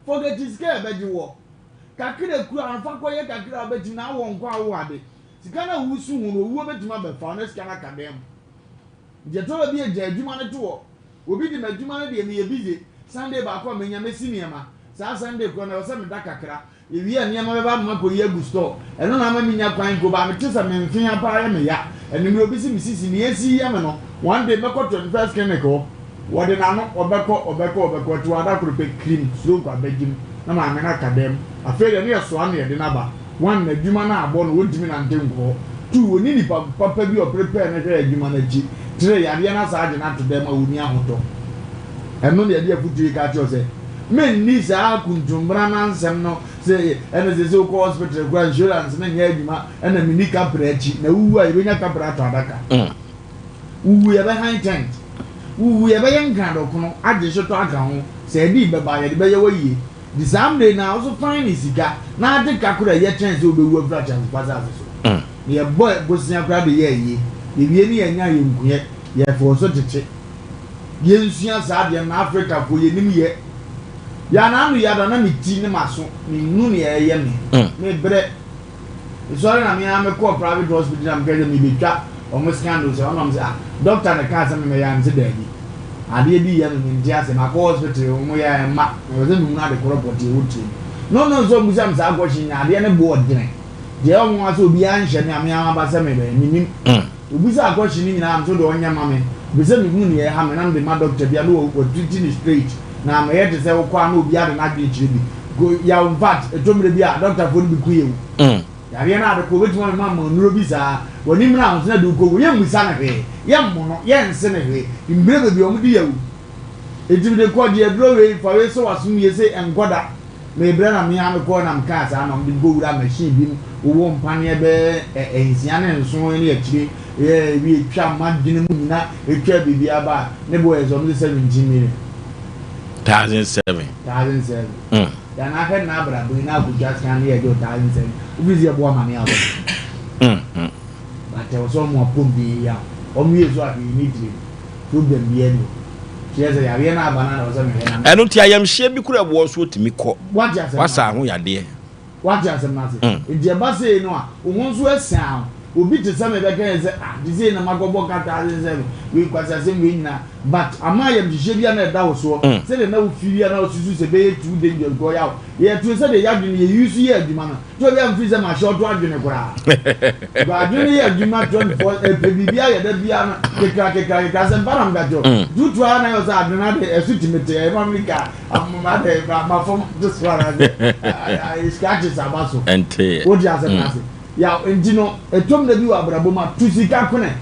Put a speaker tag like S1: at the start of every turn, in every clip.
S1: Forget sika a ɛbɛgye woɔ. Kakra ekura no fa kɔyɛ kakra a wobɛtumi na awɔ nkɔ awo ade. Sika no a wosu ho no owuo bɛtumi abɛfa wo na sika no aka dan mu. Nti ɛtɔ da bi a gya adwuma no to hɔ. Obi de m'adwuma no deɛ meyɛ busy, Sunday baako a menya mɛsi nneɛma. Saa Sunday korɔ no ɛwɔ sɛ meda kakra. Yɛwie a nneɛma bɛba ama makɔyi agu store. Ɛno na ama mennya kwan mpo but mete sɛ me mfe apa ayɛ me ya. Anwummerɛ obi se me sisi nea ɛsi yɛ me no, one day mɛkɔ 21st clinic hɔ. Wɔde n'ano, ɔbɛkɔ, ɔbɛkɔ, ɔbɛkɔ, ɛte hɔ ada koro pɛ, kirim, stroke abɛgyem, na maame no aka dɛm. Afei deɛ ne yɛsoa no na yɛde no aba. One, n'adwuma no a abɔ no, ɔntumi nante nkɔ hɔ. Two, ɔnni nipa papa bi a ɔprepare no hwɛ adwuma no akyi. Three, yadeɛ no asan agye no ato dɛm a ɔnni ahotɔ. Ɛno na yɛde afotuo yi ka kyerɛ wo sɛ, menni saa kuntummena no ansɛm no sɛ ɛna seesei wokɔ hospital koraa insurance no nyɛ adwuma ɛna menni kaprɛ akyi, na wowu a yɛbɛnya kaprɛ atɔ adaka. Wuwu yɛbɛhan tent. Wuwu yɛbɛyɛ nkradɔkono agye hyetɔ aka ho. Sɛ ɛde bɛba a yɛde bɛyɛ wo ayie. Nti saa mmerɛ yi no ara wo so fan ne sika na agye ka koraa ɛyɛ kyɛn sɛ wobɛwu afiri atease pa asase so. Na yɛbɔ bosea koraa de yɛ ayie. Yɛwie ne yɛanya yɛnkuɛ, yɛfɔɔ so kyekye. Yɛnsua saa adeɛ no na Africafoɔ yɛnim yɛ. Yɛ a na ano yɛ ada na me ti ne m'aso menhunu nea ɛyɛ me. Mebrɛ. Mesɔre na me ara mekɔɔ private hospital na mekae sɛ mebetwa wɔn scan no sɛ ɔna wɔn sɛ ah doctor na ɛkaa sɛ memmɛyɛ a mese daabi adeɛ bi yɛ me mente ase makɔ hospital wɔn yɛ a ɛmma mepɛ sɛ mehunu ade korɔ pɔtee wɔ tirim no no nso wɔn bisa me saa question nyinaa adeɛ no bo ɔdene deɛ ɛwɔ nwanwa sɛ obiara nhyɛ me a me ara maba sɛ mebɛyɛ menim Obisaa question no nyinaa nso deɛ ɔnyɛ ma me, mepɛ sɛ mehunu nea ɛha me na mede ma doctor bi a na watriti no straight na mɛyɛ te sɛ wokɔ a na obiara de n'adwene kyerɛ bi go yaw infact ɛtɔ mmerɛ bi a doctor foɔ no bi ku yɛ o yareɛ no ade kɔ obɛtumi amema ma nnuro bi saa w'ani mmra ho so na de wokɔ wu yɛmmisa no hwee yɛmmo no yɛnse no hwee mmerɛ baabi a wɔde yawu enti mede kɔ gye aduro wei fa wei sɔ w'asom yie sei ɛnkɔ da. Merebrɛ na me ara mekɔɔ na mekaa saa na wɔde me kɔwuraa machine bi mu wowɔ mpaneɛ bɛyɛ nsia ne nson ne akyire yɛ wie twa m'adwene mu nyina ɛtwa biribiara ba a ne bo yɛ sɛ wɔn de 17 million.
S2: 1007.
S1: 1007. Yɛn ahwɛ na abrabɔ yi na akotwa scan ne yɛgye 1007 wofiri sɛ yɛboa ma ne abɔ. But ɛwɔ sɛ wɔn apɔmuden yi a wɔn yɛ so ahwɛ yi ne tirim. Problem biara nni hɔ. Kyerɛ sɛ yareɛ no aba no a na ɛwɔ sɛ mehwɛ na.
S2: Ɛno nti ayamhyeɛ bi kura ɛboɔ so ɔtumi kɔ.
S1: Wate asɛm no
S2: Wasa
S1: ase?
S2: ho yadeɛ.
S1: Wate asɛm no ase? Nti ɛba sei no a, wo ho nso asian wo. Obi te sɛ me bɛka yɛ sɛ ah te sei na makɔbɔ kata ase sɛ wei nkwaseasɛm wei nyinaa. But ama ayamhyehyeɛ bi a na ɛda wo soɔ, sɛdeɛ na wo feel a na wosusu sɛ ɛbɛyɛ too dangerous because ɔyaw. Yɛtoo sɛdeɛ yɛadwene yɛ use yɛ adwuma no. Tí obi amfiri sɛ mahyɛ ɔto adwene koraa. Because adwene no yɛ adwuma 24 ɛpɛ biribi ayɛ da biara no kekra kekra kekra asɛm pa na meka kyerɛ wo. Tutu ara na yɛ sɛ adwene ade ɛso tumi te ɛma mi ka amoma de ma fam to so ara sɛ scratches aba so.
S2: Ɛnte.
S1: Wode asɛm no ase. Ya nti no ɛtɔm da bi wɔ abrabɔ mu a tu sika kone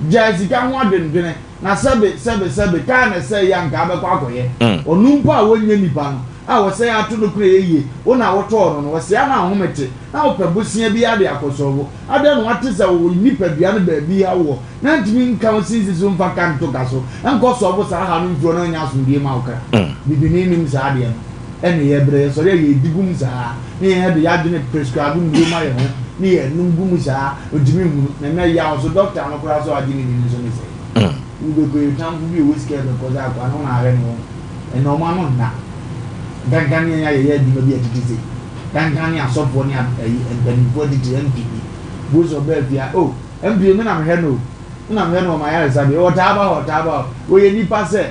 S1: gyae sika ho adwendwene. Na sɛbe, sɛbe, sɛbe, kaa na ɛsɛe yi anka abɛkɔ akɔyɛ. Ɔno mpo a ɔnyɛ nipa no, a wɔsɛe ato no kura yɛ yie, wo na wotɔɔ no no, wɔsɛe a na ahome te, na wopɛ bosea bi ara de akɔsɔɔ bo. Adɛn na woate sɛ wo nipadua no baabi haw wɔ, na antumi nka wo sinsi so mfa ka nto ka so, nkɔsɔɔ bo saa haw no mfiri hɔ na anya asomdwoeɛ ma wo kra? Bibini nnim saa adeɛ no. Ɛne yɛbrɛ, yɛsɔre a yɛdi gu mu saa, ne yɛn de yɛadwene prescribe nnuro ma yɛn ho, ne yɛnom gu mu saa, ɔntumi nhunu. Na nnɛ yaw nso, doctor no koraa sɛ ɔagye ne di no nso ne sɛn? Wobɛkɔ yi, tamfo bi a ɔwɔ sika bɛkɔ sɛ akoa no wo na ahwɛ ne ho. Ɛnnɛ wɔn ano nna. Nkanka ne yɛn a yɛyɛ adwuma bi a ɛtete sei. Nkanka ne asɔfoɔ ne ayi mpanimfoɔ atitire, MP bi. Bohu sɛ ɔbaa fie a, oh, MP me na mehwɛ no o. Me na mehwɛ no wɔ m'ayaresabea. Ɔtaa ba hɔ, ɔtaa ba hɔ. Ɔyɛ nipa sɛ.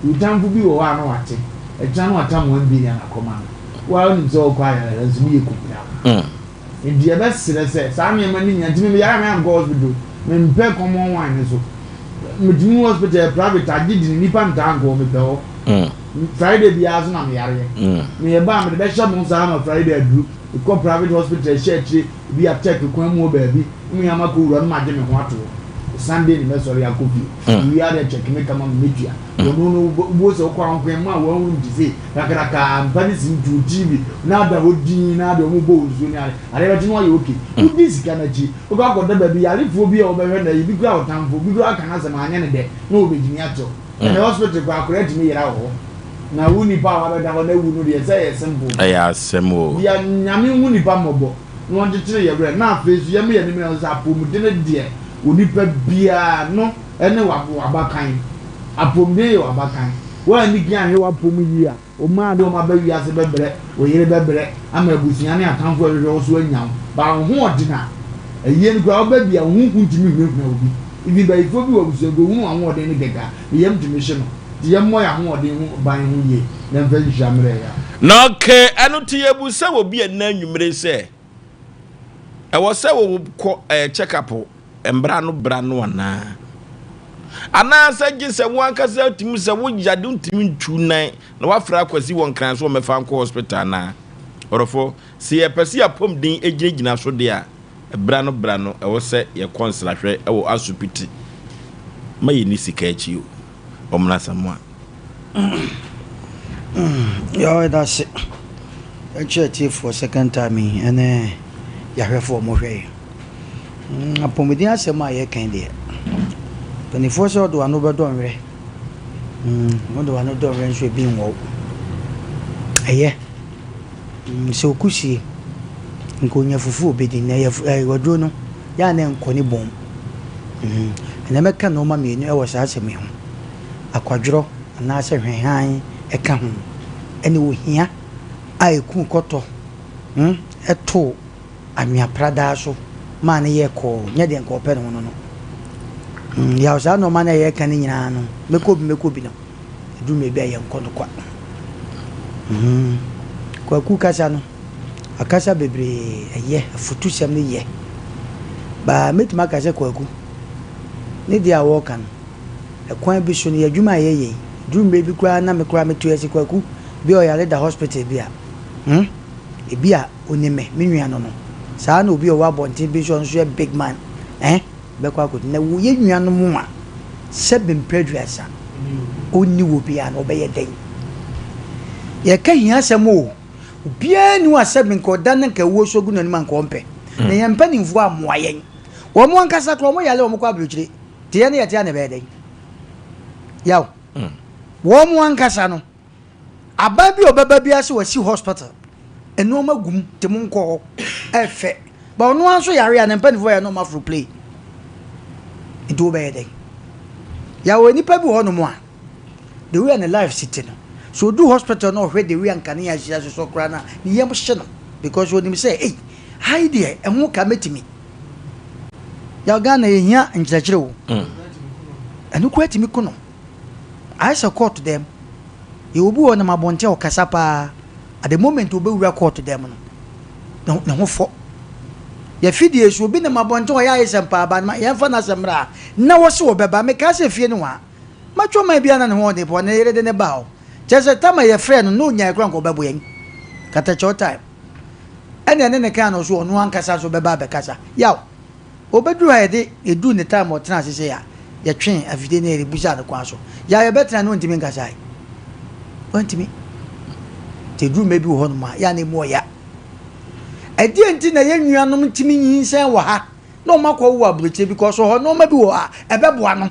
S1: Wo tamfo bi wɔ hɔ a na wate. Ɛkyena na watam 1 billion akɔma no. Wo ara wonim sɛ wokɔ ayarehwɛ nso ne yɛ kupira. Nti yɛbɛsrɛ sɛ saa nneɛma no nyinaa nti me meyare a meankɔ hospital. Mempɛ common one no so. Metumi hu hospital yɛ private agye dini nnipa ntaa nkɔ hɔ mepɛ hɔ. Friday biara nso na meyareɛ. Meyɛ ba a mede bɛhyɛ mo saa ma Friday aduru. Mekɔ private hospital ɛhyɛ akyire ebi a Turk kwan mu hɔ baabi. Me ara makɔ wura no magye me ho ato hɔ. Sunday ne mɛsɔre akɔ fie. Mewie a deɛ check me kama me mɛtua. Ɔno no wobɛhu sɛ wokɔ ankoa mu a wɔahunu te sei kakrakaa mpa ne si ntuo TV na ada hɔ dinn na adeɛ wɔn bɔ wo nsuo ne ade adeɛ bɛkye no ayɛ okay. Wodi sika no akyi wokɔ akɔda baabi yarefoɔ bi a wɔbɛhwɛ no ayi bi koraa ɔtamfo bi koraa aka n'asɛm anyɛ ne dɛ na wɔbɛgyimi akyɛ wo. Ɛnɛ hospital koraa akwadaa tumi yera wɔ hɔ na wo nipa a wabɛda hɔ na awu no deɛ sɛ ɛyɛ simple.
S2: Ɛyɛ asɛm o.
S1: Deɛ Nyame nhu nipa mmɔbɔ na ɔnkyekyere yɛn werɛ na afei nso yɛmma yɛn ani mmra ho sɛ apɔmuden deɛ onipa biara no ne w'abakan. Apɔmuden yɛ w'abakan. Woanni kan anhwɛ w'apɔ mu yie a, wo mma a wode wɔn aba wiase bɛbrɛ, wo yere bɛbrɛ, ama abusua ne atamfo a ɛhwehwɛ wo so anya wo. But wo ho ɔden a, ayie no koraa woba bi a, wo ho hu ntumi nhunahuna obi. Even bayifoɔ bi wɔ abusua mu, ɔhunu w'ahoɔden no kɛkɛ a, ne yam tumi hye no. Nti yɛmmɔ yɛn ahoɔden ho ban ho yie na ɛmfa nhyira mmerɛ yɛn.
S2: Na okay, ɛno nti yɛbu sɛ obi ɛnnɛ anwummere sɛ ɛwɔ sɛ wokɔ eh, check up mbra no bra no anaa? Anaasɛ gye sɛ wo ankasa tumi sɛ wo yade ntumi ntu nan na wafrɛ akwasi wɔ nkran so wɔmmɛfa nkɔ hospital anaa? Ɔdɔfo, sɛ yɛpɛ sɛ yɛapɔmuden gyinagyina so deɛ a, bra no bra no ɛwɔ sɛ yɛkɔ nsrahwɛ wɔ asopiti. Ma yɛnni sika akyi o. Ɔmena Asamoah.
S3: Yaw yɛda ase ɛkyerɛ atiefoɔ second time yi ɛne yɛahwɛfoɔ a wɔhwɛ yɛn. Mm, apɔmuden asɛm a yɛka yi deɛ, mpanimfoɔ sɛ ɔde w'ano bɛdɔ nwerɛ. Mm, wode w'ano dɔ nwerɛ nso ebi nwɔ wo. Ɛyɛ. Mm, sɛ okusie, nka onya fufu obedi na ɛyɛ ɛɛ waduro no, yɛ a na ɛnkɔ ne bɔn. Mm, ɛnna mɛka nneɛma mmienu ɛwɔ saa asɛm yi ho. Akwadworɔ anaasɛ hwɛhan ɛka ho, ɛne ohia a eku kɔtɔ, mm, ɛto anwea pradaa so maa no yɛɛ kɔɔ, nyɛ deɛ nka ɔpɛ ne ho no no. Mm, yaw saa nneɛma no a yɛreka no nyinaa no, mɛkɔ bi mɛkɔ bi no, ɛduru mmerɛ bi a yɛnkɔ no kwa. Mm, Kwaku kasa no, akasa bebree, ɛyɛ, afutusɛm no yɛ. Baa mɛtumi aka sɛ Kwaku, ne deɛ a wɔreka no, ɛkwan bi so no, yɛ adwuma a yɛyɛ yi, duru mmerɛ bi koraa na me koraa meto ase Kwaku, bi a ɔyare da hospital bi a, hmm, ebi a Onim me, me nua no no. Saa ara na obi a ɔwɔ abɔnten bi nso a ɔno nso yɛ big man eh, bɛkɔ akɔdi. Na wo yɛn nuanom a sɛbe mprɛ aduasa ɔnni wɔ biara no, ɔbɛyɛ dɛn? Yɛka hia asɛm o, obiara nni hɔ a sɛbe nka ɔda ne nka awuo so agu n'anim a nka ɔmpɛ. Na yɛn mpanimfoɔ ammoa yɛn. Wɔn ankasa koraa wɔn yare a wɔkɔ aburokyire. Nti yɛn ne yɛte a na ɛbɛyɛ dɛn? Yaw. Wɔn ankasa no. Aban bi a ɔbɛba biara sɛ wasi hospital, nneɛma gu mu nti monkɔ hɔ, ɛfɛ. Ba ɔno ara nso yare a ne mpanimfoɔ yɛ na ɔma aforo plane. Nti wobɛyɛ dɛn? Yɛwɔ nnipa bi wɔ hɔnom a, the way a ne life si te no, sɛ ɔdu hospital na ɔhwɛ the way a nkanea ahyia sosɔ koraa no a, ne yam hye no because ɔnim sɛ, ei, ha yi deɛ ɛho ka mɛtumi. Yɛ Ghana yɛhia nkyerɛkyerɛ o. Ɛno koraa tumi ko no. Ayɛ sɛ court dɛm. Yɛwɔ obi wɔ hɔ ɔnam abɔnten a ɔkasa paa. At the moment ɔbɛwura court dɛm no, ne ho fɔ. Yɛfidie so obi nam abɔnten ɔyɛ ayesɛm paa ba yɛmfa n'asɛm mmra a, na wɔse wɔbɛba. Mekaa sɛ fie no a, matwa ɔman biara na ne ho ɔden paa, ne yere de ne baa hɔ. Kyerɛ sɛ tam a yɛfrɛɛ no na ɔnyae koraa nka ɔbɛbo yɛn. Katakyɛw time. Ɛna ɛne ne kaa no so ɔno ankasa nso bɛba abɛkasa. Yaw! Obeduru ha yɛde eduu ne time a ɔtenaa ase sei a, yɛtwee afidie no yɛde busaa no kwan so. Yaw yɛbɛtena no ɔntumi nkasae. Ɔntumi. Nti eduru mmerɛ bi wɔ hɔnom a, yɛ a na emu ɔya. Ɛdeɛn nti na yɛn nuanom ntumi nyinsɛn wɔ ha na wɔn akɔwo wɔ aburokyire because hɔ nneɛma bi wɔ hɔ a ɛbɛboa no.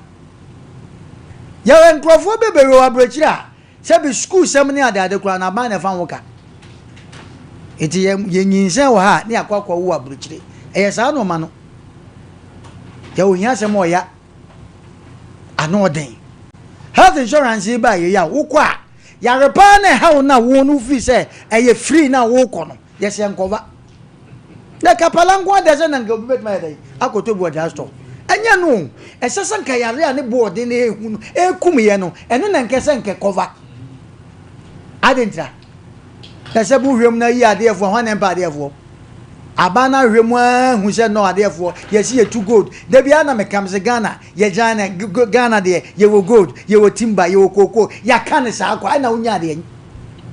S3: Yɛwɔ nkurɔfoɔ bebree wɔ aburokyire a Sɛbi sukuusɛm ne adeade koraa no aban na ɛfa ho ka. Enti yɛ yɛnyinsɛn wɔ ha a ne yɛakɔ akɔwo wɔ aburokyire. Ɛyɛ saa nnoɔma no. Yɛ ohia asɛm ɔya. Ano ɔden. Health insurance yi baa yei a wokɔ a yare paa na ɛha wo no a wo no wofiri sɛ ɛyɛ free na wokɔ no yɛsɛ nkɔva. Na kapala nko ara deɛ sɛ na nka obi bɛtumi ayɛ dɛn akɔtɔ bi wɔ drug store. Ɛnyɛ no o. Ɛsɛ sɛ nka yare a ne bo ɔden na ɛhu no ɛkum yɛ no, ɛno na nka ɛsɛ nka ɛkɔva. Ade ntira. Na sɛ bo hwɛ mu na yi adeɛfoɔ, hwan na ɛmpa adeɛfoɔ? Aban no ahwɛ mu ara hu sɛ nɔ adeɛfoɔ, yɛsi yɛtu gold. Da biara na meka sɛ Ghana, yɛgyan na Ghana deɛ, yɛwɔ gold, yɛwɔ timber, yɛwɔ cocoa, yɛaka ne saa kwa, ɛna wonya adeɛ.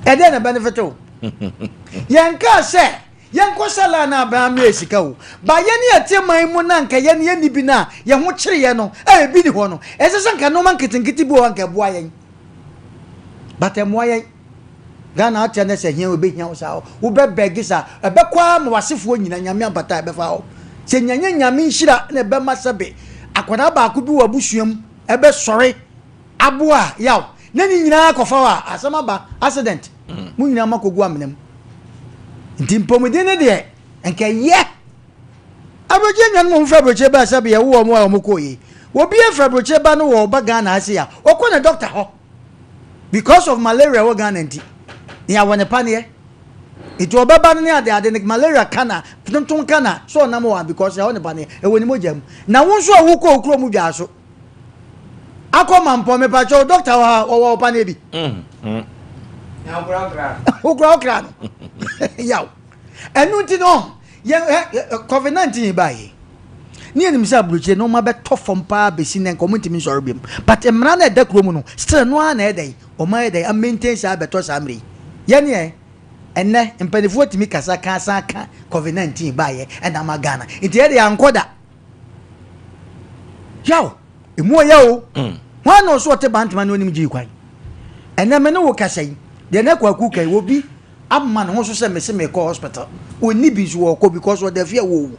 S3: Ɛdeɛ na benefit wo. Yɛnkaa sɛ yɛnkɔsa line na aban mmrɛ yɛ sika o, but yɛn yɛte man mu na anka yɛn yɛnni bi no a yɛn ho kyere yɛn no a ebi nni hɔ no, ɛsɛ sɛ anka nnoɔma nketenkete bi wɔ hɔ a anka ɛboa yɛn. But ɛmmoa yɛn. Ghana ateɛ nɛ sɛ hia ɛbɛhia wo saa, wobɛ bɛge saa, ɛbɛkɔ ara ma w'asefoɔ nyina Nyame ampata a ɛbɛfa hɔ. Sɛ nyanyɛ Nyame nhyira na ɛbɛma sɛbe akwadaa baako bi wɔ abusua mu ɛbɛsɔre Aboa yaw na ne nyinaa kɔfa hɔ a, asɛm aba, accident. Mo nyinaa moakɔgu amena mu. Nti mpɔmuden no deɛ, nka ɛyɛ. Aburokyire nuanom a wɔfiri aburokyire baa sɛ bɛyɛ wo wɔn a wɔkɔɔ yi. Obi afiri aburokyire ba no wɔ ɔba Ghana ha sei a, ɔkɔ ne dɔkta hɔ. Because of malaria ɛwɔ Ghana nti, na yɛawɔ ne paneɛ. Nti ɔbɛba no ne ade ade no malaria ka na tonton ka na sɛ ɔnam hɔ a because yɛawɔ ne paneɛ ɛwɔ ne mogya mu. Na wo nso a wokɔ wo kurom dwaa so akɔ mampɔ mepakyɛw doctor wɔ ha ɔwɔ wo paneɛ bi. Wokura wo kra no. Yaw. Ɛno nti no Yɛn ɛ covid 19 yi baa yi ne yɛnim sɛ aburokyire nneɛma bɛtɔ fam paa bɛsi nnɛ nka wɔn ntumi nsɔre biom but mmara no ɛda kurom no still no ara na ɛda yi wɔn ayɛ dɛ amaintain saa bɛtɔ saa mmerɛ yi yɛn yɛ ɛnnɛ mpanimfoɔ tumi kasa ka san ka covid 19 baayɛ ɛna ama Ghana nti yɛde ankɔ da yaw emu ɔyɛ o mm. Hwan na ɔso ɔte bantama na onim gyii kwan ɛnɛ me ne wo kasa yi deɛ na kwaku kan obi ama ne ho so sɛ mese mekɔ hospital ɔnni bi nso ɔkɔ because ɔda fie a wɔwu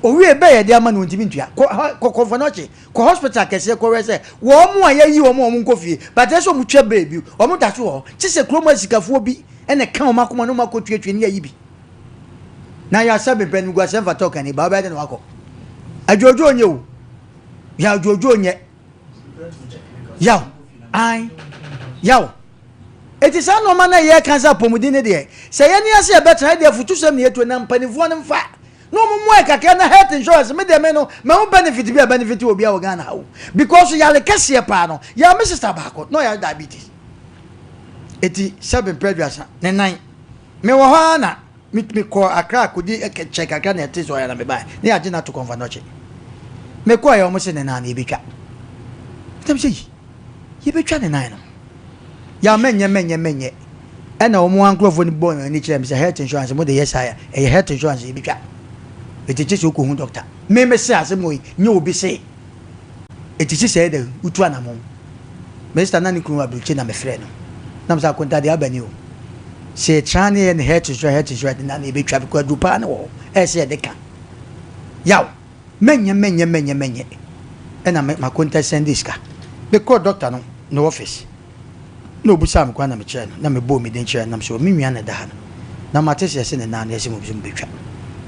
S3: owie bɛ yɛde ama no ɔntumi ntua kɔ kɔ kɔmfɔnɔkye kɔ hospital kɛseɛ kɔwɛ sɛ wɔn mo a yɛyi wɔn a wɔn nkɔ fie but ɛsɛ wɔn twa bɛɛ bi wɔn da so wɔ hɔ kye sɛ kurom asikafoɔ bi ɛna ka wɔn akoma na wɔn akɔ tuatua ne yɛyi bi na yɛ asɛ bepɛ no gu asɛ mfata ɔkani ba ɔbɛyɛ de na wakɔ adwodwo nyɛ o yɛ adwodwo nyɛ Yaw, ae, yaw. Eti saa nneɛma no a yɛka sɛ apɔmuden no deɛ, sɛ yɛne ase yɛbɛtena deɛ afutusɛm na yɛtuo na mpanimfoɔ no mfa na wɔn mmoa kakra na health insurance me deɛ me no mahu benefit bi a benefit wɔ bi a wɔ Ghana ha o because yare kɛseɛ paa no yɛ me sister baako na ɔyare diabetes eti sɛbe mpɛ aduasa ne nan mewɔ hɔ ara na Me me kɔɔ Accra kɔdi kyɛ kakra na ɛte sɛ ɔyɛ na me bae ne yɛagye no ato Kɔmfa Nɔkye. Me kɔɔ yɛ wɔn se ne nan no yɛbɛtwa. Ɛna me sɛ yi yɛbɛtwa ne nan no. Yɛ mɛnyɛ mɛnyɛ mɛnyɛ. Ɛna wɔn ankorɔfoɔ no bɔɔ wɔn ani kyerɛ me sɛ health insurance mo de yɛ saa ɛyɛ health insurance yɛbɛtwa. Ɛti kye sɛ wokɔhu doctor. Me me se asɛm wɔ yi nyɛ obi se. Enti sesɛɛ dɛ wotu anamɔn. Me sista na ne kunu wɔ aburokyi na mefrɛɛ no. Na mese akonta deɛ aba ni o. Sɛ yɛtra ne yɛ ne health insurance health insurance na na yɛbɛtwa because aduru paa ne wɔ hɔ ɛyɛ sɛ yɛde ka. Yaw! Mɛnyɛ mɛnyɛ mɛnyɛ mɛnyɛ. Ɛna me makonta sɛnde sika. Mekɔɔ doctor no ne office. Na obisaa me kwan na mekyerɛɛ no, na mebɔɔ me din kyerɛɛ no, na mese, oh, me nua na ɛda ha no, na mate sɛ yɛse ne nan no yɛse mo nso mobɛtwa.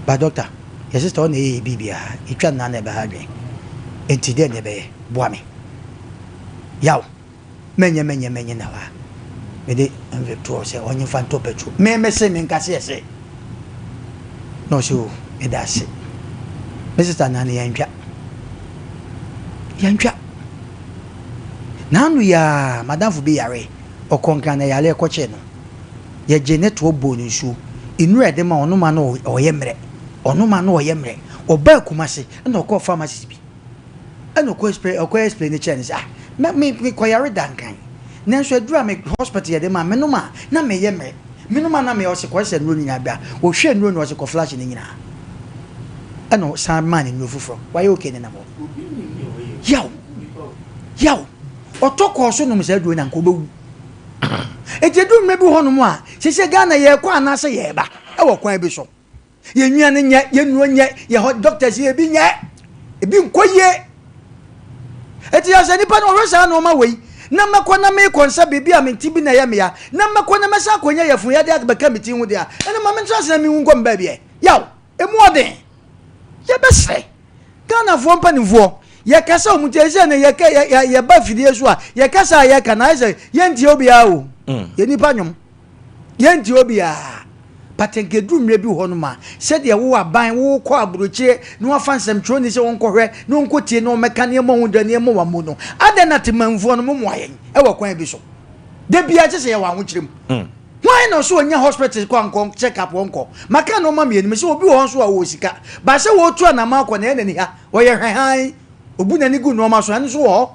S3: But doctor, yɛ sister ɔna ɛyɛ yɛ biribiara, yɛtwa ne nan na ɛbɛha adwene, enti dɛn na ɛbɛyɛ? Boa me. Yaw, mɛnyɛ mɛnyɛ mɛnyɛ na hɔ a, mede envelope to hɔ sɛ ɔnye mfa ntɔ petrol. Me mese, menka se yɛse. Na ɔse, oh, meda ase. Me sister nan no yɛntwa. Yɛntwa. N'ano yi ara, m'adamfo bi yaree. Ɔkɔɔ Nkran na yareɛ kɔkyee no. Yɛgyee ne toɔ bɔɔ no nsuo. Nnuro a yɛde ma ɔnom a na ɔyɛ mmerɛ. Ɔnom a na ɔyɛ mmerɛ. Ɔbaa Kumasi na ɔkɔɔ pharmacist bi. Ɛna ɔkɔ explain ɔkɔ explain kyerɛɛ no sɛ ah me me mekɔyare da Nkran. Nanso aduro a me hospital yɛde maa menom a na meyɛ mmerɛ. Menom a na meyɛ ɔse kɔsesa nnuro no nyinaa bra. Ɔhwɛɛ nnuro no ɔse kɔ flush ne nyinaa. Ɛna ɔsan maa no nnuro foforɔ. Wayɛ okay nenam hɔ. Yaw! Yaw! Ɔtɔ kɔɔ so nom saa aduro no anka ɔbɛwu. Enti ɛduru mmerɛ bi wɔ hɔnom a, seesei Ghana yɛrekɔ anaasɛ yɛreba wɔ kwan bi so. Yɛn nnuane nyɛ, yɛn nnuro nyɛ, yɛn hɔ doctors yɛ ebi nyɛ, ebi nkɔ yie. Eti yɛ sɛ nipa no ɔhwɛ saa nneɛma wei na mɛkɔ na mekɔ nsa biribi a me ti bi na ɛyɛ mea na mɛkɔ na mɛsan akɔnya yɛfun yadeɛ abɛka me ti ho deɛ a ɛno ma mentra ase na menwu nkɔ me baabi ɛ. Yaw! Emu ɔden. Yɛbɛsrɛ Ghanafoɔ mpanimfoɔ, yɛkasa wɔn ti ɛsɛ ne yɛka yɛ yɛba afidie so a yɛkasa a yɛka na ayɛ sɛ yɛntie obiara o. Mm. Yɛ nipa nwom. Yɛntie obiara. But nka ɛduru mmerɛ bi hɔ nom a sɛdeɛ wo aban wokɔ aburokyire na wafa nsɛmtwerɛni sɛ wɔnkɔhwɛ na wɔnkɔtie na wɔmmɛka nneɛma ho da nneɛma wammu no adɛn na temanfoɔ no momoa yɛn ɛwɔ kwan bi so da biara kyɛ sɛ yɛwɔ ahokyerɛ mu. Mm. Hwan na ɔsɛ ɔnya hospital kɔ ankɔ check up ɔnkɔ? Maka nnoɔma mmienu, mese obi wɔ hɔ nso a ɔwɔ sika, but sɛ wɔtu anamɔ akɔ na ɛyɛ n'ani ha, ɔyɛ hwɛhann, ɔbu n'ani gu nnoɔma so, ɛno nso wɔ hɔ.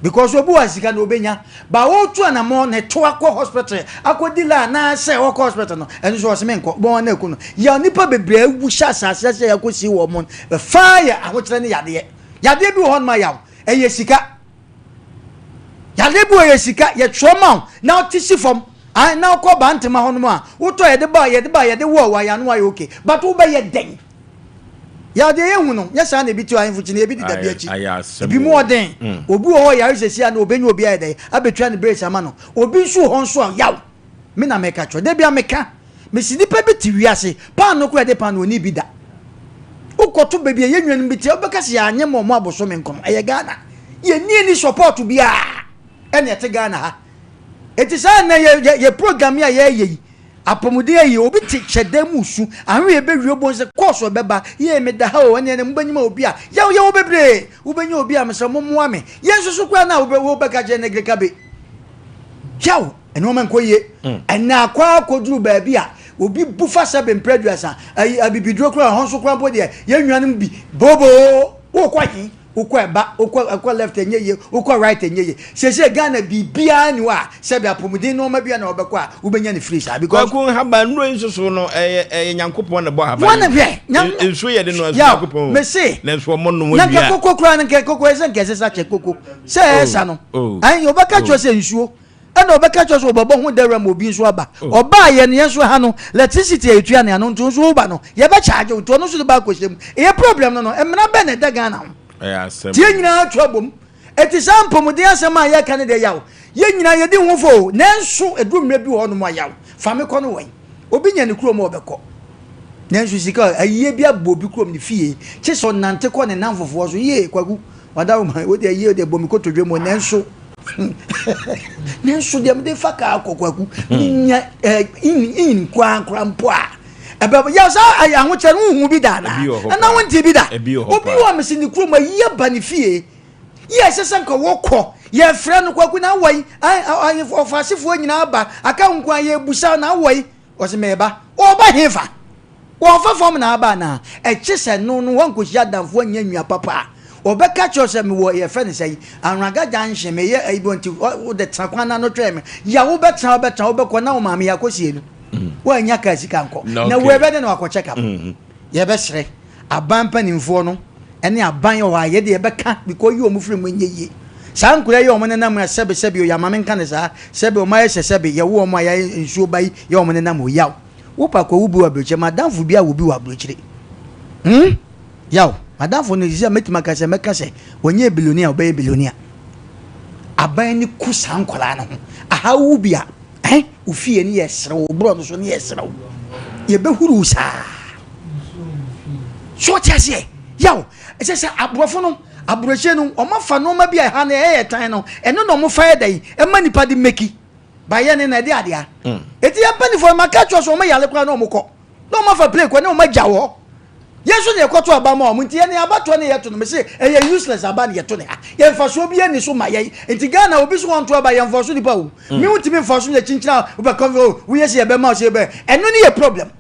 S3: Because obi wɔ sika na ɔbɛnya, but wɔtu anamɔ na ɛto akɔ hospital, akɔdi la anaasɛ ɔkɔ hospital no, ɛno nso ɔse menkɔ, bɔn na ɛku no. Yɛ nnipa bebree awu hyɛ asase ase a yɛakɔsie wɔn mo, faa yɛ ahokyerɛ ne yadeɛ. Yadeɛ bi wɔ hɔ nom a yaw, ɛyɛ sika. Yadeɛ bi wɔ yɛ sika yɛtwerɛ ma wo na wote si fam ah, na wokɔ Bantama hɔ nom a wotɔ yɛde ba yɛde ba yɛde wɔ wɔ ayɛ ano ayɛ okay but wobɛyɛ dɛn yadeɛ yɛhu no nyɛ saa na ebi te ahemfo kyi na ebi deda bi akyi ebi mu ɔden mm. obi wɔ hɔ yare sɛsi a na obɛnya obi ayɛ dɛn abɛtua ne brace ama no obi nso wɔ hɔ nso a yaw me na meka kyerɛ da bi a meka mesi nipa bi te wiase paano koraa de paano oni bi da wokɔto baabi a yɛn nuanom bi te wobɛka sɛ yɛanyɛ ma ɔmo abosome nkɔm ɛyɛ Ghana yɛnni ani support biara. ɛna ɛte Ghana ha. Eti saa na yɛ yɛ yɛ program yi a yɛyɛ yi, apɔmuden ayi, obi te hyɛ dan mu su ahwe yɛbɛwie obon sɛ kɔɔso ɛbɛba yie, meda ha o. Ɛne ɛne mobɛnyima obi a yɛwɔ yɛwɔ bebree, wobɛnya obi a mesɛ mommoa me. Yɛn nso so koraa na wobɛka kyerɛ ne greka be yaw, ɛnneɛma nkɔ yie. Ɛnna akɔ akɔduru baabi a obi bu fa sɛ bɛmpere 30 ayi abibiduro koraa hɔ nso koraa mpo deɛ, yɛn nuanom bi booboo wokɔ he, wokɔ ɛba, wokɔ ɛkɔ left ɛnyɛ yie, wokɔ right ɛnyɛ yie. Sese Ghana biribiara ni hɔ a sɛbi apɔmuden nneɛma bi a na wɔbɛkɔ a wobɛnya ne free saa because
S2: Kwaku, haba nnuro yi nso so no, ɛyɛ Nyankopɔn na bɔ haba.
S3: Wɔn na hwɛ
S2: nsuo yɛ de no asu Nyankopɔn.
S3: Mese
S2: na nso ɔmo nom
S3: na nka
S2: wia.
S3: Koko koraa no, nka koko ɛsɛ nka ɛsɛ sa kyɛ koko sɛ ɛsa no. Ayi ɔbɛka kyerɛ sɛ nsuo ɛna ɔbɛka kyerɛ sɛ ɔbɛbɔ ho dawura ma obi nso aba. Ɔbaa yɛ no, yɛn nso ha no electricity a yɛtua ne ano nto nso woba no yɛbɛkyagye wo, nti ɔno nso de ba akɔhyɛ mu. Ɛyɛ problem no, mmara bɛn na ɛda Ghana ho?
S2: Ɛyɛ asɛm.
S3: Tie, nyinaa to abom. Ɛti saa mpɔmuden asɛm a yɛka ne deɛ, yaw yɛn nyinaa yɛdi ho fo o, nanso ɛduru mmerɛ bi wɔ hɔnom a, yaw fa me kɔ no wɔn obi nya ne kurom a ɔbɛkɔ, nanso sika ayie bi abɔ obi kurom ne fie kye sɛ ɔnante kɔ ne nam fofoɔ so yie. Kwaku wada wo ma wode ayie de bɔ me kotodwe mu, nanso deɛ mede fa kaa kɔ, Kwaku, menya in koraa koraa mpo a ɛbɛ yɛ saa ayɛ ahokyɛ no, wohu bi da anaa?
S2: Ebi wɔ hɔ
S3: ɛna
S2: paa.
S3: wonte bi da.
S2: Ebi wɔ hɔ
S3: obi
S2: paa.
S3: wɔ mesi ne kurom ayi aba ne fie yɛ ɛsɛ sɛ nka wɔkɔ yɛfrɛ no, Kwaku, na awɔ yi ɔfasefoɔ nyinaa aba aka wo nko a yɛbusa na awɔ yi, ɔsɛ mɛba. Ɔba hefa? Wɔfa fam na aba na ɛkye sɛ no wɔnkɔhyia adamfoɔ nyɛ nua papa a ɔbɛka kyerɛ sɛ mewɔ yɛfrɛ no sɛ Anraga Junction, meyɛ ayi bi nti wode tena kwan na no twɛn me ya, wobɛtena wobɛtena wobɛkɔ na wo maame yɛ akɔsie no, woanya kaa sika nkɔ na wo ɛbɛde na wakɔ check up. Yɛbɛsrɛ aban mpanimfoɔ no ɛne aban wɔ hɔ a yɛde yɛbɛka because yi wɔn firi mu nyɛ yie. Saa nkura yi a wɔn nenam a sɛbe sɛbe o, yamame nka ne saa sɛbe wɔn ayɛ sɛ sɛbe yɛwo wɔn a yɛayɛ nsuo ba yi yɛ wɔn nenam o. Yaw wopa kɔ wo bi wɔ aburokyire, madamfo bi a wɔ bi wɔ aburokyire, Yaw madamfo no sɛ mɛtumi aka sɛ mɛka sɛ wɔnyɛ billionaire, ɔbɛyɛ billionaire. Aban ni ku saa nkwadaa no ho aha wo bi a ofie ne yɛ serew, borɔ no so ne yɛ serew, yɛbɛhuru saa so ɔte aseɛ. Yaw ɛsɛ sɛ aborɔfo no aborɔkyire no ɔma fa nneɛma bi a ɛha no ɛyɛ tan no, ɛno na ɔmo fa yɛ dɛn ɛma nipa de meki bayɛ ne na ɛde adeɛ eti yɛn mpanimfoɔ no maka kyerɛ so ɔmo yale koraa na ɔmo kɔ na ɔmo afa plane kɔ na ɔmo agya wɔ hɔ. Yɛn nso na yɛkɔto aba ma ɔmo, nti yɛn abatoɔ ne yɛto no, mɛ sɛ ɛyɛ useless aba ne yɛto ne ha, yɛn mfasoɔ bi ani so ma yɛn. Nti Ghana obi so wɔn to aba, yɛn mfaso nipa o mi ntumi mfaso yɛ kyinkyin a wobɛkɔ o, woyɛ sɛ yɛbɛma o sɛ yɛbɛ ɛno ne yɛ problem.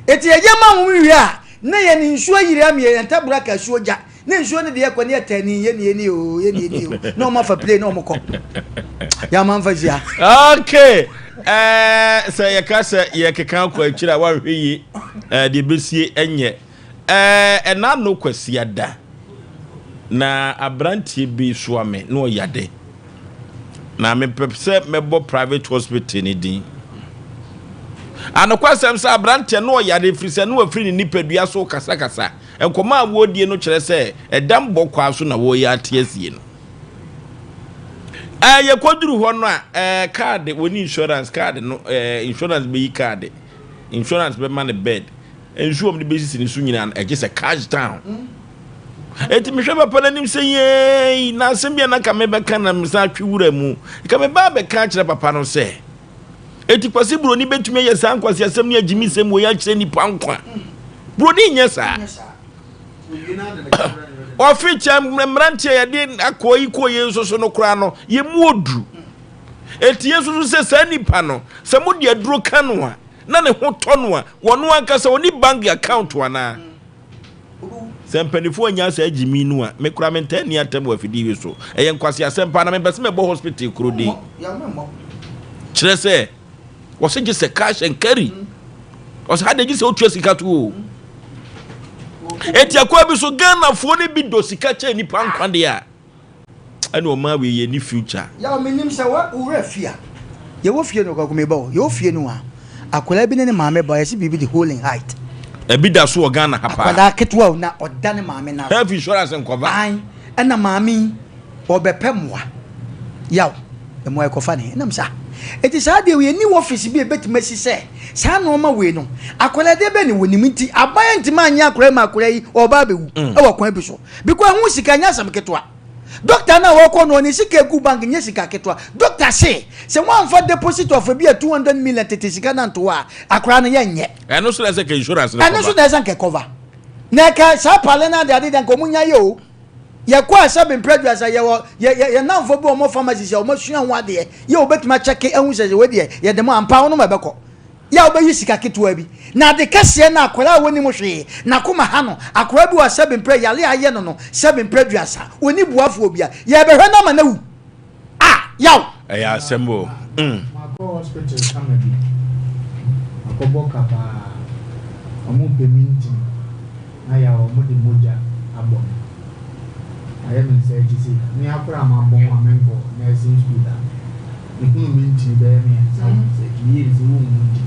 S3: Eti yɛyɛ ma wɔn wie a, na yɛn nsuo ayiri ama yɛn ntabura ka asuo gya ne nsuo ne deɛ kɔ ne yɛ tɛ ni yɛ ni yɛ ni o, yɛ ni yɛ ni o, na wɔn afa plane na wɔn kɔ yɛ ama nfa zia.
S2: Okay, sɛ yɛka sɛ yɛkeka kɔ akyire a, woanhwɛ yie deɛ bɛsie ɛnyɛ ɛna no. Kwasiada na aberanteɛ bi soa me na ɔyade na mepɛ sɛ mɛbɔ private hospital ne din. Anokwasɛm sɛ aberanteɛ na ɔyare firi sɛ na wafiri ne nipadua so kasakasa. Nkɔmɔ a wɔredie no kyerɛ sɛ ɛdam bɔ kwaa so na wɔreyɛ ate asie no. Yɛkɔduru hɔ no a, card wɔne insurance card no, insurance bɛyi card, insurance bɛma no bed, nsuo wɔn de bɛsisi ne so nyinaa no, ɛgye sɛ cash down. Eti mehwɛ papa n'anim sɛ yɛɛ na asɛm bi a naka mebɛka na mesan atwe wura mu nka meba abɛka akyerɛ papa no sɛ eti Kwasi Buroni bɛtumi ayɛ saa nkwasi asɛm ne agyimi sɛm wɔ yɛ akyerɛ nipa nkwa. Buroni nyɛ saa. Ɔfe kyɛ mmeranteɛ yɛde akɔɔ yi kɔɔ yɛ nso so no koraa no, yɛ mu odu. Eti yɛ nso so sɛ saa nipa no sɛ mo de aduro ka no a na ne ho tɔ no a, wɔn ankasa wɔne bank account anaa sɛ mpanimfoɔ anya saa gyimi no a, me kora mentaa ni atɛm wɔ afidie yi so. Ɛyɛ nkwasi asɛm paa na mepɛ sɛ mɛbɔ hospital kuro din kyerɛ sɛ wɔsɛ gye sɛ cash and carry. Ɔsɛ ha de gye sɛ wotua sika to o. Eti akwa bi so Ghanafoɔ no bi dɔ sika kyɛ nipa nkwa deɛ a, ɛna ɔmaa wei yɛ ne future.
S3: Yaw, menim sɛ wowura fie a yɛwɔ fie no, Kwaku, meba o, yɛwɔ fie no a, akwadaa bi ne ne maame ba, yɛsɛ biribi de hole in height.
S2: Ebi da so wɔ Ghana ha paa.
S3: Akwadaa ketewa o, na ɔda ne maame na
S2: health insurance nkɔba.
S3: An ɛna maame yi ɔbɛpɛ mmoa. Yaw, mmoa ɛkɔfa ne ɛnam saa. Eti saa deɛ yɛni office bi a ebɛtumi asi sɛ saa nneɛma wei no, akwadaa deɛ bɛn ne wɔ nim nti aban ntumi anyɛ akwadaa yi ma akwadaa yi ɔba abɛwu ɛwɔ kwan bi so because ɛho sika nyɛ asɛm ketewa. Doctor no a wɔkɔ no ne sika egu bank nyɛ sika ketewa. Doctor se sɛ wɔamfa deposit of ebi a 200 million tete sika no anto hɔ a, akwaraa no yɛnyɛ.
S2: Ɛno so na ɛsɛ ka insurance no
S3: cover. Ɛno so na ɛsɛ nka cover. Na ɛka saa pale no ade ade deɛ nka wɔn nya yɛ o. Yɛkɔ a sɛbe mprɛ aduasa yɛwɔ yɛ yɛ yɛn nnamfo bi wɔ wɔn pharmacies a wɔn asua ho adeɛ yɛ wɔbɛtumi akyɛke ahu sɛ wei deɛ yɛde mo ampa wɔnom ɛbɛkɔ. Yɛ a wobɛyi sika ketewa bi. Na ade kɛseɛ no akwadaa a wɔnnim hwee, n'akoma ha no, akwadaa bi wɔ sɛbe mprɛ yare a ayɛ no no sɛbe mprɛ aduasa, ɔnni boafoɔ bia, yɛrebɛhwɛ no ama no awu. Ah! Yaw!
S2: Ɛyɛ asɛm o. Mm.
S1: Makɔ hospital kama bi, makɔbɔ ka paa, ɔmo pɛ me ntini. Na yaw a wɔde mogya abɔ me. Ayɛ me nsa akyi sei. Me ara koraa a mabɔn a menkɔ nursing school da no, mehunu me ntini bɛyɛ mmiɛnsa wɔ me nsa akyi. Meyɛɛ no sɛ wonhu ntini.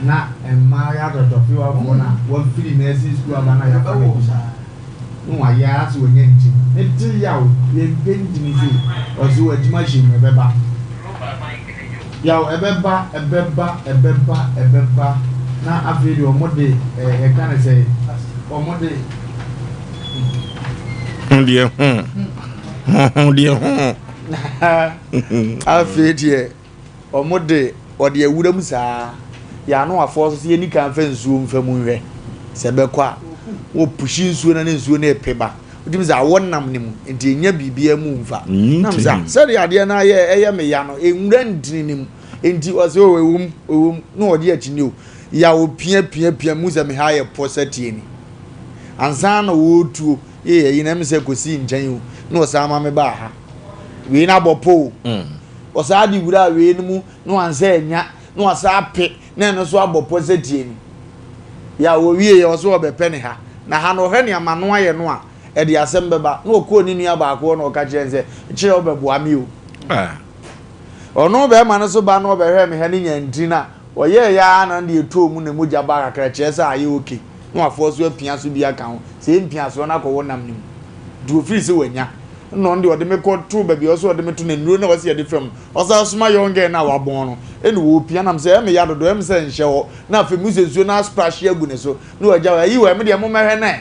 S1: Na mmaa yɛ atɔtɔfewafoɔ no a wɔafiri nursing school aba no a yɛafa no adwuma no, na wɔayɛ ara sɛ wɔanya ntini. Mete yaw, yɛmpɛ ntini sei. Ɔse watumi ahyɛ mu, ɛbɛba. Yaw, ɛbɛba, ɛbɛba, ɛbɛba, ɛbɛba, na afei deɛ wɔn de ɛɛ yɛka ne sɛ wɔn de.
S2: Ho deɛ ho, ho deɛ ho.
S1: Afei deɛ wɔn de wɔde awura mu saa, yɛn ano afɔ so sɛ yɛn nika nfa nsuo nfa mu nhwɛ sɛ ɛbɛkɔ a, wɔpushi nsuo na ne nsuo no epe ba. Wotumi sɛ awɔ nam ne mu nti enya biribiara mu nfa. Nam sɛ ah, sɛdeɛ adeɛ no ayɛ ɛyɛ me ya no nwura ntini ne mu nti ɔsɛ o ɛwom ɛwom na ɔde akyi o ya o pia pia pia mu sɛ me ha yɛ pɔ sɛ tie ni ansa na wɔretuo yɛ yɛ yi na ɛmi sɛ kɔsi nkyɛn o na ɔsan ma me baa ha wei na abɔ po o mm. ɔsan de wura wei no mu na wansa anya na wasan ape na ɛno nso abɔ pɔ sɛ tie ni. Yɛ a wɔwieeɛ ɔse ɔbɛpɛ ne ha, na ha no ɔhwɛ nea m'ano ayɛ no a, ɛde asɛm bɛba. Na ɔkɔɔ ne nua baako hɔ na ɔka kyerɛɛ no sɛ, Kyerɛ wobɛboa me o. Ɔno bɛrima no nso ba na ɔbɛhwɛɛ me ha ne nyantiri no a, ɔyɛeɛ ara na deɛ ɛtɔɔ mu na mogya baa kakra, kyerɛ sɛ ayɛ okay. Na wafoa so apia so bi aka ho, sɛ ɛmpiasoɔ no akɔwɔ nam no mu. Nti ɔfiri sɛ wanya. Nna ɔno deɛ ɔde me kɔ too baabi a ɔsɛ ɔde me to na nnuro no a ɔsɛ yɛde fam no, ɔsan soma young girl no a wabɔn no, ɛna ɔrepia nam sɛ ɛme ya dodo, ɛme sɛ nhyɛ hɔ, na afei mu sɛ nsuo no asprahye agu ne so, na wagya hɔ, ayi wɔ ɛme deɛ mommɛhwɛ nɛ.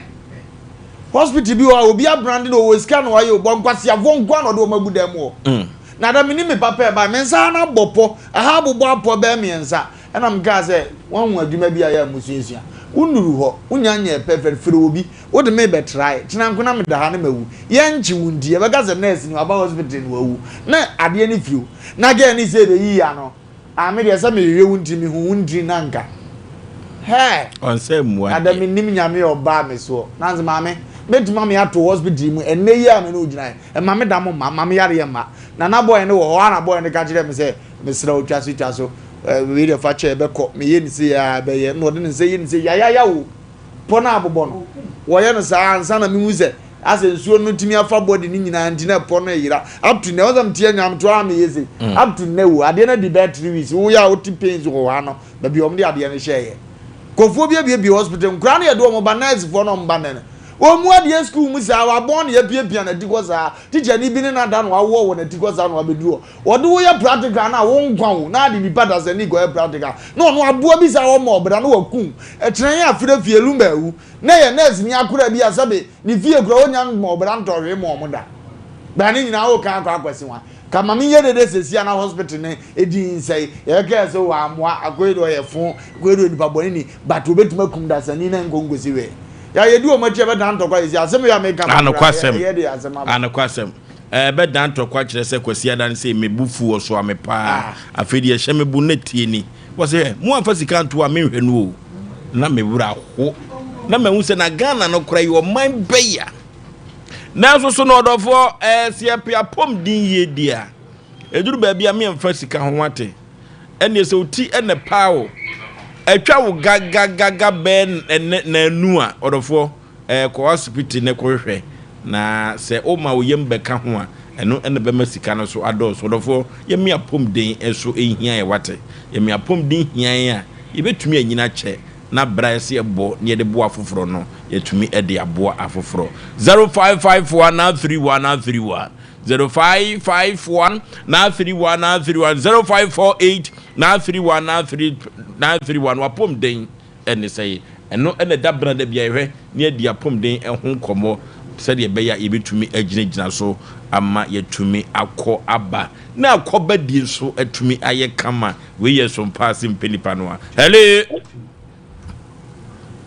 S1: Hospital bi wɔ hɔ a obi abrande na ɔwɔ sika na wayɛ obɔ nkwaseafoɔ nko a na ɔde wɔn agu dan mu hɔ. Mm. Na da menim me papa ɛbae, me nsa no abɔ pɔ, ɛha abobɔ apɔ bɛyɛ mmiɛnsa, ɛna mekaa sɛ, woahu adwuma bi a yɛ a musuasua, wonnuru hɔ, wonnya nyɛɛ perfect, frɛ obi, Wode me bɛtrae, kyena nko na meda ha na mawu. Yɛnkye wo nti, yɛbɛka sɛ nurse ni, waba hospital na wawu. Na adeɛ no firi wo. Na girl no sɛ ɛbɛyi ano. Ah, me deɛ sɛ mehwehwɛ wo ntiri, mehu wo ntiri na nka. Hɛɛ!
S2: Ɔnsɛ mmua
S1: Na da mennim Nyame a ɔbaa me soɔ. Nanso maame, mɛtumi ama yɛato hospital mu ɛnnɛ yi a me ne wo gyina yi. Mma me da mo mma, mma me yareɛ mma. Na na boy no wɔ hɔ, ara na boy no ka kyerɛɛ me sɛ, mesrɛ wo, twa so, twa so. Eh, wei deɛ fa kyɛ, ɛbɛkɔ. Meyɛ no sei ara, ɛbɛyɛ. Na ɔde ne nsa yɛ no sei, yayaya o. Pɔ no a abobɔ no, wɔyɛ no saa ansa na mehu sɛ asɛ nsuo no tumi afa body no nyinaa nti na pɔ no yera up to nnɛ ɔsɛ mete anya meto a meyɛ sei mm. up to nnɛ o adeɛ no adi bɛyɛ 3 weeks woyɛ a wote pains wɔ hɔ ano baabi wɔn de adeɛ no hyɛeɛ kɔfoɔ bi abiebie hospital nkoraa no yɛde wɔn ba nursefoɔ no wɔn ba nnɛ no wɔn mu adeɛ school mu saa wabɔn no yɛpiapia n'ati kɔ saa tikyani bi ne n'ada no awoɔ wɔ n'ati kɔ saa na wabɛduru hɔ Wɔde wo yɛ practical na wo nkwa wo na ade nipa dasani kɔyɛ practical na ɔno aboa bi saa ɔma ɔbra na wakum ɛkyerɛn yɛ afira fie lumba awu na yɛ nurse ni akora bi a sɛbe ne fie kura onya ma ɔbra ntɔ hwee ma ɔmo da bɛn ne nyinaa wo kan akɔ akwasi wa ka ma menyɛ dede sɛsi ana hospital ne edi nsɛe yɛbɛka yɛ sɛ wɔ amoa akɔyɛ de ɔyɛ fo akɔyɛ de nipa bɔne ni but obetumi akum dasani na nkɔ nkosi wɛ ya yɛdi wɔn akyi ɛbɛdan ntɔkwa yɛsi asɛm yɛ a meka
S2: anokwasɛm
S1: yɛ de asɛm aba
S2: anokwasɛm Ɛbɛdan ntɔkwa kyerɛ sɛ Kwasiada no sei me bo fu ɔsoa me paa afei deɛ hyɛ me bo na tie ni wɔse hɛ mo amfa sika anto a menhwɛ no o na me werɛ aho na mahu sɛ na Ghana no kora yɛ ɔman bɛya nanso so na ɔdɔfoɔ ɛɛ sɛ yɛpɛ apɔmuden yie deɛ a ɛduru baabi a meɛmfa sika ho ate ɛneɛ sɛ oti ɛna paa o atwa wo gagagaga bɛɛ ɛnɛ nanu a ɔdɔfoɔ Kɔ asopiti na kɔhwehwɛ, na sɛ woma wo yam bɛka ho a, ɛno na ɛbɛma sika no so adɔɔso. Ɔdɔfoɔ, yɛn apɔmuden so hia yɛn, woate? Yɛn apɔmuden hia yɛn a, yɛbɛtumi anyini akyɛ, na berɛ a ɛsɛ yɛbɔ na yɛde boa afoforɔ no, yɛatumi de aboa afoforɔ. 0551 931 931 0551 931 931 0548 931 931 W'apɔmuden. Ɛne sɛn? Ɛno na ɛda bena da biara yɛhwɛ na yɛadi apɔmuden ho nkɔmmɔ. sɛdeɛ ɛbɛyɛ a yɛbɛtumi agyinagyina so ama yɛatumi akɔ aba na akɔba die nso atumi ayɛ kama. Wei yɛ som paa se mpɛ nipa no a. Hello!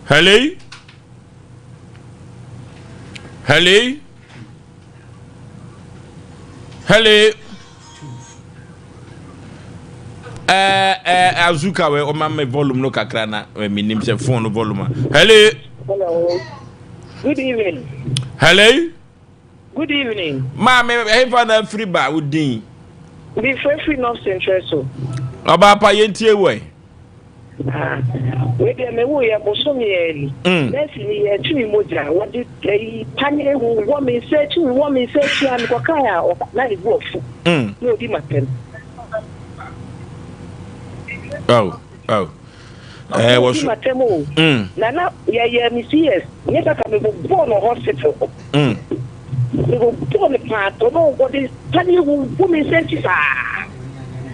S2: Hello! Hello! Hello! Eh, eh, Azuka, we, oma me volume no kakra na eh, me nim sɛ phone no volume. Hello!
S4: Hello. Good evening.
S2: Hello!
S4: Good evening.
S2: Maame, ɛhefa na afiri ba wo din?
S4: Mefrɛ firi North Central so.
S2: Ɔbaa pa yɛntie wo ɛ.
S4: Ah, wei deɛ me wo yɛ bosom yɛ ni. Nurse ni yɛ tu mi mogya. Wɔde ɛyi pane wowɔ me nsa akyi wowɔ me nsa akyi a mekɔkae a na ne bu afu. Na odi m'atɛm.
S2: Oh, oh. Eh,
S4: wɔ so. Matɛm o. Na na yɛyɛ me CS. Nyɛ sɛ ka mebobɔɔ no hospital hɔ. Mebobɔɔ no paa tɔ no wɔde paneɛ wuwu me nsa akyi saa.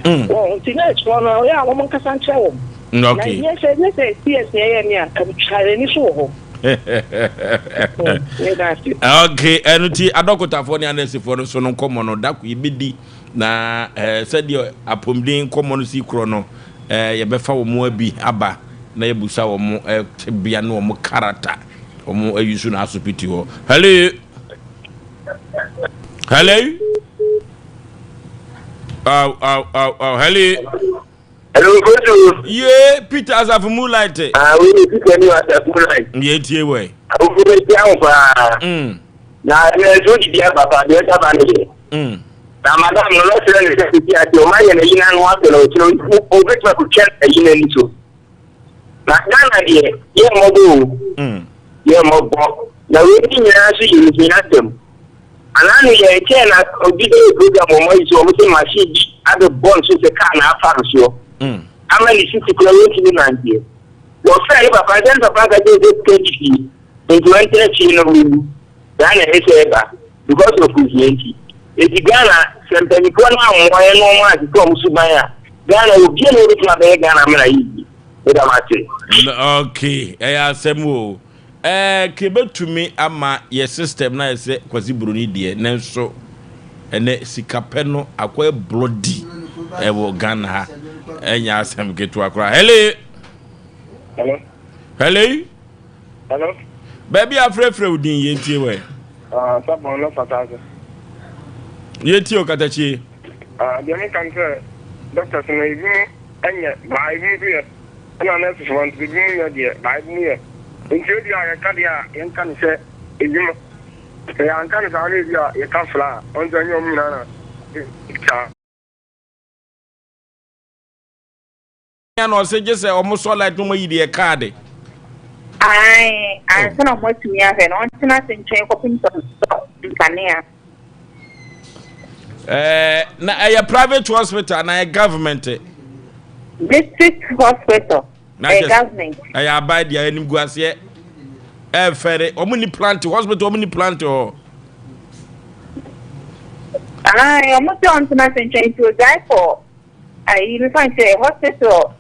S4: Wɔn nti na ɛkyerɛ no ɔyɛ a wɔn nkasa nkyerɛ wɔn. Na nyɛ sɛ nyɛ sɛ CS na ɛyɛ me a ka metwa n'ani so wɔ hɔ.
S2: Okay, ɛno ti adɔkotafoɔ ne anɛsifoɔ no so no nkɔmmɔ no dako yɛbɛdi. Na sɛdeɛ apɔmuden nkɔmmɔ no si korɔ no, yɛbɛfa wɔn abi aba na yɛbusa wɔn tebea ne wɔn karata wɔn ayi so na asopiti hɔ. Hello. Hello. Aw aw aw aw hello.
S5: Hello, Kojo.
S2: Ye Peter Asafo Moonlight.
S5: Ah, we ni Peter ni Asafo Moonlight.
S2: Ye tie wɛ.
S5: Awofo bɛ tia wo paa. Na deɛ so didi aba paa deɛ ɛsaba ne deɛ. Na madam no lɔsrɛ ne sɛ sisi ase ɔma yɛ n'ayi n'ano asɛ na ɔkyerɛ ɔbɛtumi akɔtwa ayi n'ani so. Na Ghana deɛ yɛ mmɔbɔ o. Yɛ mmɔbɔ. Na wei ne nyinaa nso yɛ ohia asɛm. Anaa no yɛ nkyɛn na obi bɛyɛ program wɔ mo ayi so wɔn sɛ machine bi abɛbɔ nso sɛ kaa na afa no soɔ. Ama ne sisi kura wɔntumi nanteɛ. Wɔfrɛ ne papa sɛ ne papa nka kyerɛ sɛ sika di fie nti wɔntena fie na wɔwu. Saa na ɛsɛ sɛ ɛba because of ohia nti. Eti Ghana sɛ mpanyinfoɔ no ammoa yɛn na wɔn ansesa wɔn suban a Ghana obiara na obetumi abɛyɛ Ghana amena yɛ yie. Meda mo ase.
S2: Okay, ɛyɛ asɛm o. Ɛɛ kebetumi ama yɛ system na ayɛ sɛ Kwasi Broni deɛ nanso ɛnɛ sikapɛ no akɔyɛ bloody ɛwɔ Ghana ha ɛnyɛ asɛm ketewa koraa. Hello.
S6: Hello.
S2: Hello.
S6: Hello.
S2: Baabi afrɛfrɛ wo din yɛntie wɛ.
S6: Ah, Sabon no fata ase.
S2: Yɛntie o katakyie.
S6: Ah, deɛ meka ne sɛ doctors no ebi mu ɛnyɛ baa ebi mu nso yɛ ɛna nurses wɔn nso ebi mu nyɛ deɛ baa ebi mu yɛ nti ebi a yɛka deɛ a yɛnka ne sɛ ebi mu sɛ yɛanka ne saa na ebi a yɛka fla a ɔn sɛ ɛnyɛ wɔn nyinaa na saa.
S2: Na ɔse gye sɛ ɔmo sɔ light na ɔmo ayi deɛ kaade.
S7: Ae, ansa na ɔmo atumi ahwɛ no, ɔntena ase ntwɛn kɔpem sɛ ɔsɔ nkanea.
S2: Ɛɛ, na ɛyɛ private hospital na ɛyɛ government?
S7: District hospital, ɛyɛ government.
S2: Ɛyɛ aban deɛ, animguaseɛ, ɛɛfɛre, ɔmo ni plant, hospital ɔmo ni plant hɔ.
S7: Ae, ɔmo sɛ ɔntena ase ntwɛn nti ogyae kɔ ayi mefa no sɛ hospital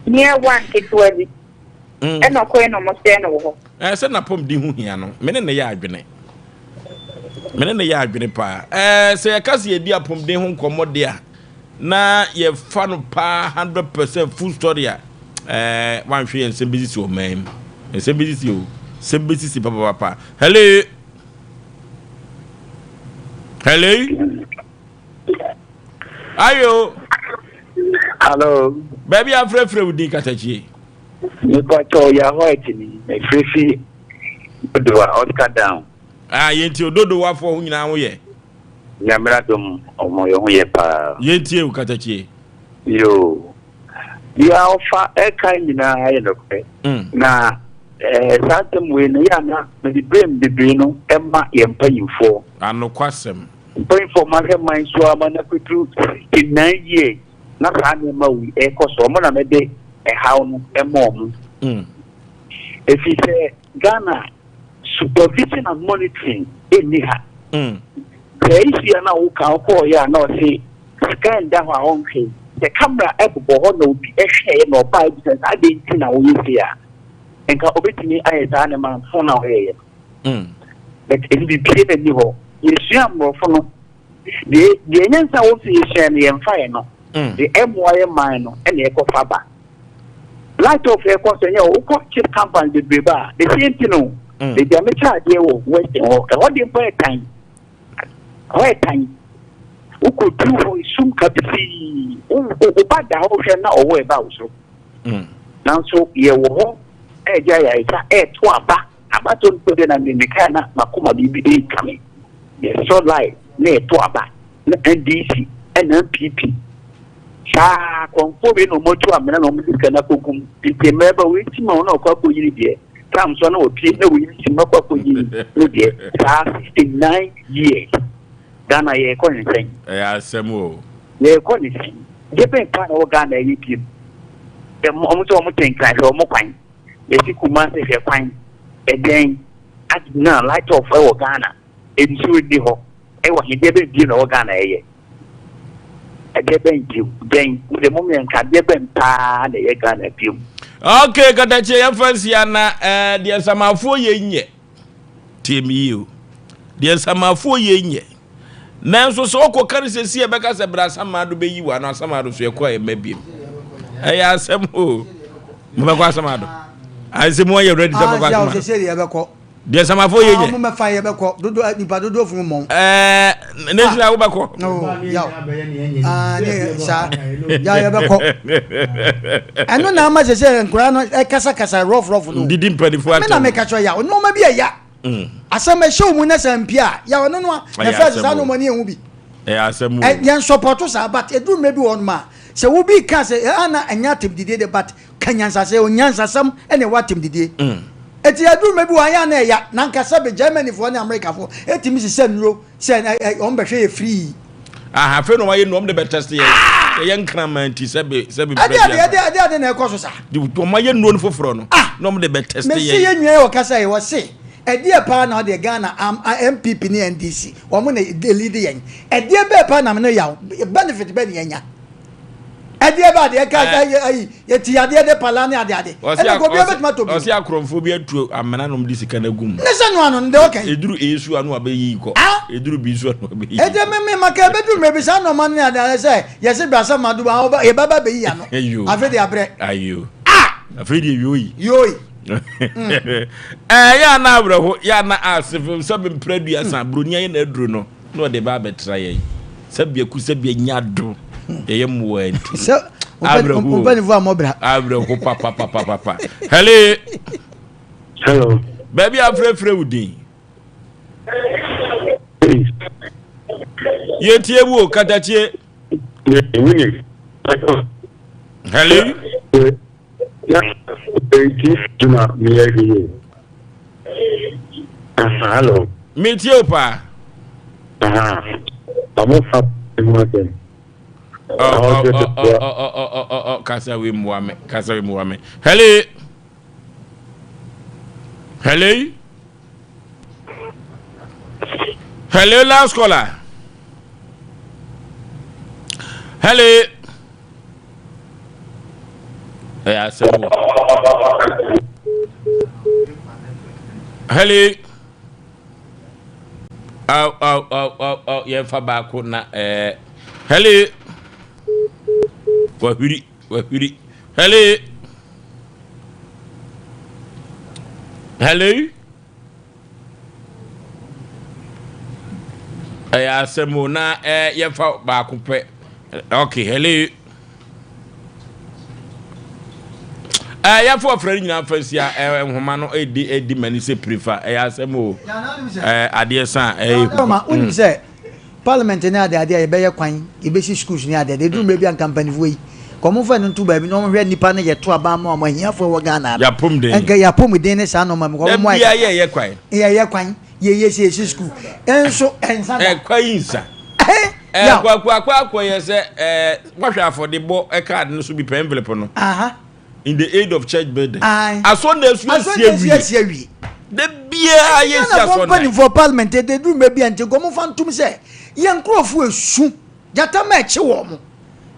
S7: near one ketewa bi ɛna ɔkɔɛ na ɔmo sɛɛ no wɔ hɔ.
S2: Ɛɛ sɛ n'apɔmuden ho hia no, me ne no yɛ adwene. Me ne no yɛ adwene paa. Ɛɛ sɛ yɛka sɛ yɛdi apɔmuden ho nkɔmmɔ de a, na yɛfa no paa 100% full story a, ɛɛ wanhwɛ yɛn nsɛm bɛsisi ɔman mu. Nsɛm bɛsisi o. Nsɛm bɛsisi papapapa. Hello. Hello. Ayo.
S5: Hello.
S2: Baabi afrɛfrɛ wo din katakyie.
S5: Mepatɔ yɛ hɔ ɛtini. Mefiri fi Dodowa Oscar Down.
S2: Ah, yɛn ti o Dodowafoɔ ho nyinaa ho yɛ.
S5: Nyamera dom ɔmo yɛ ho yɛ paa.
S2: Yɛn tie o katakyie.
S5: Yoo. Deɛ ɔfa ɛka nyinaa yɛ nokorɛ. Mm. Na ɛɛ eh, saa asɛm wei no yɛ ana mede blame bebree no ɛma yɛn mpanyinfoɔ.
S2: Anokwasɛm.
S5: Mpanyinfoɔ ɔmo ahwɛ man so ama no akɔduru 69 years na saa nneɛma wei ɛrekɔ so ɔmo na mɛde ɛhaw no ɛma ɔmo. Ɛfiri sɛ Ghana supervision and monitoring ɛnni ha. Sɛ issue a na woka wokɔɔyɛ a na ɔse sika nda hɔ a ɔnhwɛ sɛ camera ɛbobɔ hɔ na obi ɛhwɛɛ na ɔbaa bisa sɛ adɛn nti na woyɛ sei a nka obɛtumi ayɛ saa ne ma mfo na ɔyɛyɛ no. But ɛno biribiara nni hɔ. Yɛsua mmorɔfo no. Deɛ deɛ nyansa wɔ sɛ yɛsua no yɛmfa yɛ no. Deɛ ɛmmoa yɛ man no ɛna yɛkɔfa ba. Light off ɛkɔ so ɛnyɛ wokɔ chip company bebrebe a the same thing o. Baabi a mekyɛ adeɛ wɔ western hɔ ɛhɔ deɛ mpo yɛ tan. Ɛhɔ yɛ tan. Wokɔduru hɔ esum kabisii. Wo wo ba da hɔ hwɛ na ɔwɔ ɛba wo so. Nanso yɛwɔ hɔ ɛregye ayaresa ɛreto aba. Abatoɔ no deɛ na me mekae na makoma biribi ɛretwa me. Yɛsɔ line na yɛto aba na NDC ɛna NPP. Saa akɔmfoɔ wei na wɔn atu amena na wɔn de sika no akɔgu mu. Nti mmerɛ ba wei ti ma wɔn na wɔkɔ akɔyi ne deɛ. Tam so na wɔpie na wei ti ma kɔ akɔyi ne deɛ. Saa 69 years. Ghana yɛrekɔ ne sɛn?
S2: Ɛyɛ asɛm o.
S5: Yɛrekɔ ne sɛn? Deɛ bɛn paa na ɛwɔ Ghana ɛyɛ biem? Wɔn sɛ wɔn te nkran hwɛ wɔn kwan. Yɛsi Kumasi hwɛ kwan. Ɛdɛn? Adi na light off ɛwɔ Ghana. Nsuo nni hɔ. Ɛwɔ he? Deɛ bɛn bio na ɛwɔ Ghana ɛyɛ? Ɛdeɛ bɛn bio? Dɛn? Mo deɛ mo mmiɛnka deɛ bɛn paa na ɛyɛ Ghana bio?
S2: Okay, katakyie yɛmfa nsia na eh, deɛ nsamafoɔ yɛ nyɛ. Tie me yie o. Deɛ nsamafoɔ yɛ nyɛ. Nanso sɛ ɔkɔ ka no sɛsi ɛbɛka sɛ bra asamado bɛyi wɔ ano asamado so yɛkɔ a yɛmma biem. Ɛyɛ asɛm o. Mobɛkɔ asamado. Ayɛ sɛ mo ayɛ ready sɛ mobɛkɔ asamado.
S3: Sɛ yɛbɛkɔ.
S2: Deɛ nsamafoɔ yɛ nyɛ.
S3: Mo mɛfa yɛbɛkɔ. Dodo nipa dodoɔ funu mɔn.
S2: Ɛɛ ne nhyira wobɛkɔ.
S3: No yaw. Ah ne saa. Ya yɛbɛkɔ. Ɛno na ama sɛ sɛ nkwadaa no ɛkasakasa rough rough no.
S2: Didi mpanimfoɔ atɛm.
S3: Me na meka kyerɛ yaw nneɛma bi ɛya. Asɛm ɛhyɛ wo mu na sɛ mpia a yaw ɛno no a na fɛ saa nneɛma no yɛn ho bi.
S2: Ɛyɛ asɛm o.
S3: Yɛn sɔpɔto saa but ɛduru mmerɛ bi wɔ hɔ nom a sɛ wo bi ka sɛ ana ɛnyɛ atɛm didie de but ka nyansasɛ onyansasɛm ɛna ɛwɔ atɛm didie. Eti ɛduru mmerɛ bi wɔ ayɛ ana ɛya na nka sɛbe Germany foɔ ne America foɔ ɛtumi sisɛ nnuro sɛ wɔn bɛhwɛ yɛ free.
S2: Aha afei na wɔayɛ nnuro wɔn de bɛ test yɛ sɛ yɛ nkraman nti sɛbe sɛbe.
S3: Ɛde ade ɛde ɛde ade na ɛkɔ so saa.
S2: Wɔn ayɛ nnuro no foforɔ no na wɔn de bɛ test yɛ.
S3: Mesi yɛ nua yɛ wɔ kasa yi wɔ se ɛdeɛ paa na ɔdeɛ Ghana am NPP ne NDC wɔn na lead yɛn ɛdeɛ bɛɛ paa na no yaw benefit bɛ ne yɛn nya. Ɛdeɛ ba adeɛ ka ayi ayi yɛti adeɛ de pala ne ade ade. Ɛna nka obiara bɛtumi atɔ bi.
S2: Ɔsi akorɔmfoɔ bi atu amena nom de sika no agu mu.
S3: Ne sɛ no ano no deɛ ɔka yi.
S2: Eduru A so ano abɛyi kɔ. Eduru B so ano abɛyi.
S3: Ɛdeɛ me me maka ɛbɛduru mmerɛ bi saa nneɛma no ne ade ade sɛ yɛsi brasa ma do yɛbɛba bɛyi ano. Afei deɛ abrɛ.
S2: Ayo. Afei deɛ yoi.
S3: Yoi.
S2: Ɛɛ yɛ ana awerɛho yɛ ana asefo sɛ mpere aduasa buroni ayɛ na aduro no. Na ɔde ba abɛtra yɛn sɛ biako sɛ bia nya do yɛyɛ mmoa nti.
S3: Sɛ mpanyinfoɔ a mɔbra.
S2: Awerɛho papapapapa. Hello.
S5: Hello.
S2: Baabi a afrɛfrɛ wo din. Yɛtie wo katakyie. Hello.
S5: Hello.
S2: Metie wo paa. Kasa wei mmoa me. Kasa wei mmoa me. Hello. Hello. Hello, last caller. Hello. Ɛyɛ asɛm o. Hello. Aw aw aw aw aw yɛmfa baako na ɛɛ. Eh. Hello. Wahwiri wahwiri. Hello. Hello. Ɛyɛ asɛm o na ɛɛ yɛmfa baako pɛ. Okay, hello. Ɛɛ yɛfo ɔfrɛ no nyinaa fa si a ɛɛ nhoma no edi edi mani sɛ pirifa ɛyɛ asɛm o ɛɛ adeɛ san ɛyɛ
S3: hu. Ɔma wonim sɛ parliament ne ade ade a yɛbɛyɛ kwan yɛbɛsi schools ne ade ade eduru mmerɛ bi a nka mpanimfoɔ yi kɔ wɔn fa no nto baabi na wɔn hwɛ nipa no yɛto aban ma wɔn ahiafoɔ wɔ Ghana no
S2: Yapomden.
S3: nka yapomden ne saa nneɛma mu kɔ wɔn
S2: Da biara yɛyɛ kwan.
S3: Yɛyɛ kwan yɛyɛ sɛ yɛsi school nso ɛnsa da.
S2: Ɛkwan yi nsa. Ɛɛ kwaku akɔ akɔ yɛ sɛ ɛɛ wahwɛ afɔdebɔ card no so bi pɛ envelope no.
S3: Aha.
S2: In the aid of church building.
S3: Aye.
S2: Asɔ na esu esi
S3: awie. Awie.
S2: De biara yɛ si asɔ na.
S3: Mpanimfoɔ parliament de duru mɛ bi a nti nkɔmɔ fa ntum sɛ yɛn nkurɔfoɔ esu gyata ma ɛkye wɔn mo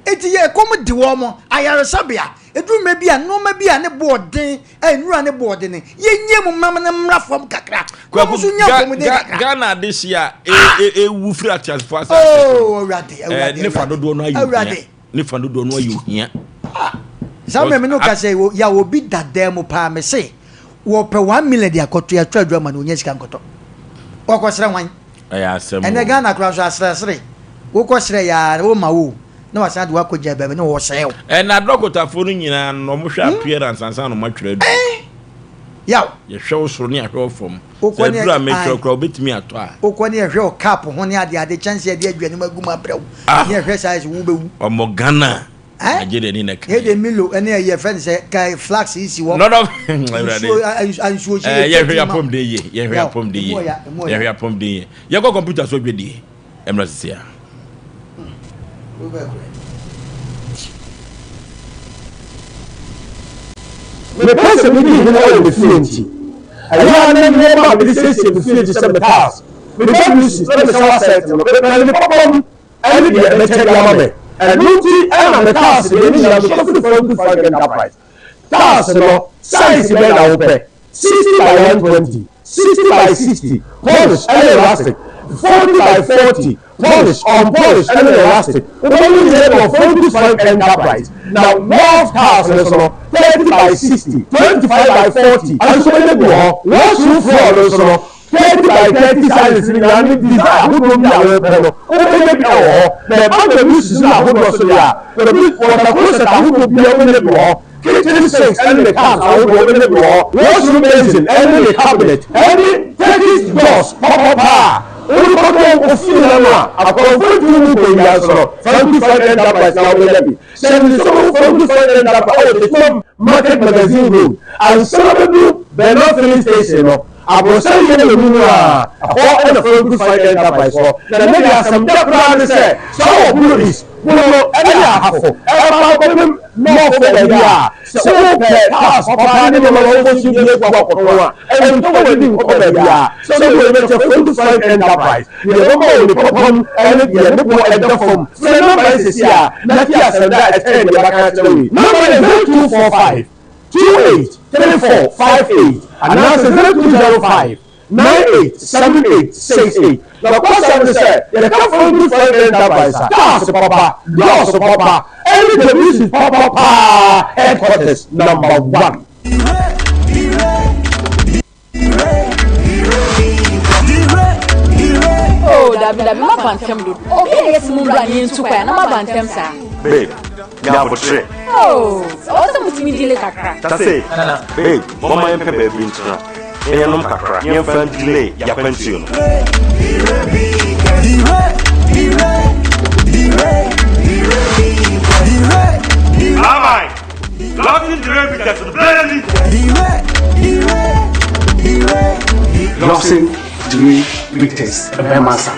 S3: eti yɛ ɛkɔm di wɔn mo ayaresabea. Ɛduru mmerɛ bi a, nnoɔma bi a ne bo ɔden, a nnuro a ne bo ɔden no, yɛnyɛ mu mma no mmra fam kakra. Na wɔn nso nya apɔmuden kakra.
S2: Ghana adehye a ɛwu firi ateasefoɔ asase so.
S3: Oh, Awurade, Awurade,
S2: Ne fa dodoɔ no ayɛ ohia. Ne fa dodoɔ no ayɛ ohia.
S3: Saa mmerɛ me ne wo ka sɛ, ya obi da dan mu paa, me se, wɔpɛ 1 million de akɔto yɛatwa adwuma ma no, ɔnya sika nkɔtɔ. Ɔkɔsrɛ hwan?
S2: Ɛyɛ asɛm o.
S3: Ɛnɛ Ghana koraa nso asrɛsrɛ, wokɔsrɛ yɛ a, woma wo o, na wasan de wo akɔgya baabi na wɔsɛe wo.
S2: Ɛna adɔkotafoɔ no nyinaa no, wɔhwɛ appearance ansa na wɔatwerɛ aduro.
S3: Yaw.
S2: Yɛhwɛ wo soro ne yɛahwɛ wo fam. Sɛ aduro a metwerɛ koraa wobɛtumi atɔ a.
S3: Wokɔ ne yɛhwɛ wo cup ho ne adeade, kyɛnse a yɛde aduane mu agu mu abrɛ wo, ne yɛhwɛ saa yɛ sɛ wobɛwu.
S2: Ɔmɔ Ghana. Nigeria ni na kan.
S3: Yɛ de Milo ɛne ɛyɛ fɛn sɛ ka flax yi si hɔ.
S2: Nɔdɔ
S3: nsuo nsuo hyɛ
S2: yɛ hwɛ yapɔm de yie yɛ hwɛ yapɔm de yie yɛ hwɛ yapɔm de yie yɛ kɔ kɔmputa so dwe die ɛmɛ sisi a.
S8: Mepɛ sɛ medi hene wɔ me fie nti, ɛyɛ a na nneɛma a mede siesie me fie te sɛ me tiles, me WCs, ne me shower set no, mepɛ ne papa mu. Ɛne deɛ ɛbɛkyɛ de ama me. Ɛno nti na me tiles deɛ ne nyinaa metɔ firi Franku Frank Enterprise. Tiles no, size bɛn na wopɛ? 60 by 120, 60 by 60, polish ɛne rustic, 40 by 40, polish, unpolish ɛne rustic. Wobɛhu ne nyinaa bi wɔ Franku Frank Enterprise. Na wall tiles no nso no, 30 by 60, 25 by 40 nso wobɛnya bi wɔ hɔ. Washroom floor no nso no, 30 by 30 sizes no nyinaa ne design ahodoɔ bi a wopɛ no, wobɛnya bi wɔ hɔ. Na ɛba WCs no ahodoɔ so deɛ a, WC, water closet ahodoɔ biara wobɛnya bi wɔ hɔ, kitchen sinks ne ne taps ahodoɔ wobɛnya bi wɔ hɔ, washroom basin ne ne cabinet ne Turkish doors papapa a wode kɔtɔ wo fie no a akorɔmfoɔ ntumi mu nkɔ wiase no, Franku Frank Enterprise na wobɛnya bi. Hyɛ ne nso Franku Frank Enterprise wɔ Techiman Market Magazine Road ansa na wobɛduru Bernard Filling Station no. Abrɔsan yɛ wɔ mu no a, ɛhɔ na Franku Fine Enterprise wɔ. Na ɛnnɛ deɛ asɛm dɛ koraa ne sɛ, saa wɔ Bono East, Bono ne Ahafo, ɛfa kɔpem North baabi a, sɛ wopɛ cars papa ne nneɛma ma wokɔ so bi aku akɔtɔn a, ɛntɔ w'ani nkɔ baabi a, sɛ wode w'ani bɛkyerɛ Franku Fine Enterprise, deɛ ɛbɛma wo ne papa mu ne deɛ ne boɔ ɛda fam. Frɛ nɔmba yi seesei a na tie asɛm dɛ a ɛkyɛn deɛ maka akyerɛ wo yi. Nɔmba no yɛ 0245. 28 34 58 anaasɛ 0205 98 78 68. Nokwasɛm ne sɛ, yɛka Franku Frank Enterprise a, cars papa, doors papa, ɛne television papa paa, headquarters number one.
S9: Oh, dabi dabi, maba ntɛm dodo. Obi a yɛsi mu mbra ne yɛntu kwan na maba ntɛm saa.
S10: Babe, nya abotrɛ.
S9: Oh, ɛwɔ sɛ mutumi delay kakra.
S10: Tase, babe, momma yɛmpɛ baabi ntena na yɛnom kakra na yɛmfa ndelay yɛakwantuo no.
S11: Aman! Lawson Dire Bitters no bɛyɛ ni.
S12: Lawson Dire Bitters mmarima nsa.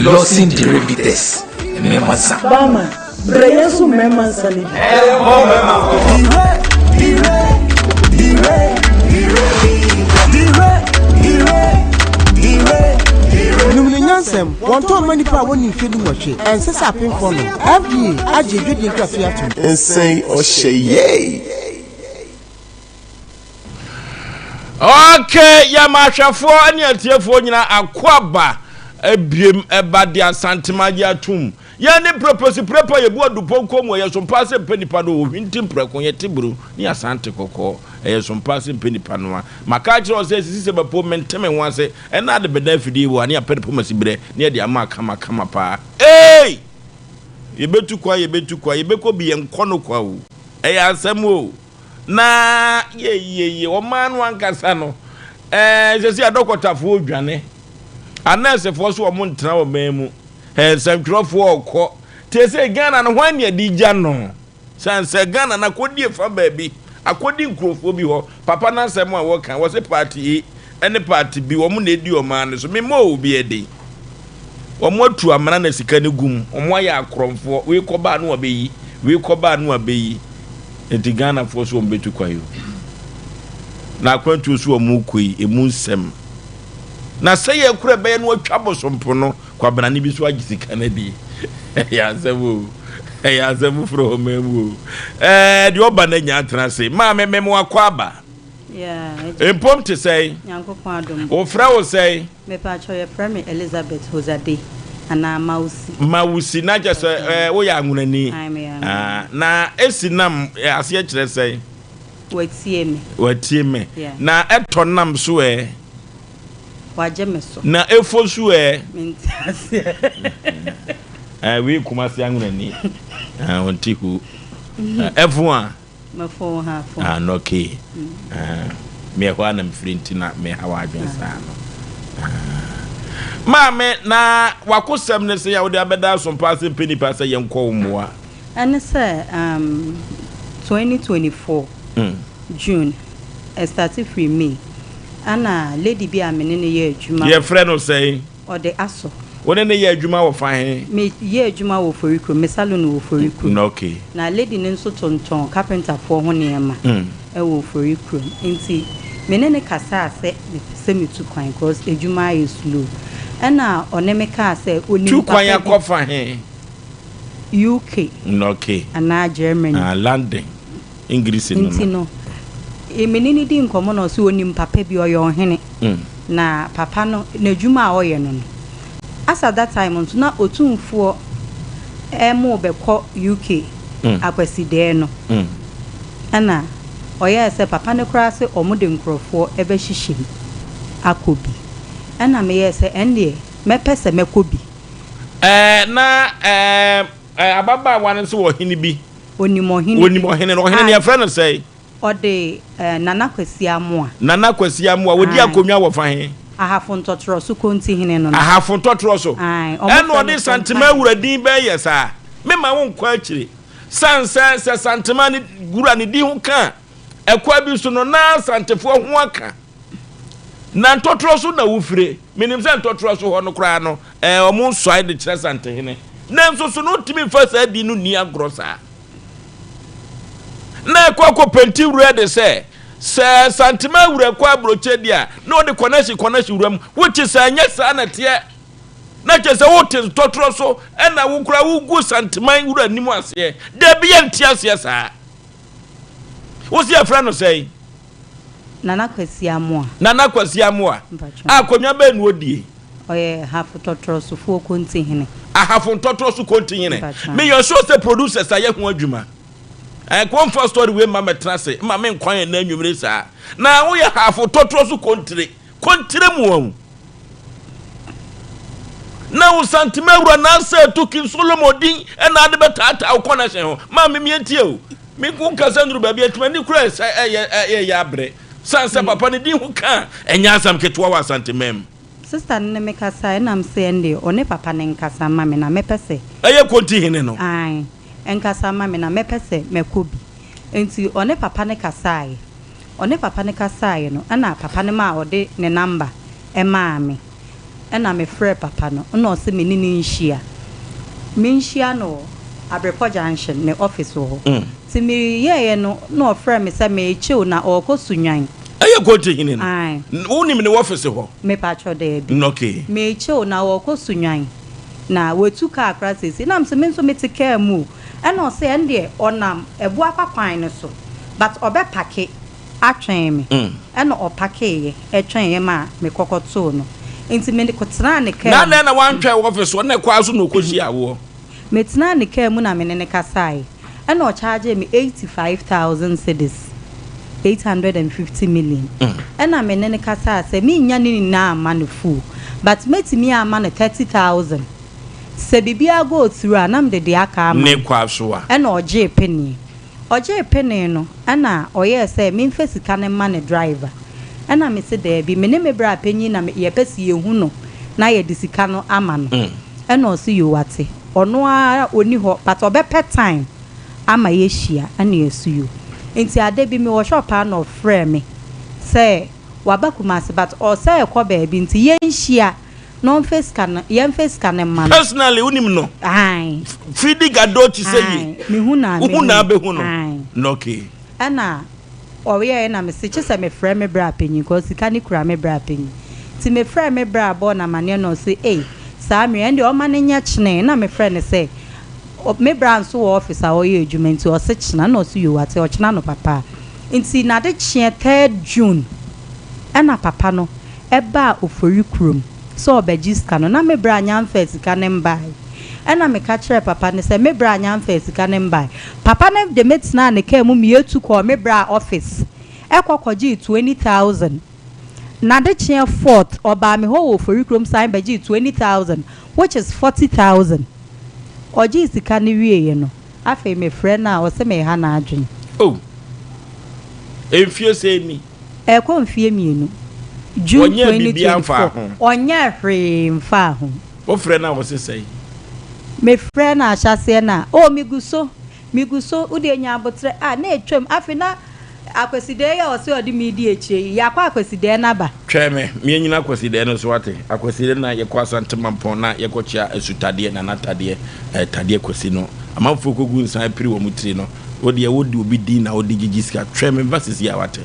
S13: Lawson Dire Bitters mmarima nsa.
S14: Barman, brɛ yɛn nso mmarima nsa no bi.
S11: Ɛbɔ mmarima nkɔmmɔ.
S15: Nom no nyansam, wɔntɔn mma nnipa a wɔnni mfe dunwɔtwe. Ɛnsɛ sɛ apemfoɔ nom. FDA agye adwadie nkratoɔ yi atom.
S10: Nsɛn ɔhyɛ yay.
S2: Okay, yɛma ahwɛfoɔ ne atiefoɔ nyinaa akoaba ebiem ɛba de Asantema gye atum. Yɛn ne prɛpɛsi prɛpɛ yɛbu adupɔnkɔ mu ɛyɛ sompa ase mpɛ nipa no ohwinti mprɛko yɛte buru ne Asante kɔkɔɔ ɛyɛ sompa ase mpɛ nipa no a maka akyerɛ wo sɛ sisi sɛ bɛpo mente me ho ase ɛna ade bɛda afidie wɔ a ne apɛ ne pomasi berɛ ne yɛde ama kama kama paa eei! Yɛbɛtu kwa, yɛbɛtu kwa, yɛbɛkɔ bi, yɛnkɔ no kwa o. Ɛyɛ asɛm o. Na yeyeye, ɔman no ankasa no, ɛɛ sɛsi adɔkɔtafoɔ redwane, anɛɛsefoɔ so wɔn ntena ɔman mu, ɛɛ nsɛntwerɛfoɔ rekɔ. Te sɛ Ghana no, hwan ne ɛde gya no? Sane sɛ Ghana no akɔdi fa baabi, akɔdi nkurɔfoɔ bi hɔ. Papa no asɛm a wɔka, wɔse party A ne party B, wɔn na ɛdi ɔman no so. Memmɔɔ obi ɛden. Wɔn atu amena na sika no gu mu. Wɔn ayɛ akorɔmfoɔ. Wei kɔba a na wabɛyi, wei kɔba a na wabɛyi. Nti Ghanafoɔ so wɔn bɛtu kwan o. Na akwantuo so wɔn rekɔ yi, ɛmu nsɛm. Na sɛ yɛ kora ɛbɛyɛ no atwa bosompo no, kwabenane bi so agye sika no adi. Ɛyɛ asɛm o. Ɛyɛ asɛm foforɔ wɔ man mu o. Ɛɛ deɛ ɔba no anya atena ase. Maame mem wakɔ aba. Mpom te sɛn?
S16: Nyankopɔn adom.
S2: Wofrɛ wo sɛn?
S16: Mepaakyɛw yɛfrɛ me Elizabeth Hozade anaa Mawusi.
S2: Mawusi na kyerɛ sɛ ɛɛ woyɛ Anwonani.
S16: Ae meyɛ Anwonani.
S2: Na esi nam aseɛ kyerɛ sɛn?
S16: Watie me.
S2: Watie me.
S16: Yeah.
S2: Na ɛtɔ nam so ɛ?
S16: Wagye me so.
S2: Na efo so ɛ?
S16: Mente aseɛ.
S2: Ɛɛ wei Kumasi Anwonani. Ah, ɔnte hu. Ɛfo a?
S16: Mɛfo ha fo.
S2: Ah, no okay. Ah, me ɛhɔ a na mefiri nti na meha w'adwene saa no. Ah. Maame, na wakosɛm ne sɛ yɛ wode abɛda asompa ase mpɛ nipa sɛ yɛnkɔ wo mmoa.
S16: Ɛne sɛ um, 2024 June, ɛstarte firi May, ɛna lady bi a me ne no yɛ adwuma.
S2: Yɛfrɛ no sɛn?
S16: Ɔde asɔ.
S2: Wo ne no yɛ adwuma wɔ fa he?
S16: Me yɛ adwuma wɔ Oforikrom, me salon wɔ Oforikrom.
S2: Okay.
S16: Na lady no nso tontɔn carpenterfoɔ ho nneɛma wɔ Oforikrom. Nti me ne no kasaa sɛ mepɛ sɛ metu kwan cos adwuma ayɛ slow. Ɛna ɔne me kaa sɛ onim
S2: Tu
S16: papa
S2: kwan
S16: bi.
S2: akɔ fa he?
S16: UK
S2: Okay.
S16: anaa Germany.
S2: Ah, London. Engirisi no
S16: Nti
S2: no.
S16: no, me ne no dii nkɔmmɔ na ɔse onim papa bi, ɔyɛ ɔhene. Na papa no, n'adwuma a ɔyɛ no no, as at that time nso na Otumfoɔ rema ɔbɛkɔ UK Akwasidɛɛ no, ɛna ɔyɛɛ sɛ papa no koraa se wɔde nkorɔfoɔ bɛhyehyɛ mu akɔ bi. Ɛna meyɛɛ sɛ ɛndeɛ mɛpɛ sɛ mɛkɔ bi.
S2: Ɛɛ, na ɛɛ, ababaawa no nso wɔ ɔhene bi.
S16: Onim ɔhene bi.
S2: Onim ɔhene no. Ɔhene no yɛfrɛ no sɛn?
S16: Ɔde eh, Nana Kwasi Amoah.
S2: Nana Kwasi Amoah, ɔdi
S16: Ae.
S2: akonnwa wɔ fa he?
S16: Ahafo Ntɔtorɔ so Kontihene no no.
S2: Ahafo Ntɔtorɔ so.
S16: Ae, ɔmo
S2: Ɛna
S16: frɛ no
S2: ɔde Santema
S16: Sɛmpahene.
S2: Wura din bɛn yɛ saa? Mema wo nkɔ akyire. Sane sɛ, sɛ Santema ne Wura ne din ho ka a, ɛkwan bi so no, na Asantefoɔ ho aka. Na Ntɔtorɔ so na wofire. Menim sɛ Ntɔtorɔ so hɔ no koraa no, eh, ɔmo nsɔe de kyerɛ Santehene. Nanso so no wontumi mfa saa din no nni agorɔ saa? Na ɛkɔ akɔpenti wura de sɛ, sɛ Santema wura kɔ aburokyɛ di a, na ɔde kɔnɛhye kɔnɛhye wura mu, which is ɛnyɛ saa na ɛteɛ. Na kyerɛ sɛ wote ntɔtorɔ so ɛna wo koraa wogu Santeman wura anim aseɛ. Dabi yɛnte aseɛ saa. Wo se yɛfrɛ no sɛn?
S16: Nana Kwasi Amoah.
S2: Nana Kwasi Amoah.
S16: Mpakyɛw.
S2: A akonnwa bɛn na odie?
S16: Ɔyɛ Ahafo Tɔtrɔsofoɔ Kontihene.
S2: Ahafo Ntɔtrɔso Kontihene.
S16: Mpakyɛw.
S2: Me yɛ sure sɛ producers ayɛ ho adwuma. Ɛɛ kò nfa story wei mma mɛtena ase mma me nkwan ɛnɛ anwummere saa. Na woyɛ Ahafo Tɔtrɔso Kontire. Kontire mu ahu. Na wo Santema awura n'asɛ to King Solomon din ɛna ade bɛtaataa wo connection ho. Maame mientie o. Me nko nkasa nnuru baabi a nti m'ani kura sɛ ɛyɛ ɛyɛ abrɛ. San sɛ papa ne din ho ka a, ɛnyɛ asɛm ketewa wɔ Asanteman mu.
S16: Sister no ne me kasae ɛna mese ɛndeɛ ɔne papa no nkasa mma me na mɛpɛ sɛ.
S2: Ɛyɛ Konti hene no.
S16: Ae, nkasa mma me na mɛpɛ sɛ mɛkɔ bi. Nti ɔne papa no kasaeɛ. Ɔne papa no kasaeɛ no ɛna papa no maa ɔde ne number maa me. Ɛna me frɛɛ papa no ɛna ɔse me ne no nhyia. Me nhyia no wɔ Abrepɔ junction ne office wɔ hɔ. Nti me yɛɛyɛ no na ɔfrɛɛ me sɛ meekye o na ɔɔkɔ Sunyani.
S2: Ɛyɛ Kontihene no?
S16: Ae.
S2: Wo nim ne office hɔ?
S16: Me patrɔ daabi.
S2: Okay.
S16: Meekye o na ɔɔkɔ Sunyani na watu car koraa seesei. Na mese me nso mete car mu o. Ɛna ɔse ɛndeɛ ɔnam Abuakwa kwan no so but ɔbɛ pake. atwɛn me. Ɛna ɔpakeeɛ twɛneeɛ maa mekɔkɔtoo no. Nti mekɔtenaa ne kaa
S2: Na
S16: mu.
S2: adɛn na woantwɛn wɔ ɔfese hɔ na ɛkwan so na ɔkɔhyiaa woɔ?
S16: Metenaa ne kaa mu na me ne no kasaeɛ. Ɛna ɔkyagyee me 85,000 cedis, 850 million. Ɛna me ne no kasaa sɛ mennya ne nyinaa mma no full, but mɛtumi ama no 30,000. Sɛ biribiara go through a, na mede deɛ aka ama
S2: Ne
S16: no.
S2: kwa so a.
S16: Ɛna ɔgyee peneɛ. Ɔgyee penee no ɛna ɔyɛɛ sɛ menfa sika no mma ne driver. Ɛna mese daabi, me ne me bra panyin na yɛpɛ sɛ yɛhu no na yɛde sika no ama no. Ɛna ɔse yoo wate. Ɔno ara ɔni hɔ but ɔbɛpɛ time ama yɛahyia. Ɛna yɛse yoo. Nti ada bi mewɔ shop a na ɔfrɛɛ me sɛ waba Kumasi but ɔsɛ ɛkɔ baabi nti yɛnhyia. Na ɔmfa sika no, yɛmfa sika no mma no.
S2: Personally, wonim no?
S16: Ae.
S2: Fidi Gadochi sɛ yi.
S16: Ae, mehu no a, mehu no.
S2: Wohu no a bɛhu no?
S16: Ae.
S2: No, okay.
S16: Ɛna ɔyɛeɛ na mese kye sɛ mefrɛ me bra panyin cause sika no kura me bra panyin. Nti mefrɛɛ me bra bɔɔ no amaneɛ na ɔse ei, saa mmerɛ yi ɛndeɛ ɔmma no nyɛ kyenee. Ɛna mefrɛɛ no sɛ. Me bra nso wɔ office a ɔyɛ adwuma nti ɔse kyena na ɔse yoo ate ɔkyena anɔpa paa. Nti n'adekyeɛ third June ɛna papa no ɛbaa Ofori kurom sɛ ɔbɛgye sika no na me bra anya mfaa sika no mbae. Ɛna meka kyerɛɛ papa no sɛ me bra anya mfaa sika no mbae. Papa no de me tenaa ne kaa mu mietu kɔɔ me bra office ɛkɔ kɔgyee 20,000. N'adekyeɛ fourth ɔbaa me hɔ wɔ Ofori kurom san bɛgyee 20,000 which is 40,000. Ɔgyee sika no wieeɛ no, afei mefrɛ no a, ɔse mereha n'adwene.
S2: Oh! Mfie sɛn ni?
S16: Ɛrekɔ mfie mmienu. June
S2: Ɔnyɛɛ biribiara mfaa
S16: 2024.
S2: ho?
S16: Ɔnyɛɛ hwee mfaa ho.
S2: Wofrɛ no a ɔse sɛn?
S16: Mefrɛ no ahyɛaseɛ no a, oh megu so, megu so, wodeɛ nya aboterɛ, ah na ɛtwam, afei na Akwasidɛɛ yi a ɔse ɔde me redi akyire yi, yɛakɔ Akwasidɛɛ no aba.
S2: Twɛn me, meanyini Akwasidɛɛ no so wate. Akwasidɛɛ no na yɛkɔ Asante Mampɔn na yɛkɔkyea Asutadeɛ, Nana Tadeɛ, eh, Tadeɛ Kwasi no. Amanfoɔ kɔgu nsa apiri wɔn tiri no, wo deɛ wode obi din na wode gyegye sika. Twɛn me ba sisi a wate.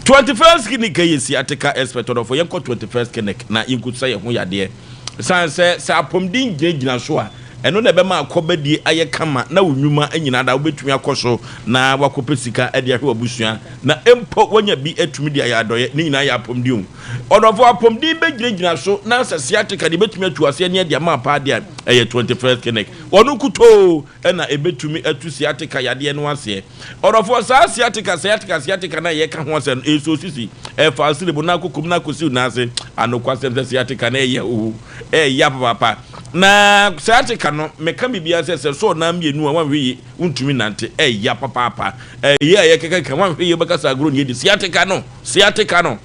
S2: 21st Clinic yɛ sciatica expert ɔdɔfoɔ, yɛnkɔ 21st Clinic na yɛnkɔsa yɛn ho yadeɛ. Ɛsiane sɛ sɛ apɔmuden gyinagyina so a, ɛno na ɛbɛma akɔbadie ayɛ kama na wo nnwuma nyinaa da wobɛtumi akɔ so na woakɔpɛ sika de ahwɛ w'abusua na mpo woanya bi atumi de ayɛ adɔeɛ. Ne nyinaa yɛ apɔmuden o. Ɔdɔfoɔ, apɔmuden bɛgyinagyina so na sɛ sciatica deɛ ɛbɛtumi atu aseɛ ne ade ama paa deɛ a, ɛyɛ 21st Clinic. Ɔno nkutoo na ɛbɛtumi atu sciatica yadeɛ no aseɛ. Ɔdɔfoɔ, saa sciatica, sciatica, sciatica no a yɛka ho asɛm no, ɛsɔ sisi, ɛfa asene mu na akɔkɔ mu na akɔsiw nan ase. Anokwasɛm sɛ sciatica no ɛyɛ o, ɛyɛ papaapa. Na sciatica no, meka biribiara sɛ, sɛ ɛsɔ nan mmienu a, woanhwɛ yie, wontumi nnante. Ɛya papaapa. Ɛyɛ a yɛkekaka, woanhwɛ yie wobɛka sɛ agorɔ na yɛdi. Sciatica no, sciatica no.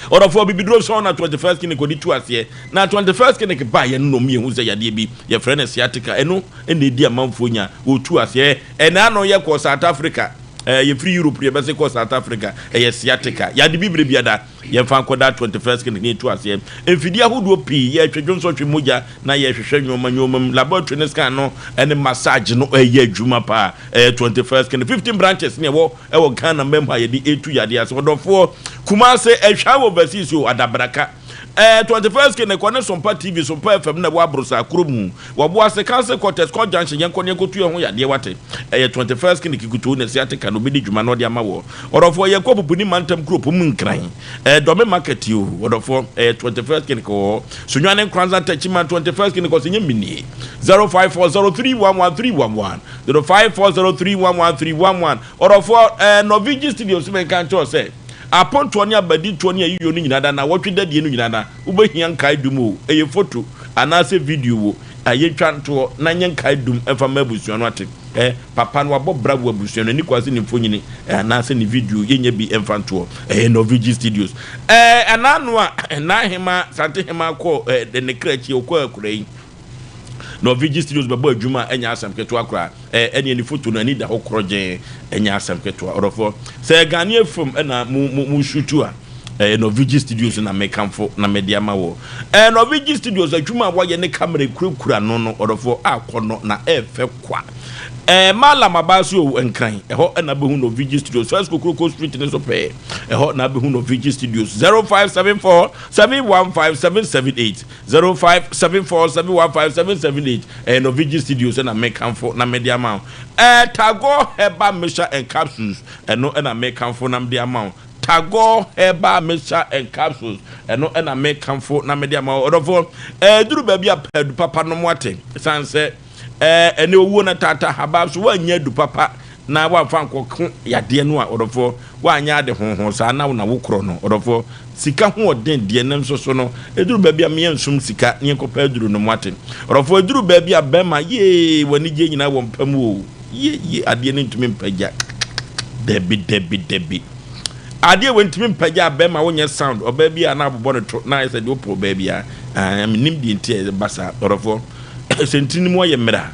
S2: Ɔdɔfoɔ, abibiduro sɔn na 21st Clinic ɔde tu aseɛ. Na 21st Clinic baeɛ no na ɔmo yɛhu sɛ yadeɛ bi, yɛfrɛ no sciatica, ɛno na ɛdi amanfoɔ nya, wɔtu aseɛ. Ɛna ano yɛkɔɔ South Africa, ɛɛ yɛfiri Europe no yɛbɛse kɔɔ South Africa, ɛyɛ sciatica. Yade bibire biada, yɛmfa nkɔda 21st Clinic na yɛtu aseɛ. Mfidie ahodoɔ pii, yɛtwe dwonsɔ twe mogya na yɛhwehwɛ nnoɔma nnoɔma mu. Laboratory ne scan no ne massage no ɛyɛ adwuma paa. Ɛyɛ 21st Clinic, 15 branches na ɛwɔ ɛwɔ Ghana man mu a yɛde ɛtu yadeɛ ase. Ɔdɔfoɔ, Kumase, Ɛhwa wɔ overseas o, Adabraka. Ɛɛ 21st Clinic ɔne Sompa TV, Sompa FM na ɛwɔ Abrosa kuro mu. Wɔ Boase, Council Quarters, Court Junction, yɛnkɔ na yɛnkɔtu yɛn ho yadeɛ wate. Ɛyɛ 21st Clinic nkutoo na sciatica na ɔbɛdi dwuma na ɔde ama woɔ. Ɔdɔfoɔ, yɛnkɔ Pupuni mantam kuropɔn mu Nkran. Ɛyɛ Dɔme Market o, ɔdɔfoɔ, ɛyɛ 21st Clinic wɔ hɔ. Sunyani Nkoranza Techiman 21st Clinic ɔsɛ nyɛ menie. 0540311311, 0540311311. Ɔdɔfoɔ, ɛɛ Norwegian Studio nso menka nkyerɛ wo sɛ, Apontoɔ ne abadintoɔ ne ayiyɔ no nyinaa da, nnawɔtwe dadie no nyinaa da, wobɛhia nkaedum o, ɛyɛ foto anaasɛ video o, a yɛntwa ntoɔ na nyɛ nkaedum mfa mma abusua no ate. Ɛ, papa no wabɔ bra wɔ abusua no ani kwan sɛ ne mfonini ɛ, anaasɛ ne video yɛnya bi mfa ntoɔ. Ɛyɛ Norvigi Studios. Ɛ, ɛna ano a Naahemaa, Santehemaa kɔɔ ɛ, ne kra akyi, ɔkɔɔ akuraa yi. Norvigi Studios bɛbɔ adwuma a ɛnyɛ asɛm ketewa koraa. Ɛ, ɛneɛ ne foto no ani da hɔ korɔgyenn, ɛnyɛ asɛm ketewa. Ɔdɔfoɔ, sɛ ɛyɛ Ghanaian film ɛna mo, mo, mo shutu a, ɛyɛ Norvigi Studios na mekamfo na mede ama wɔ. Ɛ, Norvigi Studios adwuma a wɔayɛ ne camera ekurakura no no, ɔdɔfoɔ, akɔnɔ na ɛɛfɛ kwa. Ɛ, Mallam Abaase o, Nkran, ɛhɔ ɛna abɛhu Norvigi Studios. First Kokroko Street no so pɛɛ, ɛhɔ na abɛhu Norvigi Studios. 0574 715 778. 0574715778 ɛyɛ Norwegian Studios ɛna mekamfo na mede ama wo. Ɛɛ Tagore Herbal Mixture and Capsules ɛno ɛna mekamfo na mede ama wo. Tagore Herbal Mixture and Capsules ɛno ɛna mekamfo na mede ama wo. Ɔdɔfoɔ, ɛduru baabi a pɛ adu papa nom wate. Ɛsiane sɛ ɛɛ ɛne owuo na taataa habaa so woannya adu papa na woamfa ankɔko yadeɛ no a, ɔdɔfoɔ, woanyɛ ade honhon saa na wo na wokorɔ no, ɔdɔfoɔ. Sika ho ɔden deɛ, nanso so no, ɛduru baabi a meɛ nsom sika na yɛnkɔpɛ aduro nom, woate? Ɔdɔfoɔ, ɛduru baabi a bɛrima, yee, w'anigyeɛ nyinaa wɔ mpa mu o, ye, ye, adeɛ no ntumi mpagya, dabi, dabi, dabi. Adeɛ wei ntumi mpagya a bɛrima wonyɛ sound, ɔbaa bi a na abobɔ ne to na ayɛ sɛ deɛ wopɛ ɔbaa biara, ah, mennim deɛ nti a ɛba saa, ɔdɔfoɔ. Sɛ ntini no mu ayɛ mmerɛ a,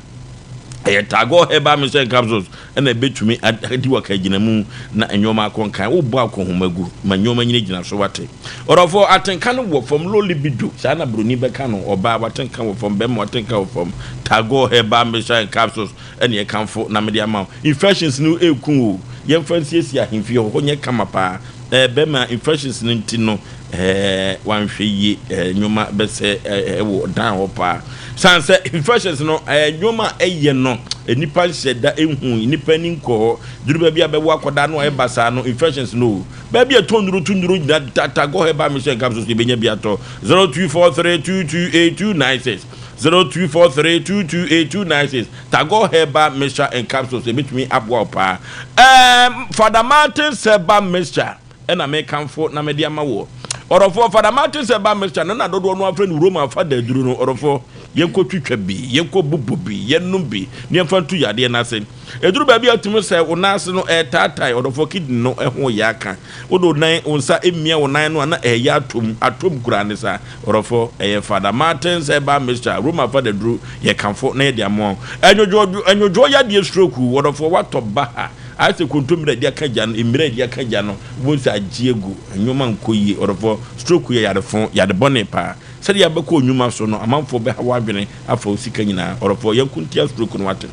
S2: ɛyɛ Tagore Herbal Mixture and Capsules na ɛbɛtumi adi w'akagyinamu na nneɛma akɔ nkan. Wobɔ akɔnhoma gu ma nneɛma nyina gyina so wate. Ɔdɔfoɔ, atenka no wɔ fam, low libido, saa na buroni bɛka no, ɔbaa w'atenka wɔ fam, bɛrima w'atenka wɔ fam. Tagore Herbal Mixture and Capsules na ɛkamfo na mede ama wo. Infections no ɛreku wo o, yɛmfa nsiesie ahemfie hɔ, hɔ nyɛ kama paa. Ɛɛ bɛma infections no nti no ɛɛ wanhwɛ yie ɛɛ nneɛma bɛsɛ ɛɛ wɔ dan hɔ paa. San sɛ infections no ɛɛ nneɛma a ɛyɛ no nnipa nhyɛ da nhu nnipa ani nkɔ hɔ. Duru baabi a bɛwo akwadaa no a ɛba saa no infections no o. Baabi a ɛtɔ nnuro to nnuro nyina tata go herbal mixture and capsules yɛbɛnya bi atɔ 0243228296 0243228296 Tagore herbal mixture and capsules ɛbɛtumi aboa wo paa. Ɛɛm Father Martin's herbal mixture ɛna mekamfo na mede ama woɔ. Ɔdɔfoɔ Father Martin's herbal mixture no na dodoɔ no afrɛ no Roma fada aduro no. Ɔdɔfoɔ yɛnkɔ twitwa bi, yɛnkɔ bobɔ bi, yɛnnom bi na yɛmfa ntu yadeɛ no ase. Ɛduru baabi a wotumi sɛ wo nan ase no ɛretaatae, ɔdɔfoɔ kidney no ho reyɛ aka. Wode wo nan, wo nsa mia wo nan no a na ɛreyɛ atom, atom koraa ne saa. Ɔdɔfoɔ, ɛyɛ Father Martin's herbal mixture, Roma fada duro, yɛkamfo na yɛde ama wo. Ɛnwodwoɔ, ɛnwodwoɔ yadeɛ stroke, ɔdɔfoɔ woatɔ baha, ayɛ sɛ kontommire a yɛde aka gya no, mmire a yɛde aka gya no, wobɛhu sɛ agye agu, nneɛma nkɔ yie. Ɔdɔfoɔ, stroke yɛ yarefo, yare bɔne paa. Sɛdeɛ abɛkɔ wo nnwuma so no, amanfoɔ bɛha w'adwene afa wo sika nyinaa. Ɔdɔfoɔ, yɛnko ntia stroke no wate.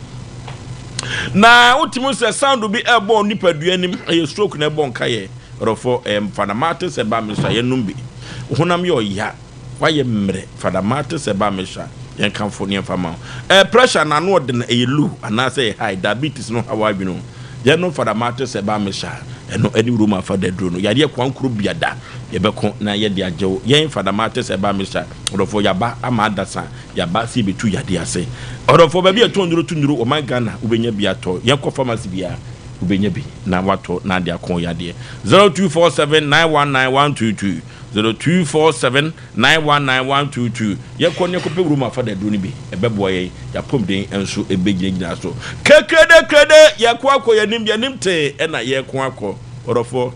S2: Na wotumi hu sɛ sound bi ɛrebɔ wo nipadua anim, ɛyɛ stroke na ɛbɔ nkaeɛ. Ɔdɔfoɔ, ɛyɛ Fada Martin sɛ ba me so a, yɛnnom bi. Wo honam yɛ ɔya, woayɛ mmerɛ, Fada Martin sɛ ba me so a, yɛnkamfo ne yɛmfa ma wo. Ɛɛ pressure no ano ɔden, ɛyɛ low anaasɛ ɛyɛ high, diabetes no ha w'adwene o. Yɛnom Fada Martin sɛ ba me so a, ɛno ɛne Roma fada aduro no. Yadeɛ koankoro biada. Yɛbɛko na yɛde agye wo. Yɛn Fada Martes ɛba Mr. Ɔdɔfoɔ yaba ama adasa yaba sɛ yɛbɛtu yadeɛ ase. Ɔdɔfoɔ baabi a yɛtɔn nnuro to nnuro wɔ man Ghana wobɛnya bi atɔ. Yɛnkɔ pharmacy biara wobɛnya bi na watɔ na ade ako yadeɛ. 0247 919 122 0247 919 122 Yɛnkɔ na yɛnkɔpɛ wurom afada aduro no bi ɛbɛboa yɛn yɛapɔmuden nso ɛbɛgyinagyina so. Kekrede krede yɛko akɔ yɛnim yɛnim tee ɛna yɛko akɔ. Ɔdɔfoɔ.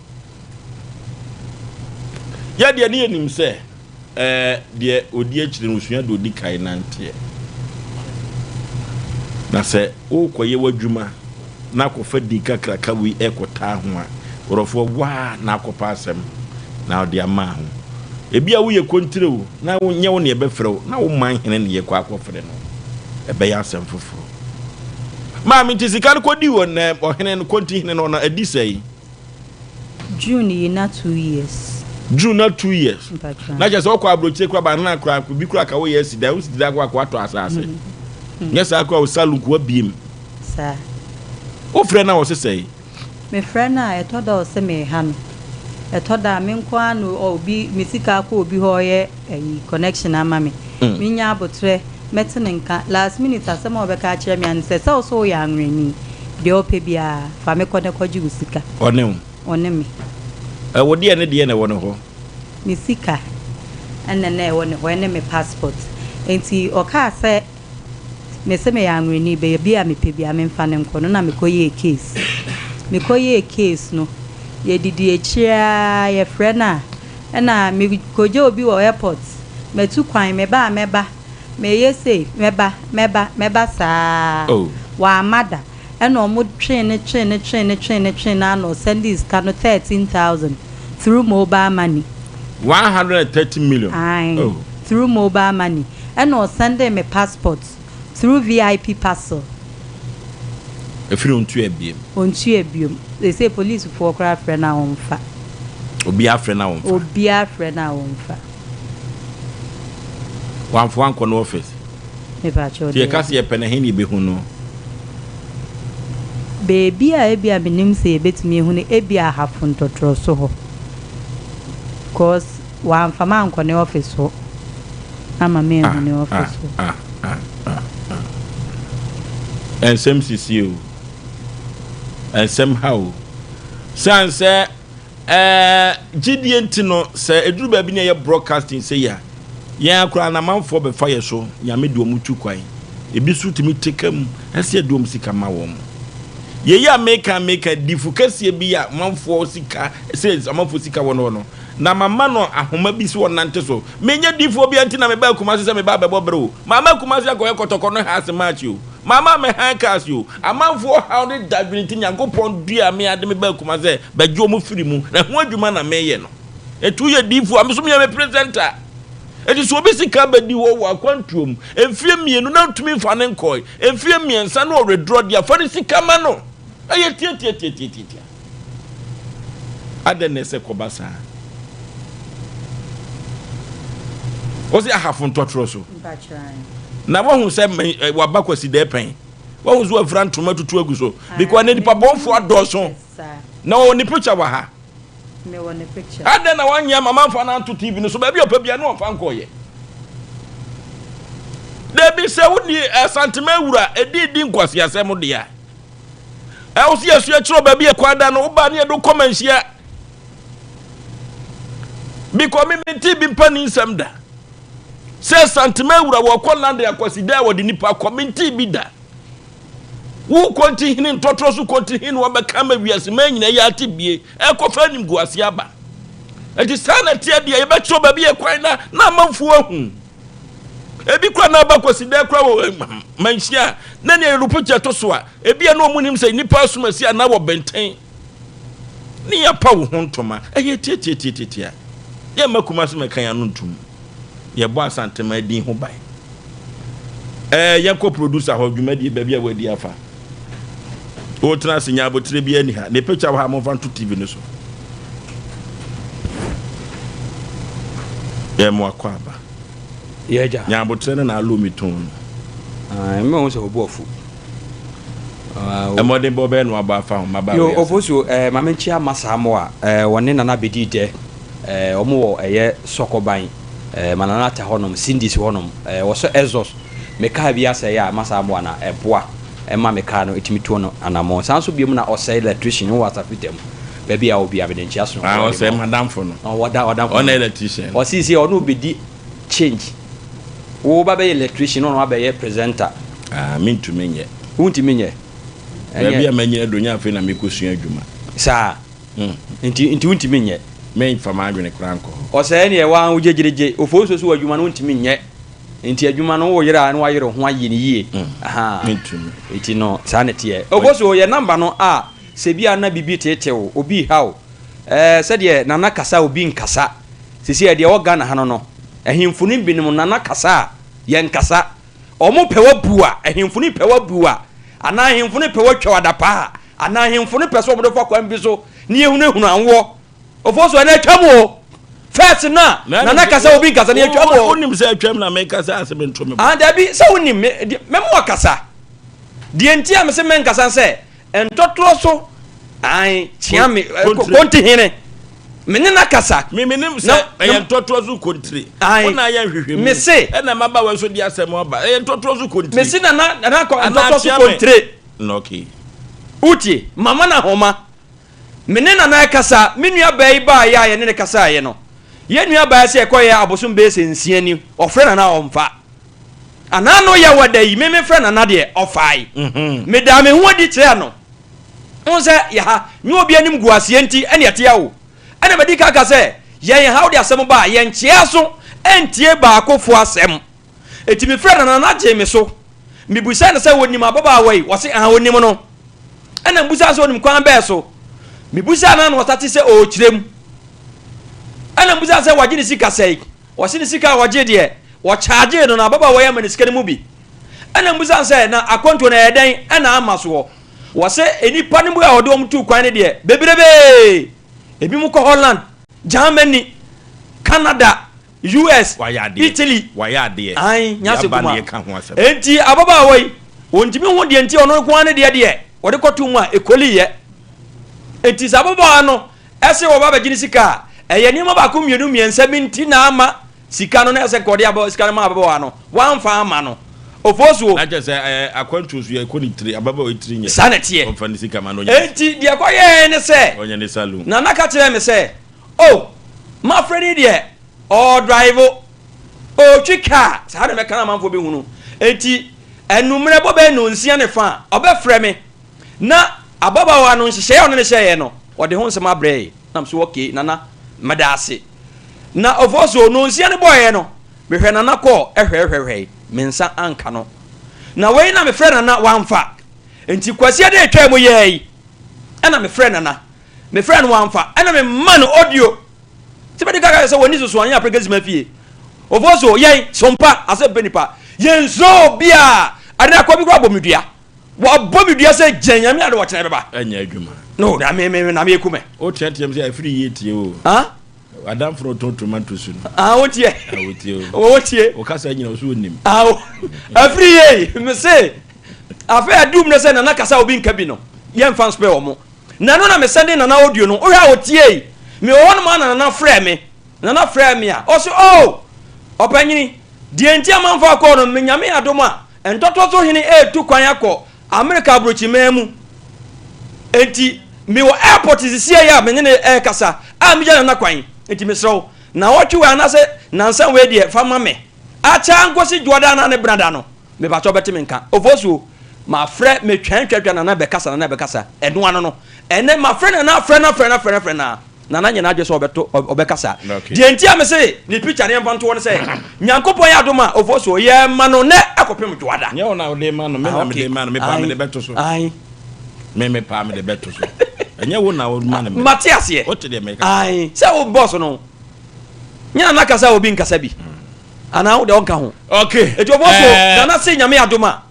S2: Yɛ deɛ ne yɛnim sɛ ɛɛ deɛ ɔdi akyire no ɔsua deɛ ɔdi kan nanteɛ. Na sɛ worekɔyɛ w'adwuma na akɔfa din kakraka wei ɛrekɔtaa ho a, worɔfoɔ waa na akɔpa asɛm na ɔde ama ho. Ebi a woyɛ kontire o, na nyɛ wo na yɛbɛfrɛ wo, na wo man hene na yɛkɔ akɔfrɛ no. Ɛbɛyɛ asɛm foforɔ. Maame nti sika no kɔdii wɔ nɛ ɔhene no, konti hene no, ɔno adi sɛe.
S16: June yi na 2 years.
S2: June na 2 years. Na kyerɛ sɛ ɔkɔ aburokyire kora ba na kora bi kora ka woyɛ asi dan wosi dan kora kɔ atɔ asase. Nyɛ saa kora wo salon ko abiem.
S16: Saa.
S2: Wofrɛ na ɔse sɛe.
S16: Mefrɛ no a ɛtɔ da ɔse meha no. Ɛtɔ da a me nko ara na obi me sika akɔ obi hɔ ɔyɛ ayi connection ama me. Menya abotrɛ mɛte ne nka. Last minute asɛm a ɔbɛka akyerɛ me ara ne sɛ, sɛ wo so woyɛ anwerɛni, deɛ ɔpɛ biara, fa me kɔ na kɔgye wo sika.
S2: Ɔne wo?
S16: Ɔne me.
S2: Ɛ, wo deɛ ne deɛ na ɛwɔ ne hɔ?
S16: Me sika na na ɛwɔ ne hɔ, ɛne me passport. Enti ɔkaa sɛ, mese meyɛ anwerɛni, baabi a mepɛ biara memfa no nkɔ no, na mekɔyɛɛ case. Mekɔyɛɛ case no, yɛdidi akyire ara, yɛfrɛ no a, ɛna mekɔgya obi wɔ airport, matu kwan, meba a mɛba. Meyɛ sei, mɛba, mɛba, mɛba saa. Wamma da. Ɛna ɔmo twee no twee no twee no twee no twee no ara na ɔsɛndee sika no 13,000 through mobile money.
S2: 130 million.
S16: Ae, through mobile money. Ɛna ɔsɛndee me passport through VIP parcel.
S2: Ɛfiri ɔntua biom.
S16: Ɔntua biom. Seesei policefoɔ koraa frɛ no a ɔmfa.
S2: Obiara frɛ no a ɔmfa.
S16: Obiara frɛ no a ɔmfa.
S2: Wamfa wankɔ no office.
S16: Mepakyɛw
S2: Nti yɛka sɛ yɛpɛ no ɛhe na yɛbɛhu no?
S16: Baabi a ebia menim sɛ yɛbɛtumi ahu no ebia Ahafo ntɔtorɔso hɔ cos wamfa me ankɔ ne office hɔ ama
S2: Ah
S16: manhu ne
S2: ah
S16: office hɔ.
S2: ah ah ah ah. Nsɛm sisi o. Nsɛm ha o. Siane sɛ Ɛɛ, gyidie nti no, sɛ ɛduru baabi na yɛyɛ broadcasting sei a, yɛn ara koraa no amanfoɔ bɛfa yɛ so, Nyame de wɔn tu kwan. Ebi nso tumi te ka mu, ɛsɛ yɛde wɔn sika ma wɔn. Yei a meka meka, difo kɛseɛ bi a amanfoɔ sika, sɛ amanfoɔ sika wɔ no hɔ no, na mama no ahoma bi sɛ ɔnante so. Menyɛ difoɔ biara nti na mebaa Kumasi sɛ meba abɛbɔ bere o. Mamma Kumasi akɔyɛ kɔtɔkɔ no house match o. Mamma ammɛhan cars o. Amanfoɔ haw ne dadwene nti Nyankopɔn duaa me ara de me baa Kumasi sɛ bɛgye wɔn firi mu. Na ɛho adwuma na meyɛ no. Enti woyɛ difoɔ a, me nso meyɛ me presenter. Enti sɛ obi sika bɛdi hɔ wɔ akwantuo mu mfeɛ mmienu na ntumi mfa no nkɔe, mfeɛ mmiɛnsa na ɔredrɔ deɛ a, fa ne sika ma no. Ɛyɛ tiatiatiatiatia. Adɛn na ɛsɛ kɔba saa? Wɔsi ahafo ntɔtorɔ so. Na wahu sɛ eh, waba kwasi dɛ pɛn. Wahu sɛ wafura ntoma tutu agu so. Because ne nipa bɔnfo adɔɔso. Na wɔwɔ ne picture wɔ ha. Adɛn na wanyɛ ama mamfa no anto TV no so baabi a ɔpɛ bia ne ɔmfa nkɔɔyɛ. Dabi sɛ wodi Asantema awura ɛdi di nkwaseasɛm deɛ a. Ɛwo sɛ yɛsua kyerɛ baabi a kwan da no woba ne yɛde kɔ manhyia. Because me mente bi mpa ne nsɛm da. Sɛ Asantema awura wɔkɔ London akwasi da a wɔde nipa kɔ mente bi da. Wo konti hene ntɔtorɔ so konti hene wɔbɛka ma wiase ma nyina yɛ ate bie ɛkɔfa animguase aba. Ɛnti saa na ɛteɛ deɛ yɛbɛkyerɛ baabi yɛ kwan na na amanfoɔ ahu. Ebi kora na aba kwasi dɛ kora wɔ eh, manhyia na nea yɛde picture to so a ebi a na wɔn nim sɛ nipa asomasi anaa wɔ bɛntɛn ne yɛapa wo ho ntoma ɛyɛ tiatiatiatia yɛmma Kumasi mɛka yɛn ano ntom. Yɛbɔ Asantema din ho ban. Ɛɛ yɛnkɔ producer hɔ dwumadie baabi a wadi afa. Wotena ase nya abotire bi ani ha. Ne picture wɔ ha momfa nto TV no so. Yɛ mo akɔ aba.
S17: Yɛ agya.
S2: Nya abotire no na alo mi tɔn no.
S17: Ah, mma ho sɛ obu afu.
S2: Mmɔden bɔ bɛyɛ no abɔ afa ho mmabaawa
S17: Yo, ofosu eh, ma menkyia Masa Amoah eh, wɔne Nana bɛdii dɛ. Eh, wɔn wɔ ɛyɛ Sɔkɔban, eh, Maranatha hɔnom, Cindy's hɔnom, eh, wɔsɔ Exhaust. Me car bi asɛe a, masa aboa na ɛboa ɛma me car no ɛtumi tuo no anamɔn. Saa nso biom na ɔsɛe electrician wɔ Asafita mu. Baabi a ɔwɔ biara mede nkyea sononko
S2: Ah,
S17: de
S2: ɔsɛe
S17: ma wo.
S2: madamfo no.
S17: Ɔwɔ da, ɔdamfo
S2: Ɔna
S17: no.
S2: electrician.
S17: Ɔsii sɛ ɔne ɔbɛdi change. Wo ba bɛyɛ electrician na ɔno abɛyɛ presenter.
S2: Ah, mentumi nyɛ.
S17: Wontumi nyɛ?
S2: Baabi a manyini adu nyɛ afei na mekɔsua adwuma.
S17: Saa. Nti nti wontumi nyɛ.
S2: Me nfa m'adwene koraa nkɔ hɔ.
S17: Ɔsɛɛ neɛ waa wo gyegyeregye ofoo nso so adwuma no wontumi nyɛ nti adwuma no wo yere a na wayere wo ho ayɛ no yie ahaa
S2: Mentumi.
S17: nti no saa na ɛteɛ. Ofoo so yɛ number no a sɛ bi a na biribi teetee wo obi reha wo ɛɛ sɛdeɛ Nana kasa obi nkasa sisi a deɛ ɛwɔ Ghana ha no no ahemfo no binom Nana kasa a yɛnkasa wɔn pɛ wabu a ahemfo no pɛ wabu a anaa ahemfo no pɛ watwa wo adapaa a Anaa ahemfo no pɛ sɛ wɔde fa kwan bi so ne yɛhunahuna woɔ. Ofo so ɛna atwam o. First no a Nana kasa obi nkasa no atwam o.
S2: Wonim sɛ atwam na meka sɛ ase mento me bo.
S17: Ah dabi sɛ wonim me mɛma wakasa. Deɛ nti a mese mɛnkasa sɛ ntɔtorɔ so ae kyea me kontihene me ne na kasa.
S2: Me menim sɛ ɛyɛ ntɔtorɔ so kontire.
S17: Ae
S2: Wo na ayɛ nhwehwɛmu.
S17: Mese.
S2: Ɛna mmabaawa nso de asɛm aba. Ɛyɛ ntɔtorɔ so kontire.
S17: Mese nana nana ntɔtorɔ so kontire.
S2: Okay.
S17: Wotie? Mama no ahoma. Me ne Nana rekasa, me nua baa yi baeɛ a yɛne no kasaeɛ no, yɛn nua baa yi sɛ yɛkɔeɛ abosom bɛyɛ sɛ nsia ni, ɔfrɛ Nana a ɔmfa. Anaa no yɛ wɔ da yi, me mefrɛ Nana deɛ, ɔfae. Mhm. Medaa me ho adi kyerɛɛ no. Wohu sɛ yɛ ha, nyɛ obi anim gu aseɛ nti ɛne ɛteɛ o. Ɛna madi kan ka sɛ, yɛn ha wode asɛm ba a, yɛnkyea so ntie baakofoɔ asɛm. Enti mefrɛɛ no na Nana gyee me so. Mebisaa no sɛ ɔnim ababaawa yi, ɔse aane ɔnim no. Ɛna mebisaa no sɛ ɔnim kwan bɛɛ so. Mebisaa no a na ɔstate sɛ ɔrekyerɛ mu. Ɛna mebisaa no sɛ wagye ne sika sɛe. Ɔse ne sika a ɔgye deɛ, wɔkyagyee no na ababaawa yi ama ne sika no mu bi. Ɛna mebisaa no sɛ na akwantuo no ɛyɛ dɛn ɛna ama soɔ. Ɔse nnipa no mu a ɔde wɔn tuu kwan no deɛ bebrebee. Ebinom kɔ Holland, Germany, Canada, US, Italy, ae, nyɛ asɛ kuma. Enti ababaawa yi, ɔntumi ho deɛ nti ɔno nko ara ne deɛ deɛ wɔde kɔto mu a ɛkɔliiɛ. Enti sɛ ababaawa no ɛse wɔba bɛgye ne sika a, ɛyɛ nneɛma baako mmienu mmiɛnsa bi nti na ama sika no na ɛsɛ nka ɔde aba sika no ma ababaawa no, wamfa ama no. Ofosuo.
S2: Na kyerɛ sɛ ɛɛ akwantuo so yɛkɔ ne tiri ababaawa yi tiri nyɛ.
S17: Saa na ɛteɛ.
S2: Ɔmfa ne sika ma no ɔnyɛ.
S17: Enti deɛ ɛkɔyɛɛ ne sɛ.
S2: Ɔnyɛ ne saloon.
S17: Nana ka kyerɛɛ me sɛ, Oh, mafrɛ no yi deɛ, ɔɔdraivo, ɔɔtwi kaa, saa na mɛka na amanfoɔ bɛhunu. Enti, anwummerɛ bɔ bɛyɛ nnɔnsia ne fa a, ɔbɛfrɛ me. Na ababaawa no, nhyehyɛeɛ a ɔne no hyɛeɛ no, ɔde ho nsɛm abrɛ yɛn. Na me so, okay, Nana, meda ase. Na ɔfɔɔ so, nnɔnsia no bɔeɛ no, mehwɛ Nana kɔɔ hwɛhwɛhwɛe, me nsa anka no. Na wei na mefrɛ Nana, wamfa. Enti Kwasiada a ɛtwaa mu yɛɛ yi, ɛna mefrɛɛ Nana. Mefrɛɛ no wamfa, ɛna mema no audio. Sɛ bɛde kaka sɛ wɔni soso anyɛ aprɛkɛ sima fie. Ofo so yɛn sompa asɛ mpɛ nipa. Yɛn suro obiara. Ade akɔ bi kora bɔ me dua. Wɔabɔ me dua sɛ gyɛn nyame ade wɔkyena bɛba.
S2: Ɛnyɛ adwuma.
S17: No, na me me na me eku me.
S2: O teateam sɛ afiri yie tie o.
S17: Ah?
S2: Adamfo no ɔtɔn tomatoes no.
S17: Ah, o tie.
S2: Ah, o tie o.
S17: O tie.
S2: O kasa nyina o so onim.
S17: Ah, o. Afiri yie, me se afei adum ne sɛ nana kasa obi nka bi no. Yɛmfa nspɛ wɔn. Na no na me sɛnde nana audio no. Wohwɛ a otie. Me wɔ hɔ nom a na nana frɛ me. Nana frɛɛ me a, ɔse, Oh! Ɔpanyini, deɛ nti a mamfa akɔɔ no, me Nyame adom a, ntɔtɔ so hene retu kwan akɔ Amerika aburokyiman mu. Enti, mewɔ airport sisiɛ yi a me ne no rekasa a megya Nana kwan. Enti mesrɛ wo, naawɔtwe wei anaasɛ nansa wei deɛ fa ma me. Akyɛ ara nkɔsi Dwoada anaa ne Benada no, mepakyɛ wobɛte me nka. Ofosuo, mafrɛ, metwɛn twɛtwɛ Nana bɛkasa, Nana bɛkasa. Ɛno ano no, ɛnnɛ mafrɛ Nana afrɛ no afrɛ no afrɛ no afrɛ no a, Nana nyɛ n'adwene sɛ ɔbɛto ɔbɛkasa. Deɛ nti a mese ne picture no yɛmfa nto hɔ ne sɛ Nyankopɔn yɛ adom a Ofosuo yɛma no nnɛ ɛkɔpem Dwoada.
S2: Nyɛ wo na wode ma no, me na mede ma no, me paa mede bɛto so.
S17: Ae.
S2: Me me paa mede bɛto so. Ɛnyɛ wo na woma no.
S17: Mate aseɛ.
S2: Wote deɛ meka.
S17: Ae. Sɛ wo boss no. Nyɛ Nana kasa a obi nkasa bi. Anaa wo deɛ ɔnka ho.
S2: Okay.
S17: Eti Ofosuo, Nana se Nyame adom a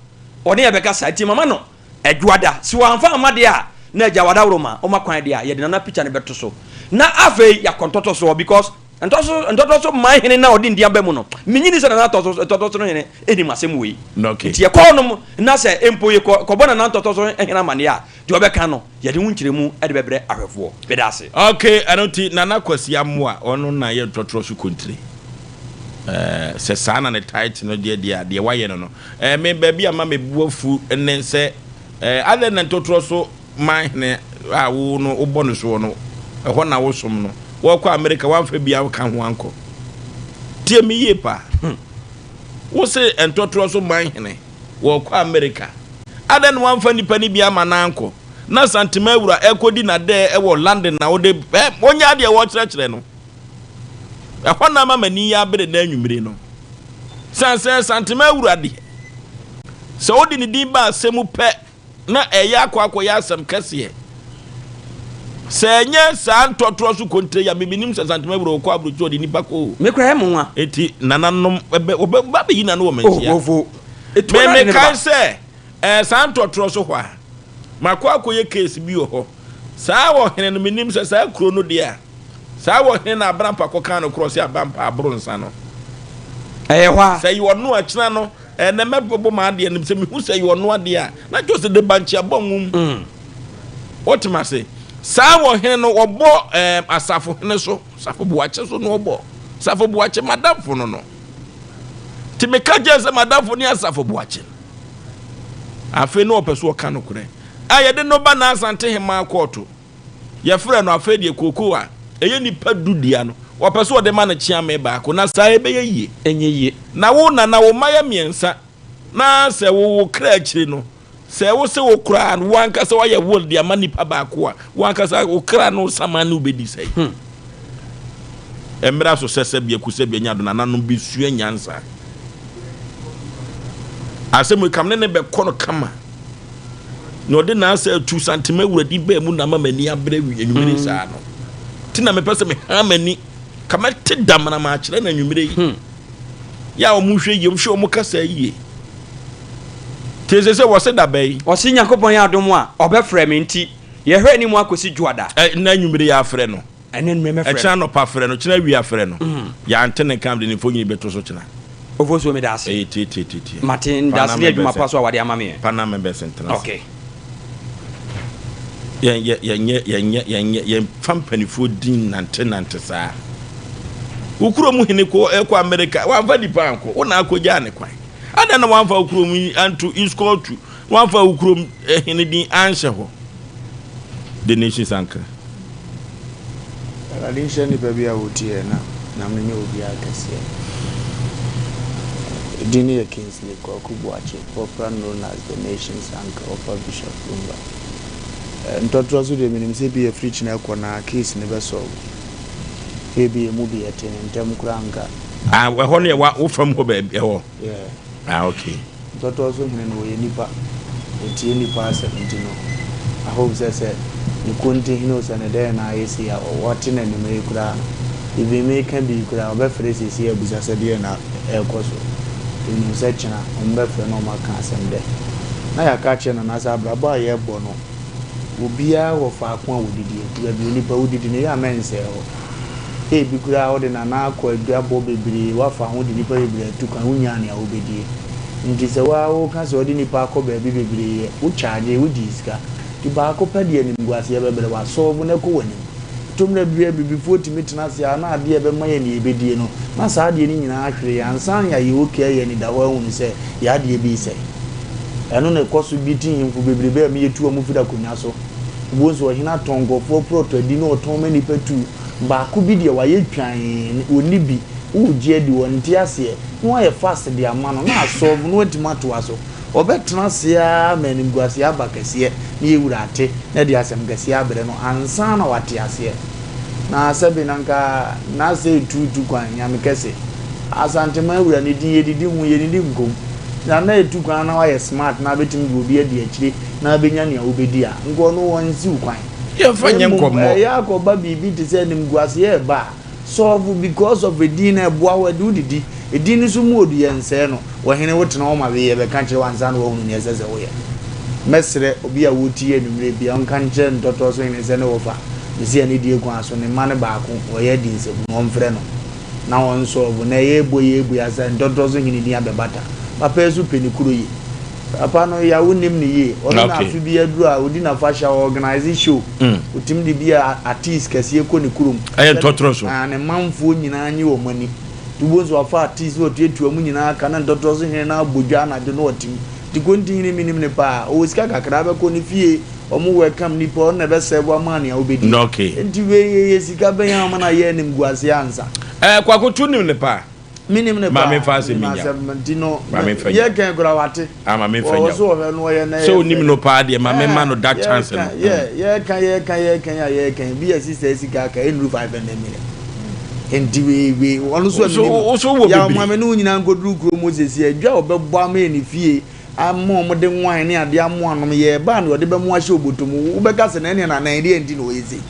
S17: ɔne yɛ bɛkasa nti mama no Adwoada, se wɔamfa amma deɛ a, na Agya Wadaworoma ɔma kwan deɛ a, yɛde Nana picture no bɛto so. Na afei yɛakɔ ntɔtɔsoɔ because ntɔso ntɔtɔso man hene no a ɔde ndin aba mu no, mennye nni sɛ Nana tɔso ntɔtɔso no hene nim asɛm wei.
S2: Okay.
S17: Nti yɛkɔ hɔnom na sɛ mpo yɛkɔ kɔbɔ Nana ntɔtɔso hene amaneɛ a, deɛ ɔbɛka no, yɛde ho nkyerɛmu de bɛbrɛ ahwɛfoɔ. Meda ase.
S2: Okay, ɛno nti Nana Kwasi Amoah, ɔno na yɛ ntɔtorɔ so kontire. Ɛɛ, sɛ saa na ne title no deɛ deɛ a, deɛ wayɛ no no, Eh, me baabi a ma me bo afu ne sɛ, eh, adɛn na ntotorɔ so man hene a wo no wobɔ no soɔ no, ɛhɔ na wosom no, wɔkɔ Amerika woamfa bi anka ho ankɔ. Tie me yie paa. Hmm. Wo se ntɔtorɔ so man hene wɔkɔ Amerika, adɛn na woamfa nnipa no bi ama no ankɔ? Na Santema awura ɛkɔdi n'adɛɛ wɔ London na wode, eh, wɔnyɛ adeɛ wɔkyerɛkyerɛ no. Ɛhɔ na ama m'ani abere nnɛ anwummere no. Sane sɛ Santema awura deɛ, sɛ wode ne din ba asɛm mu pɛ na ɛyɛ akɔ akɔyɛ asɛm kɛseɛ. Sɛ ɛnyɛ saa ntɔtorɔ so kontire yi a, memenim sɛ Santema awura ɔkɔ aburokyi ɔde nnipa kɔ o.
S17: Me koraa ɛyɛ mo nwa.
S2: Eti nananom ɛbɛ wɔbɛ bɛyi n'ano wɔ manhyia.
S17: Oh, ofo. Etuo na de ne
S2: Memekae
S17: ba.
S2: sɛ ɛɛ saa ntɔtorɔ so hɔ a, makɔ akɔyɛ case bi wɔ hɔ. Saa ɔhene no, menim sɛ saa kuro no deɛ a, saa ɔhene no Abrampa kɔkaa no korɔ sɛ Abampa aboro nsa no.
S17: Ɛyɛ hɔ a.
S2: Sɛ ɛyɛ ɔno a, kyena no, ɛnɛ mɛbobɔ m'adeɛ no, sɛ mehu sɛ ɛyɛ ɔno adeɛ a, na kyerɛ sɛ de bankye abɔ nwom. Wote me ase? Saa ɔhene no, ɔbɔ ɛɛm asafohene so, Safo Boakye so na ɔbɔ. Safo Boakye, m'adamfo no no. Nti meka kyerɛ sɛ m'adamfo ne Asafo Boakye. Afei na ɔpɛ so ɔka nokorɛ. A yɛde no ba n'Asante hemaa kɔɔto. Yɛfrɛɛ no afei deɛ kookoo a ɛyɛ nnipa du dea no, ɔpɛ sɛ ɔde ma no kyeame baako, na saa ɛbɛyɛ yie.
S17: Ɛnyɛ yie.
S2: Na wo nana, wo mma yɛ mmiɛnsa, na sɛ wo wo kra akyiri no, sɛ wo se wo koraa no, wo ankasa woayɛ will de ama nipa baako a, wo ankasa wo kra no saman ne wo bɛdi sɛn? Ɛmmra so sɛ sɛbea kusɛbea nya do nananom bɛsua nyansa. Asɛm wei kam ne ne bɛkɔ no kama. Na ɔde n'asa atu Santema awuradi baa mu na ama m'ani abere anwummere mm. saa no. Ti na mepɛ sɛ meha m'ani ka mɛte damena makyerɛ no anwummere yi. Hmm. Yɛ a wɔn hwɛ yie, wɔn hwɛ wɔn kasa yie. Te sɛ sɛ wɔse da bɛyi.
S17: Ɔse Nyankopɔn yɛ adom a ɔbɛfrɛ me nti yɛhwɛ anim akɔsi Dwoada.
S2: Ɛ na anwummere yɛ afrɛ no.
S17: Ɛne no mɛfrɛ no.
S2: Ɛkyena anɔpa frɛ no, kyena awia frɛ no. Yɛante ne nka de ne mfonini bɛto so kyena.
S17: Ofosuo meda ase.
S2: Ɛyɛ tie tie tie tie.
S17: Mate ndase ne adwuma pa so a wade ama me ɛ.
S2: Pana members ntena ase.
S17: Okay.
S2: Yɛn yɛ yɛnyɛ yɛnyɛ yɛnyɛ yɛnfa mpanifoɔ din nante nante saa. Wo kurom hene kɔ ɛkɔ America wamfa nipa ankɔ wo na akɔgyaa ne kwan. Adɛn na wamfa wo kurom yi anto iskɔɔtu Woamfa wo kurom hene din anhyɛ hɔ. The Nations Anchor.
S1: Awurade nhyira nipa bi a ɔtie yɛn na Nyame nyɛ obiara kɛseɛ. Edin no yɛ Kingsley Kwaku Boakye, popular known as The Nations Anchor, Upper Bishop Lumba. Ntɔtorɔ so deɛ menim sɛ bi afiri kyena kɔ na case no bɛ solve. Ebi emu bi yɛte no ntɛm koraa anka.
S2: Ah, ɛhɔ no yɛ wa wo fam hɔ baabi ɛhɔ.
S1: Yeah.
S2: Ah okay.
S1: Ntɔtɔ so hene no ɔyɛ nipa, ɔtie nipa asɛm nti no I hope sɛ sɛ ne konti hene o sɛ ne dɛn na ayɛ sei a wate no anwummerɛ yi koraa no even meka bi yi koraa ɔbɛfrɛ seesei abisa sɛ deɛn na ɛrekɔ so nti menim sɛ kyena wɔbɛfrɛ na wɔaka asɛm dɛ na yɛaka akyerɛ Nana sɛ abrabɔ a yɛrebɔ no. Obiara wɔ faako a wɔdidi, nti baabi onipa wodidi no, ɛyɛ a mɛnsɛe hɔ. Ebi koraa wode nana akɔ adwabɔ bebree, woafa ho de nnipa bebree atu kwan, wonyaa nea wobɛdie. Nti sɛ wo ara woka sɛ wode nnipa akɔ baabi bebree yɛ, wo charge, wogyee sika. Nti baako pɛ de animguaseɛ bɛbrɛ wo, asɔɔvo na ɛkɔ w'anim. Ɛtɔ mmerɛ bi a abibifoɔ tumi tena ase a na adeɛ a ɛbɛma yɛn nea yɛbɛdie no, na saa adeɛ no nyinaa ahwere yɛn ansa na yɛayɛ okay ayɛ anidahɔ ahunu sɛ yɛn adeɛ bi resɛe. Ɛno na ɛkɔ so bi ti nhemfo bebrebe a meyɛ tu wɔn firi akonnwa so. Wobɛhu sɛ ɔhene atɔn nkurɔfoɔ prɔto adi na ɔtɔn ma nnipa tu. Baako bi deɛ wayɛ twann, ɔnni bi, woregye adi, ɔnte aseɛ, na wayɛ fast de ama no, na asɔlve na watumi atoa so. Ɔbɛtena ase ara ma animguaseɛ aba kɛseɛ na yɛn wura ate na ɛde asɛm kɛseɛ abrɛ no ansa na wate aseɛ. Na sɛbe na nka n'asɛe tu tu kwan, Nyame kɛse. Asanteman wura ne din yɛdidi ho yɛnnidi nkom. Na na ɛtu kwan na wayɛ smart na abɛtumi de obi adi akyire na abɛnya nea wobɛdi a, nka ɔno ɔnsiw kwan.
S2: Yɛmfa
S1: Na
S2: nyɛ
S1: mmom
S2: nkɔmmɔ.
S1: ɛyɛ akɔba biribi te sɛ animguaseɛ reba a, Solve because of edin no ɛboa wo ɛde wo didi. Edin no nso mu odu yɛnsɛe no. Ɔhene wo tena hɔ ma wei yɛbɛka kyerɛ wo ansa na woahunu nea ɛsɛ sɛ woyɛ. Mɛsrɛ obi a wotie anwummerɛ biara ɔnka nkyerɛ ntɔtɔ so hene sɛ ne wɔfa mesi anidie kwan so ne mma no baako wɔyɛ adi nsɛmhunu ɔmfrɛ no na ɔnsɔlvo na ɛyɛ bɔ yɛ bua sɛ ntɔtɔ so hene din abɛbata. Papa yi nso pɛ ne kuro yie. Papa no ya wo nim no yie. Ɔno na afe bi aduru a odi n'afahyɛ a ɔorganise show. Otumi de bi a artiste kɛseɛ kɔ ne kurom.
S2: Ɛyɛ ntɔtorɔ so.
S1: Ah, ne manfoɔ nyinaa nye wɔn ani. Nti wobɛhu sɛ wafa artiste na watuatua mu nyinaa ka na ntɔtorɔ so hene no abɔ dwa anadwo na ɔte mu. Nti Kontihene menim no paa. Ɔwɔ sika kakra bɛkɔ ne fie, wɔn welcome nipa, ɔno na ɛbɛ serve wo ama nea wobɛdi. Nti wei yɛ sika bɛn a wɔma no ayɛ animguaseɛ ansa?
S2: Eh, Kwaku tu nim no paa.
S1: Menim no paa.
S2: Maame fa asɛm
S1: Menim
S2: nya.
S1: asɛm nti no.
S2: Maame fa nya.
S1: Yɛ kɛn kura wate.
S2: Ah, maame fa
S1: Wɔ
S2: nya.
S1: so ɔhwɛ no ɔyɛ na
S2: Sɛ onim no paa deɛ maame ma no that chance no.
S1: Yɛ yɛ ka yɛ ka yɛ ka yɛ yɛ ka bi yɛ sista sika ka enuru 500 million. Nti wei wei ɔno so
S2: Wo wo so wɔ
S1: Ya
S2: bebree.
S1: maame no nyinaa nkoduru kuro mu sisi adwa ɔbɛbɔ ama yɛ ne fie ama wɔn de wine ne adeɛ amoa anom, yɛreba a nea ɔde bɛmo ahyɛ obotom, wobɛka sɛ na ɛneɛ na anan deɛ nti na ɔyɛ sei.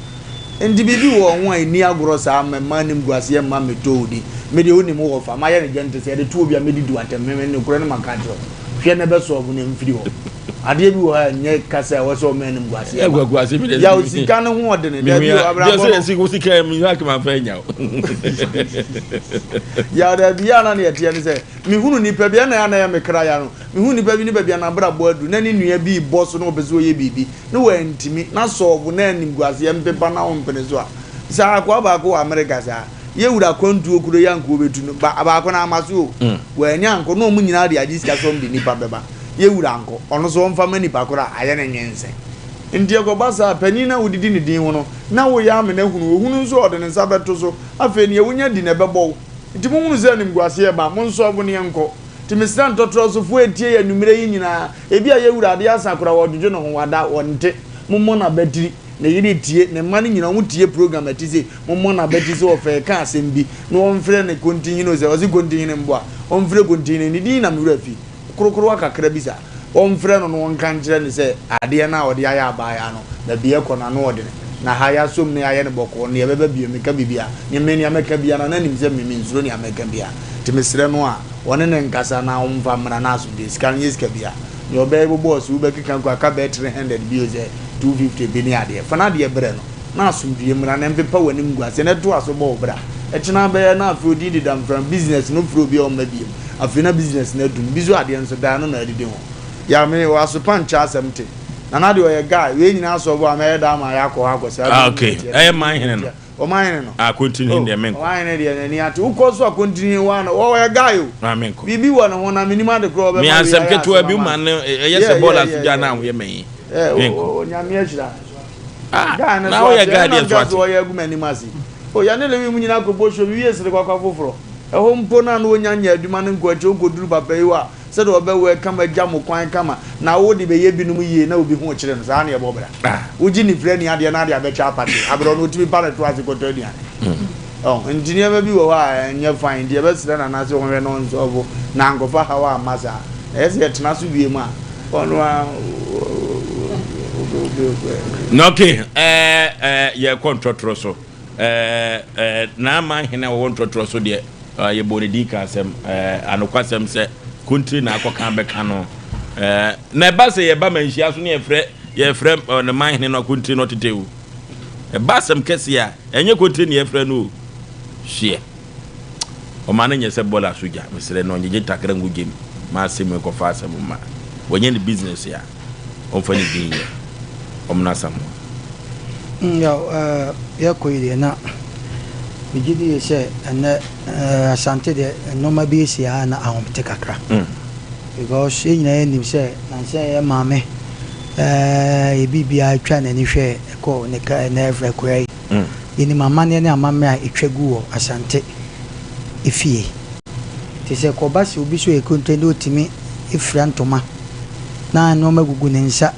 S1: Nti biribi wɔ ho a ɛnni agorɔ saa mma mma animguaseɛ mma mmɛtɔ wo din. Me deɛ wonim wo wɔfa, mayɛ no gentle sɛ yɛde to obi a mɛdidi wo atɛm, me me nokorɛ no maka akyerɛ wo. Hwɛ na ɛbɛsɔɔvo na ɛmfiri hɔ. Adeɛ bi wɔ hɔ a ɛnyɛ kasa a ɛwɔ sɛ ɔma animguaseɛ ba. Yaw sika no ho ɔdene, dabi o, abrabɔ no. Yaw dabi, yɛ a na neɛ ɛteɛ ne sɛ, Mehunu nipa bi, ɛna ɛyɛ a na ɛyɛ me kra ya no, mehunu nipa bi ne baabi a n'abrabɔ aduru, na ne nua bi rebɔ so na ɔpɛ sɛ ɔyɛ biribi, na wantumi, na sɔɔvo na animguaseɛ mpepa na wompene so a. Saa akoa baako wɔ Amerika saa, yɛ wura akwantuo kuro yi a anka ɔbɛtu no, ba, baako no amma so o, wannya ankɔ, na wɔn nyinaa de agye sika sɛ wɔde nipa bɛba, yɛ wura ankɔ, ɔno nso ɔmfa mma nipa korɔ a, ayɛ no nwense. Nti ɛkɔba saa a, panin no a wodidi ne din ho no, na woyɛ amena hunu, ɔhunu nso a ɔde ne nsa bɛto so, afei nea wonya di na ɛbɛbɔ wo. Nti mohunu sɛ animguaseɛ reba, monsɔɔvo ne yɛnkɔ. Nti mesrɛ ntɔtorɔsofoɔ a ɛtie yɛn anwummerɛ yi nyinaa, ebia yɛn wura adeɛ asa koraa, ɔredwodwo ne ho, wada, ɔnte. Mommɔ no abatiri. Ne yere tie, ne mma no nyinaa, wɔtie program a ɛte sei. Mommɔ no abatiri sɛ ɔfɛ reka asɛm bi, na wɔmfrɛ no Kontihene o, sɛ ɔse Kontihene mboa, ɔmfrɛ Kontihene, ne din na me werɛ afi. Korokorowa kakra bi saa. Ɔmfrɛ no na ɔnka nkyerɛ no sɛ adeɛ no a ɔde ayɛ abaayaa no, baabi ɛkɔ no ano ɔdene. Na ha yɛasom no yɛayɛ no bɔkɔɔ, nea ɛbɛba bio meka biribi a, ne me nea mɛka biara no na nim sɛ me mensuro nea mɛka biara. Nti mesrɛ no a ɔne no nkasa na ɔmfa mmra na asomdwoeɛ. Sika no nyɛ sika biara. Nea ɔbɛyɛ bobɔɔ so wobɛkeka kɔ aka bɛyɛ 300 bio sɛ 250 bi ne adeɛ. Fa n'adeɛ brɛ no na asomdwoeɛ mmra na ɛmpepa w'anim ngu aseɛ na ɛtoa so bɔ wo bra. Ɛkyena bɛyɛ na afei odin deda mframa business no frɛ obi a ɔmma biom. Afei na business no adum. Bi so adeɛ nso daa no na adidi ho. Ya me wɔ asopa nkyɛ asɛm te. Nana deɛ ɔyɛ guy. Wei nyinaa sɔbo a mɛyɛ daa ma yɛakɔ hɔ akɔ saa.
S2: Ah, okay. Ɛyɛ man hene no.
S1: Ɔman hene no.
S2: Ah, kontini hene deɛ menkɔ.
S1: Ɔman hene deɛ n'ani ate. Wokɔ so a kontini hene wa no. Ɔyɛ guy o.
S2: Ah, menkɔ.
S1: Biribi wɔ ne ho na menim ade korɔ ɔbɛma
S2: Me
S1: wei ayɛ
S2: asɛm ketewa bi
S1: asɛm
S2: ma
S1: ama
S2: no
S1: no.
S2: ɛyɛ sɛ bɔɔl ase gya na ahoyɛ mɛyi.
S1: Menkɔ. Onyame ahyira.
S2: Ah,
S1: Guy no
S2: na
S1: so
S2: woyɛ
S1: ate.
S2: guy
S1: Ɛna
S2: deɛ so
S1: nka
S2: ate.
S1: so ɔyɛ agu m'anim ase. O yɛne Lewi mu nyinaa kɔbɔ show bi wie sere kwakwa foforɔ. Ɛhɔ mpo no a na ɔnnya nyɛɛ adwuma no nkɔ akyire, ɔkɔduru papa yi hɔ a, sɛdeɛ ɔbɛwɛ kama agya mo kwan kama, na wo de bɛyɛ binom yie na obi ho rekyere no, saa na yɛbɔ bra. Wogye nifirani adeɛ na ade abɛkyɛ apate, aberɛ ɔno ɔtumi pa ne to ase kɔtɔ aduane. Ɔho, nti nneɛma bi wɔ hɔ a ɛnyɛ fine, nti yɛbɛsrɛ Nana sɛ ɔnhwɛ na ɔnsɔlvo na ankɔfa haw amma saa. Na ɛyɛ sɛ yɛtena so bio mu a, ɔno ara
S2: Na okay, ɛɛ ɛɛ yɛkɔ ntrɔtrɔ so. Ɛɛ ɛɛ Naaman hene a ɔwɔ ntrɔtrɔ so deɛ, ɛɛ yɛbɔɔ ne din kaa asɛm, ɛɛ anokwasɛm sɛ kontire na akɔka abɛka no. Ɛɛ na ɛba sɛ yɛba manhyia so ne yɛfrɛ yɛfrɛ ne man hene no akontire no ɔtete o. Ɛba asɛm kɛseɛ a, ɛnyɛ kontire ne yɛfrɛ no o. Hyeɛ. Ɔma no nyɛ sɛ bɔɔla so gya. Mesrɛ no ɔnyegye ntakra ngu gyem ma asɛm yi nkɔfa asɛm mma. Wanya ne business a, ɔmfa ne din nyɛ. Ɔmena Asamoah.
S3: Yaw, eh, yɛkɔ yi deɛ na megye die sɛ ɛnnɛ eh, Asante deɛ nnoɔma bi asi a na ahomete kakra. Because yɛn nyinaa yɛnim sɛ nansa yi yɛn maame eh, yɛ biribiara twa n'ani hwɛ ɛkɔ ne ka ɛnɛ ɛfrɛ koraa yi. Yɛnim amanneɛ ne amammerɛ a ɛtwa gu wɔ Asante efie. Nti sɛ ɛkɔba sɛ obi so yɛ konte na ɔtumi fira ntoma na nnoɔma gugu ne nsa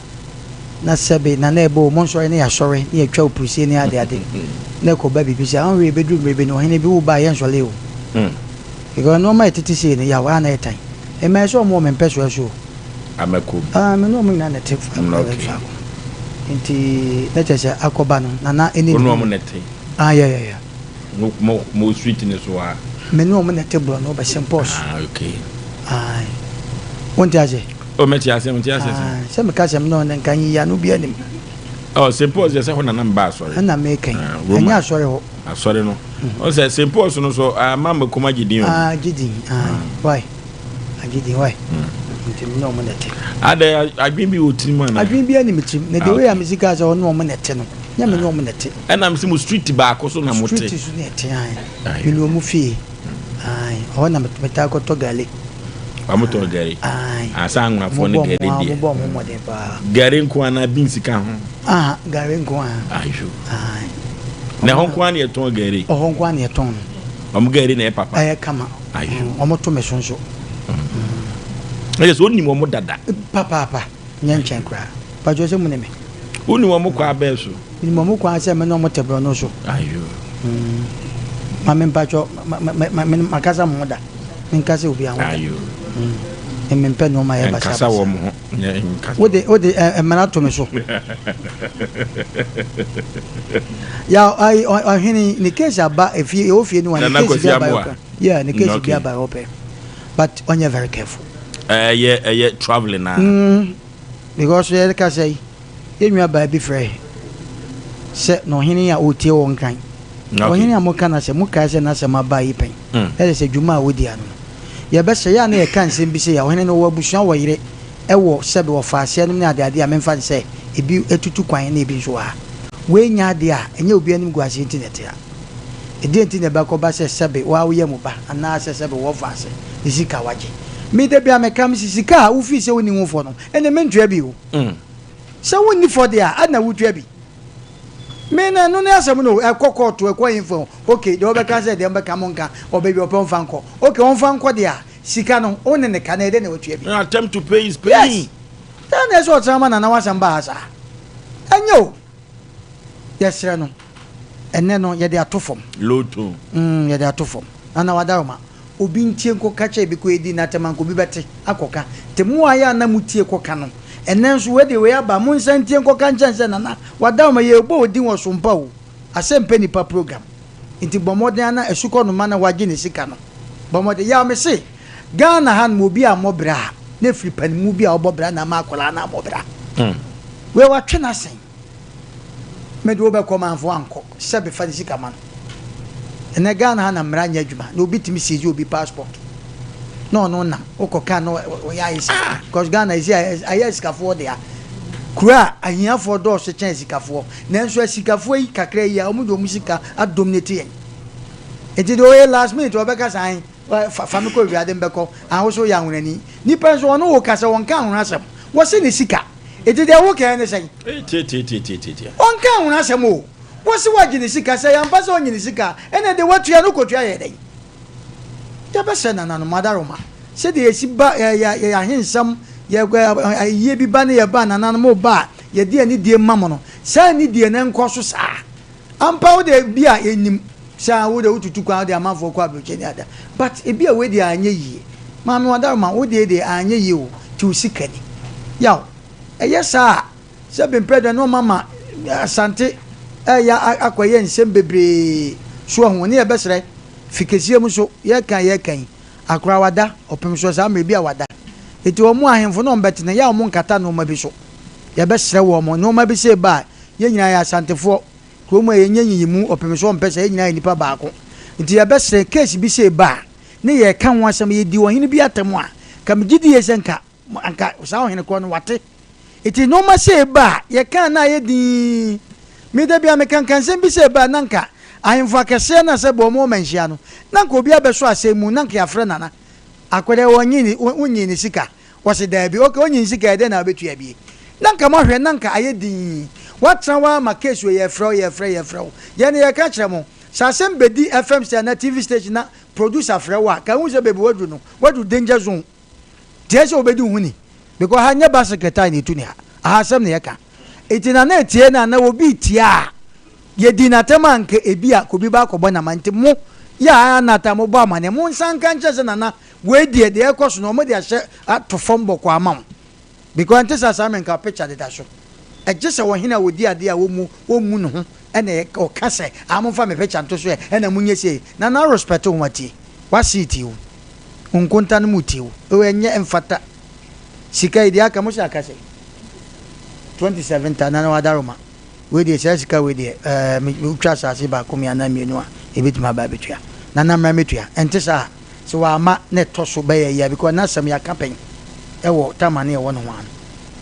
S3: na sɛbe na na ɛbɔ o, monsɔre na yɛasɔre na yɛatwa opurusie ne adeade na ɛkɔba biribi sɛ ahwɛ ɛbɛduru mmerɛ bi no ɔhene bi wo ba a yɛnsɔre o. Because nnoɔma a ɛtete sei no yaw a na ɛtan. Mmaa sɛ wɔn wɔ me mpɛsoa so o.
S2: Amakom.
S3: Ah, me ne wɔn nyinaa na ɛte faako. Nti na kyerɛ sɛ akɔba no nana ɛne ne.
S2: Wo ne wɔn na ɛte.
S3: Ah, yeah, yeah, yeah.
S2: Mo mo mo street ne so a.
S3: Me ne wɔn na ɛte borɔ no bɛ St. Paul's.
S2: Ah, okay.
S3: Aye. Wonte ase?
S2: Oh, mɛte ase, mete ase.
S3: Ah, sɛ meka sɛ me ne wɔn nka nyiyi ano bi anim.
S2: Oh, St. Paul's yɛ sɛ hɔ nana mba asɔre.
S3: Ɛna meka yi. Ah, Roma. Ɛnyɛ asɔre hɔ.
S2: Asɔre no. Ɔn sɛ St. Paul's no so ama me kɔm agye din o.
S3: Ah, agye din. Ah, why? Agye din why? Nti me ne ɔmo na ɛte.
S2: Adɛ adwene bi wɔ tirim anaa?
S3: Adwene bi ani me tirim. Na the way a mesi kaa sɛ ɔne ɔmo na ɛte no, nyɛ me ne ɔmo na ɛte.
S2: Ɛna mese mo street baako so na mo te.
S3: Street so na ɛte ae. Me ne ɔmo fie. Ae. Ɛhɔ na metaa kɔtɔ gale.
S2: Ɔmo tɔn gari.
S3: Ae.
S2: Asa anwonafoɔ ne gari deɛ.
S3: Ɔmo bɔ ɔmo mmɔden paa.
S2: Gari nko anaa beans ka ho?
S3: Aha, gari nko ara.
S2: Ayo. Ae. Na ɛhɔ nko ara na yɛtɔn gari?
S3: Ɛhɔ nko ara na yɛtɔn no.
S2: Ɔmo gari na ɛyɛ papa?
S3: Ɛyɛ kama.
S2: Ayo.
S3: Ɔmo to me so nso.
S2: Ɛyɛ sɛ onim ɔmo dada.
S3: Papaapa, nyɛ nkyɛn koraa. Mpakyɛw sɛ mo ne me.
S2: Wonim ɔmo kwan bɛn so?
S3: Menim ɔmo kwan sɛ me ne ɔmo te borɔno so.
S2: Ayo.
S3: Maame mpakyɛw, ma ma ma makasa mo ho da. Menkasa obiara ho da.
S2: Ayo.
S3: Me mempɛ nneɛma a ɛyɛ basabasa.
S2: Nkasa wɔn ho. Nyɛ nkasa.
S3: Wode wode mmara to me so. Ya ayi ɔhene ne case aba efie ɛwɔ fie no wa ne case bi aba yɛ yeah ne case bi aba yɛ ɔpɛ but ɔnyɛ very careful.
S2: Ɛyɛ ɛyɛ travelling na.
S3: Mm because yɛ kasa yi yɛ nua baa bi frɛ sɛ na ɔhene a ɔretie wɔ nkran ɔhene a mo ka na sɛ mo kae sɛ n'asɛm aba yi pɛn ɛyɛ sɛ dwuma a ɔdi ano no. Yɛbɛsɛ yɛ a na yɛka nsɛm bi sei a, ɔhene no ɔwɔ abusua wɔ yere wɔ sɛbe wɔfa aseɛ nom ne adeade a memfa no sɛ ebi atutu kwan na ebi nso wɔ ha. Wei nyɛ adeɛ a ɛnyɛ obi anim guaseɛ nti na ɛte ha. Ɛdeɛn nti na ɛbɛkɔba sɛ sɛbe wo ara woyɛ mu ba anaa sɛ sɛbe wɔfa ase ne sika wagye. Me da biara meka mese sika a wofii sɛ wonni ho fɔ no ɛnneɛ mentua bi o. Sɛ wonni fɔ deɛ a adɛn na wotua bi? Me no ɛno ne asɛm no o, ɛkɔ kɔɔto ɛkɔ hefa o, ok deɛ ɔbɛka sɛ deɛ ɔbɛka monka, ɔ baabi ɔpɛ ɔmfa nkɔ, ok ɔmfa nkɔ deɛ a, sika no wo ne ne ka na ɛdɛn na watua bi?
S2: Attempt to pay is paying.
S3: Yes! Dɛn na ɛsɛ ɔtena ma Nana w'asɛm ba ha saa? Ɛnyɛ o! Yɛsrɛ no, ɛnnɛ no yɛde ato fam.
S2: Low tone.
S3: Mm, yɛde ato fam. Nana Wadaroma, Obi ntie nkɔka kyɛ bi kɔ edi n'atɛm anka obi bɛte akɔka. Nti mo a yɛ a na mo tie kɔka no, ɛnɛ nso wei deɛ wei aba mo nsan ntie nkɔka nkyɛn sɛ Nana Wadaoma yɛrebɔ wo din wɔ Sompa o, Asɛmpɛ Nipa program. Nti bɔ mmɔden ara na asukɔ no ma na wagye ne sika no. Bɔ mmɔden. Yaw me se Ghana ha nom obi ammɔ bra a, na ɛfiri panimu bi a ɔbɔ bra na ama akwadaa no abɔ bra. Wei watwe n'asen. Mede wo bɛkɔ manfo ankɔ sɛ befa ne sika ma no. Ɛnɛ Ghana ha na mmara nyɛ adwuma na obi tumi seize obi passport na ɔno nam wokɔ kan na ɔyɛ ayɛ sika because Ghana ɛsi ayɛ asikafoɔ dea. Kuro a ahiafoɔ dɔɔso kyɛn asikafoɔ nanso asikafoɔ yi kakra yi a wɔn de wɔn sika adominate yɛn. Nti deɛ ɔyɛ last minute ɔbɛka sɛ ae fa fa me kɔ wiade mbɛkɔ ahoso yɛ ahonani. Nipa nso ɔno wo ka sɛ wɔnka ahono asɛm wɔse ne sika. Enti deɛ woka yi ne sɛn?
S2: Tiatiatiatiatia.
S3: Ɔnka ho asɛm o. Wose wagye ne sika, sɛ ɛyɛ ampa sɛ ɔnye ne sika a, ɛnna deɛ watua no kɔtua yɛ dɛn? Yɛbɛsrɛ nananom adaworoma, sɛdeɛ yɛsi ba yɛ yɛ yɛ ahensɛm, yɛ ayie bi ba ne yɛba a nananom reba a, yɛde anidie ma mo no, saa anidie no nkɔ so saa. Ampa wo deɛ bi a yɛnim sɛ ah wo deɛ wotutu kwan wode amanfoɔ kɔ abrokyi ne ada but ebi a wei deɛ anyɛ yie maame wadaroma wo deɛ deɛ anyɛ yie o ti wo sika ni yaw ɛyɛ saa a sɛ bempɛ deɛ na ɔma ma asante ɛyɛ akɔyɛ nsɛm bebree so ahu ne yɛbɛsrɛ fi kɛseɛ mu so yɛka yɛka yi akora wada ɔpem soɔ saa mmerɛ bi a wada eti wɔn ahemfo na wɔn bɛtena yɛ a wɔn nkata nneɛma bi so. Yɛbɛsrɛ wɔn, nnoɔma bi sei ba a, yɛn nyinaa yɛ Asantefoɔ, kurom ha yɛnyɛ nyiyimu, ɔpem so ɔmpɛ sɛ, yɛn nyinaa yɛ nnipa baako. Nti yɛbɛsrɛ, case bi sei ba a, ne yɛreka ho asɛm, yɛdi ɔhene bi atɛm a, nka megye die sɛ nka, anka saa ɔhene korɔ no wate. Nti nnoɔma sei ba a, yɛka a na ayɛ dinn. Me da biara meka nka nsɛm bi sei ba a, na nka ahemfo akɛseɛ no a sɛ bɔ wɔn wɔ manhyia no, na nka obi abɛsɔ asɛm mu, na nka yɛafrɛ Nana. Akwadaa yi ɔnye ne, wonyee ne sika? Wɔse daabi. Ok, ɔnye ne sika ɛdɛn na wobɛtua bie? Na nka moahwɛ na nka ayɛ dinn. Woatena hɔ ara ma case wei yɛfrɛ wo, yɛfrɛ, yɛfrɛ wo. Yɛn no yɛka kyerɛ mo, sɛ asɛm bɛdi FM station anaa TV station na producer frɛ wo a, ka hu sɛ baabi woaduru no, woaduru danger zone. Nti ɛsɛ sɛ wobɛdi wo ho ni. Because ha nyɛ bicycle tyre na ɛtu ne ha. Aha asɛm na yɛka. Nti na na ɛtie no a na obi retie a, Yɛdii no atɛm a anka ebia obi ba akɔbɔ no amanneɛ nti mo yɛ a na ata mobɔ amanneɛ mo nsa nka nkyerɛ sɛ nana wei deɛ deɛ ɛkɔ so no wɔn de ahyɛ ato fam bɔkɔɔ ama wo because ɛnte saa saa mmerɛ nka picture deda so ɛgye sɛ ɔhene a ɔdi adeɛ a wɔmmu wɔmmu ne ho ɛna ɔka sɛ ah momfa me picture nto so ɛ ɛna monyɛ sei nana respect wo ho atie w'ase tie wo nkonta no mu tie wo ɛnyɛ ɛmfata sika yi deɛ aka mo sɛ aka sɛ 27 ta nana wadaroma Wei deɛ saa sika wei deɛ ɛɛ me wotwa asase baako mi anaa mmienu a ebetumi aba abetua na na mmra metua ɛnte saa sɛ wama na ɛtɔ so bɛyɛ yia because n'asɛm yɛaka pɛn ɛwɔ tama ne ɛwɔ ne ho ano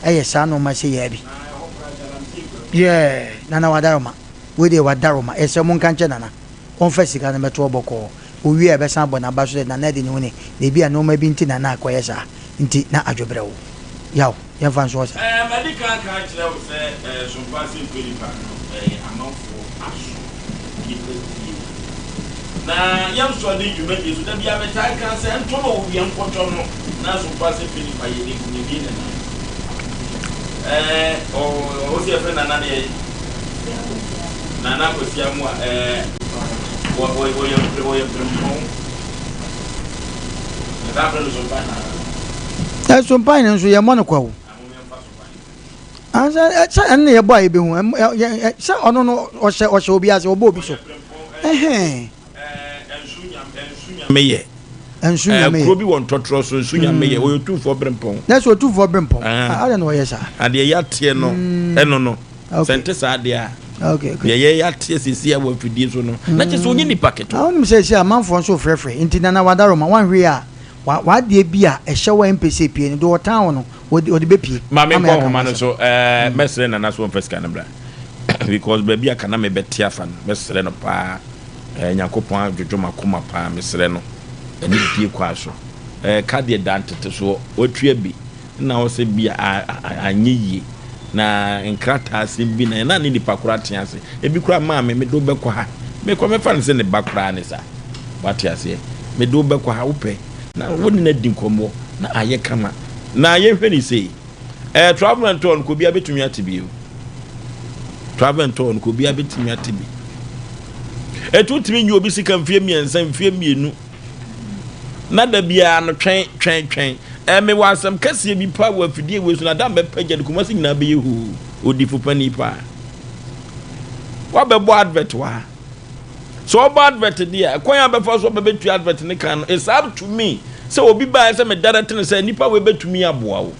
S3: ɛyɛ saa nneɛma sɛ yɛ bi yɛɛ nana wadaroma wei deɛ wadaroma ɛsɛ mo nka nkyɛ nana ɔmfa sika no mɛto ɔbɔkɔɔ owie a ɛbɛsan abɔ n'aba so sɛ nana de ne ho ni na ebi a nneɛma bi nti nana akɔyɛ saa nti na adwobrɛ wo yaw. Yɛmfa nso hɔ saa.
S2: Ɛɛ, madi kan aka akyerɛ wo sɛ, ɛɛ, sompa ase mfiri nipa no, ɛyɛ amanfoɔ aso, nnipa tie. Na yɛnsɔ de dwumadie so, da biara metaa ka sɛ, ntɔ ma owia nkɔtɔ no, na sompa ase mfiri nipa yɛ de nkunimdie na ɛnam. Ɛɛ, ɔ, ɔ, wo sɛ yɛfrɛ Nana deɛ? Nana Kwasi Amoah, ɛɛ, wɔ, wɔ, wɔyɛ, wɔyɛ mprempɔn. Yɛtaa frɛ no sompa anaa?
S3: Ɛ sompa no nso yɛmmɔ no kwa o. Ansa sɛ ɛno na yɛbɔ a yɛbɛhu sɛ ɔno no ɔhyɛ ɔhyɛ obi ase ɔbɔ obi so. Ɛhɛn.
S2: Nsu nyame yɛ.
S3: Nsu nyame yɛ.
S2: Kuro bi wɔ ntɔtorɔ so nsu nyame yɛ ɔyɛ otumfoɔ berempɔn.
S3: Na sɛ otumfoɔ berempɔn. Adɛn na ɔyɛ saa?
S2: Adeɛ yɛateɛ no ɛno no. Sɛ nte saa deɛ a. Deɛ yɛyɛ ateɛ seesei a wɔ afidie so no, na kyerɛ sɛ ɔnyɛ nipa ketewa.
S3: Na wonim sɛ seesei amanfoɔ nso refrɛfrɛ, nti Nana Wadaroma, woanhwɛ yie a, w'adeɛ bi a ɛhyɛ wo a ɛmpɛ sɛ ɛpue no, deɛ ɔtan wo no, ɔde bɛpue.
S2: Ma
S3: Ama
S2: menkɔ
S3: yɛaka ho
S2: nhoma no
S3: asɛm.
S2: so, ɛɛ, mɛsrɛ Nana sɛ ɔmfa sika no mmra because baabi a ka na mebɛte afa no, mɛsrɛ no paa. Ɛɛ, Nyankopɔn adwodwo m'akoma paa, mesrɛ no, anidie kwan so. Ɛɛ, ka deɛ da ntetesoɔ, watua bi. Nna ɔsɛ bi a annyɛ yie, na nkrataa asɛm bi na na ne nipa koraa te ase. Ebi koraa maame mede wo bɛkɔ ha, mekɔ mɛfa no sɛ ne ba koraa ne saa. Wate aseɛ? Mede wo bɛkɔ ha, wopɛ na wo ne no adi nkɔmmɔ na ayɛ kama. Na yɛnhwɛ ne sei, ɛɛ travel and tour no kɔ obiara bɛtumi ate bi o. Travel and tour no kɔ obiara bɛtumi ate bi. Ɛtu tumi nyi obi sika mfie mmiɛnsa, mfie mmienu. Na da biara no twɛn, twɛn, twɛn. Ɛɛ, mewɔ asɛm kɛseɛ bi paa wɔ afidie wei so, na da a mɛpagya no, Kumasi nyinaa bɛyɛ hoo. Odifo panin paa. Woabɛbɔ advert wɔ ha. Sɛ ɔbɔ advert deɛ a, ɛkwan a bɛfa so bɛbɛtua advert ne kan no, it's up to me sɛ obi baeɛ sɛ me direct no sɛ nipa wei bɛtumi aboa wo.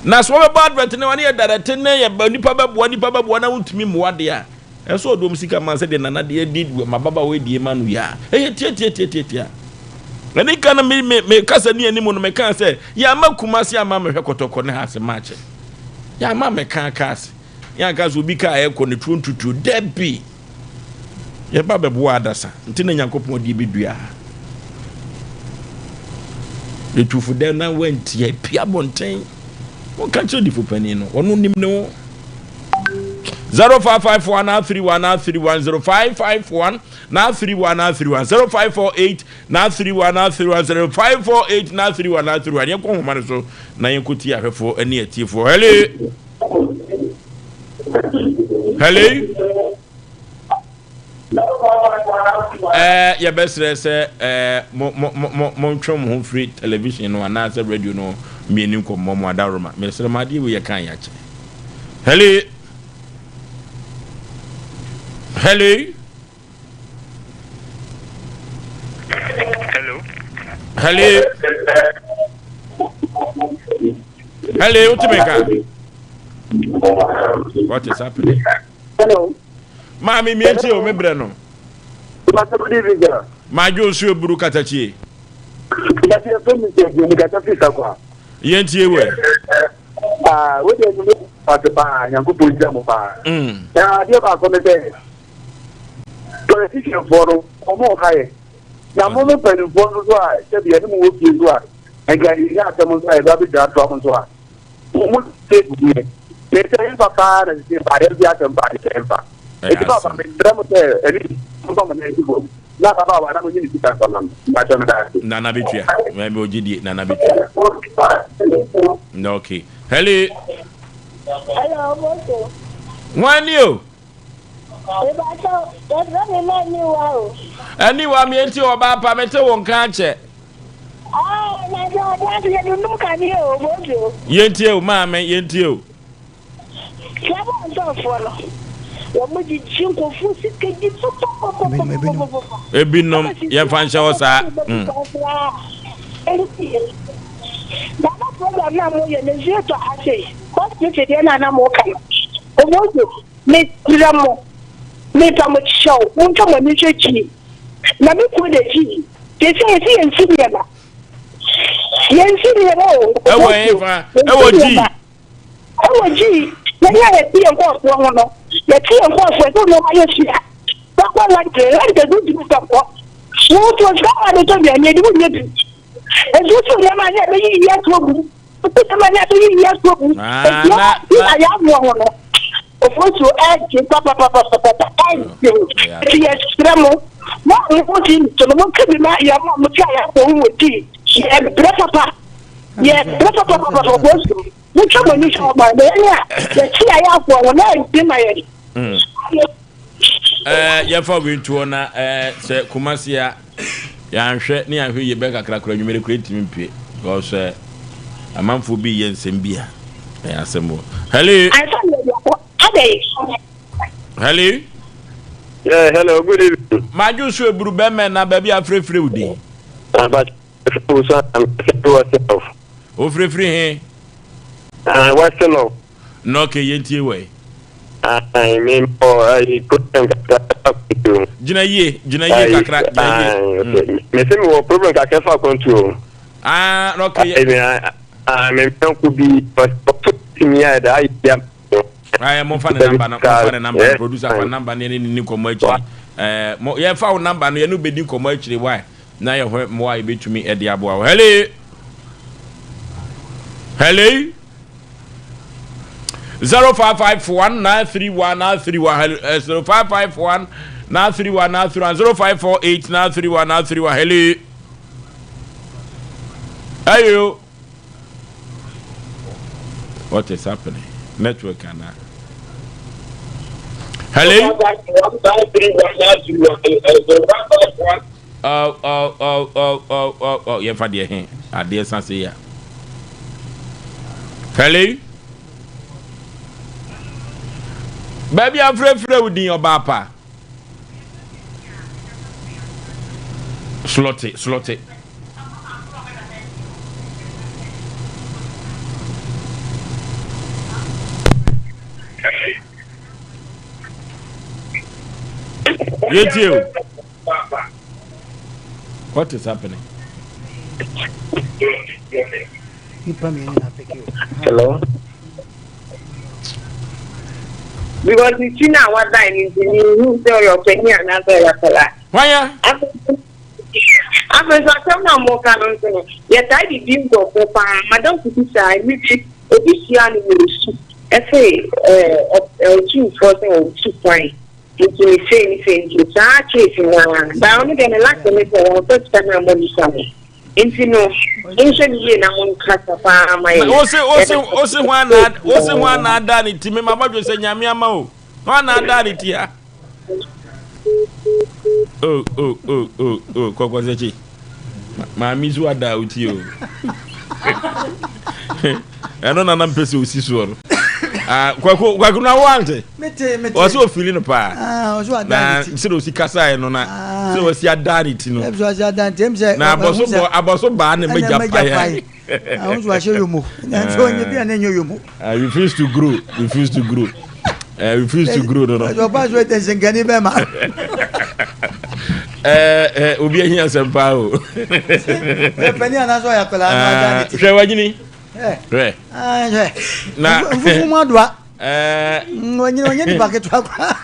S2: Na sɛ wɔbɛbɔ advert ne wɔne yɛ direct ne yɛ nipa bɛboa nipa bɛboa na wontumi mmoa deɛ a, Ɛsɛ ɔde wɔn sika ma sɛdeɛ nana deɛ di m'ababaawa yi deɛ ma no yi a, ɛyɛ tiatiatiatiatia. Ɛne ka no me me me kasa ni anim no mekaa sɛ yɛama Kumasi ama mehwɛ kɔtɔkɔ ne ha ase makyɛ. Yɛama meka aka ase. Yɛanka sɛ obi kaa ɛkɔ ne tuo ntutuo. Dabi. Yɛba bɛboa adasa. Nti na Nyankopɔn de bɛdua ha. Yɛtufo dɛn na wantia pia abɔnten. Wɔka kyerɛ difo panin no, ɔno nim ne ho. 0554 na 31 na 31 0551 na 31 na 31 0548 na 31 na 31 0548 na 31 na 31 yɛnkɔ nhoma no so na yɛnkɔtie ahwɛfoɔ ne atiefoɔ. Hello, hello. Ɛɛ yɛbɛsrɛ sɛ ɛɛ mo mo mo montwe mo ho firi television no anaasɛ radio no mmienu nkɔmmɔ mo adaworoma. Mesrɛ mo adeɛ wei yɛ kan yɛakyɛ. Hello. Hello.
S6: Hello.
S2: Hello. Hello, wotumi ka? What is happening?
S5: Hello.
S2: Maame mi etie o me brɛ no.
S5: Pastor, good evening, sir.
S2: Madwo nso eburu katakyie.
S5: Pastor, fɛn mi sɛ mi kasa fi sakwa.
S2: Yɛn tie wɛ.
S5: Aa o de ɛnu pase paa nyankopɔn nhyira mo paa. Na adeɛ baako ne sɛ politicianfoɔ no wɔn ɔha yɛ na mo mo mpanimfoɔ nso so a sɛbi ɛne mo wɔ fie so a nka yɛnya asɛm nso a yɛba abɛgyina atoa mo nso a mo mo sɛ gugu yɛ na ɛsɛ yɛmfa paa na sɛ paa yɛmfi asɛm paa de sɛ yɛmfa ɛti papa mesrɛ mo sɛ ɛne momfa mo nan si fam na ababaawa na monye ne sika mfa ma me mpakyɛ meda ase.
S2: Nana bɛtua mɛ ɔgye die nana bɛtua na okay hello.
S7: Hello, Boso.
S2: Hwan ni o?
S7: Mepakyɛw, yɛfrɛ me ma Aniwa o.
S2: Aniwa, me enti ɔbaa pa, mete wo nka akyɛ.
S7: Ah, na sɛ ɔde ase yɛ nunum kanea o, Boso.
S2: Yɛntie o, maame, yɛntie o.
S7: Sɛ nsɔfoɔ no, wɔn gyegye nkurɔfoɔ sika di papapapapapapa.
S2: Ebinom, yɛmfa nhyɛ hɔ saa. Mm.
S7: Baba program na mo yɛ no nsuo tɔ ha sei hospital deɛ na na mo ka no omojo mesrɛ mo mepa mo kyɛw montwa mo ani nhwɛ gyii na me kunu de gyii sese yɛsi yɛnsi nneɛma yɛnsi nneɛma o
S2: ɛwɔ ɛfa ɛwɔ gyii
S7: Ɛwɔ G, yɛn a yɛte yɛn nkurɔfoɔ ho no, yɛte yɛn nkurɔfoɔ ɛsɛ nneɛma yɛ sua. Wakɔ lɔtre, lɔtre so ntumi sɛ kɔ. Woto sika a wɔde tɔ aduane adi wonyɛ bi. Nti woto nneɛma a ne ɛbɛyi yi ato agu. Woto nneɛma ne ɛbɛyi yi ato agu. Nti yɛn a yɛaboɔ ho no, ofosuo ɛgye papapapapapa ɛgye. Nti yɛsrɛ mo, mo a mo ti so no, monka bi ma yɛn a mo te a yɛaboɔ ho wɔ G. Yɛbrɛ papa. Yɛbrɛ papapapapa ofosuo. Motwa mo ani hwɛ ɔman no, yɛn a yɛte ayaafoɔ ho na ɛnte ma yɛn.
S2: Mm. Eh, yɛmfa wei ntoɔ na eh, sɛ Kumasi a yɛanhwɛ ne yɛanhwɛ yie bɛyɛ kakra koraa anwummere koraa ntumi mpue because eh, amanfoɔ bi yɛ nsɛm bi a ɛyɛ asɛm wɔ. Hello. Hello.
S5: Yeah, hello, good evening.
S2: Madwo so eburu bɛmɛ na baabi afrɛfrɛ wo din. Ofirefiri he?
S5: Ah, Western North.
S2: Na okay, yɛntie wɔ yi.
S5: Ah, me mɔ ayi problem kakra fa kwantuo.
S2: Gyina yie, gyina yie kakra, gyina yie.
S5: Okay, me se me wɔ problem kakra fa kwantuo.
S2: Ah, na okay.
S5: Ah, me nyɔnko bi, ɔto tumi ayɛ dɛ ayɛ bi ama.
S2: Ayɛ mo fa ne namba no, mo fa ne namba no, producer fa namba no yɛne ne ni nkɔmmɔ akyiri. Eh, mo yɛfa wo namba no yɛne wobɛdi nkɔmmɔ akyiri why? Na yɛ hwɛ mmoa a yɛbɛtumi de aboa wo. Hello. Hello. 0551 931 931 hello 0551 931 931 0548 931 931 hello. Hello. What is happening? Network ana. Hello. Oh, oh, oh, oh, oh, oh, oh. Yɛmfa deɛ he adeɛ sa se ya. Hello. Baabi afrɛfrɛ wo din ɔbaa pa. Slɔte, slɔte. Yɛntie o. What is happening?
S5: Hello.
S7: Because ne ti no a wadan no nti menhu sɛ ɔyɛ ɔpanin anaasɛ ɔyɛ akwadaa.
S2: Hwan a?
S7: Afei nso asɛm no a moka no nso no, yɛtaa de di nkurɔfoɔ paa. Madamfo bi saa, mmerɛ bi obi hyiaa no wɔ osu ɛse ɔtumfoɔ sɛ ɔtu kwan nti ne sei ne sei nti saa case no ara. Baa ɔno deɛ ne luck ne sɛ wɔmfa sika no ammɔ nipa no. Nti no, monhwɛ no yie na monkasa paa ma yɛn.
S2: Wose wose wose hwan na wose hwan na ada ne ti mema bɔdwe sɛ nyame ama o hwan na ada ne ti ha. Oh oh oh oh oh kɔkɔ sɛ kyi maame so ada o ti o ɛno na na mpɛ sɛ osi soɔ no. Ah, kwaku kwaku na wante.
S3: Mete mete.
S2: Ɔsɛ ofili no paa.
S3: Ah, ɔsɛ wada
S2: Na
S3: ne ti.
S2: sɛ osi kasaeɛ no na
S3: Ah.
S2: sɛ osi ada ne ti no.
S3: Ɛbi sɛ ɔsi ada ne ti. Ɛmi sɛ
S2: Na abɔso bɔ abɔso baa ne
S3: ɛna
S2: mɛgya
S3: mɛgya
S2: paeɛ.
S3: pae. Ah, ɔno nso wahyɛ yomo. Nanso ɔnyɛ bi a na ɛnyɛ yomo.
S2: Uh, refuse to grow, refuse to grow. Uh, refuse to grow no no.
S3: Ɔsɛ ɔba so ɛtɛ nsɛnkani bɛɛ ma.
S2: Eh, eh, obi ahia asɛm paa o.
S3: Ɔyɛ panin anaasɛ ɔyɛ akwadaa na wada ne ti.
S2: Hwɛ wanyini. Hwɛ.
S3: Hwɛ.
S2: Na
S3: nfufu mu adoa.
S2: Eh.
S3: Wanyini ɔnyɛ nipa ketewa koraa.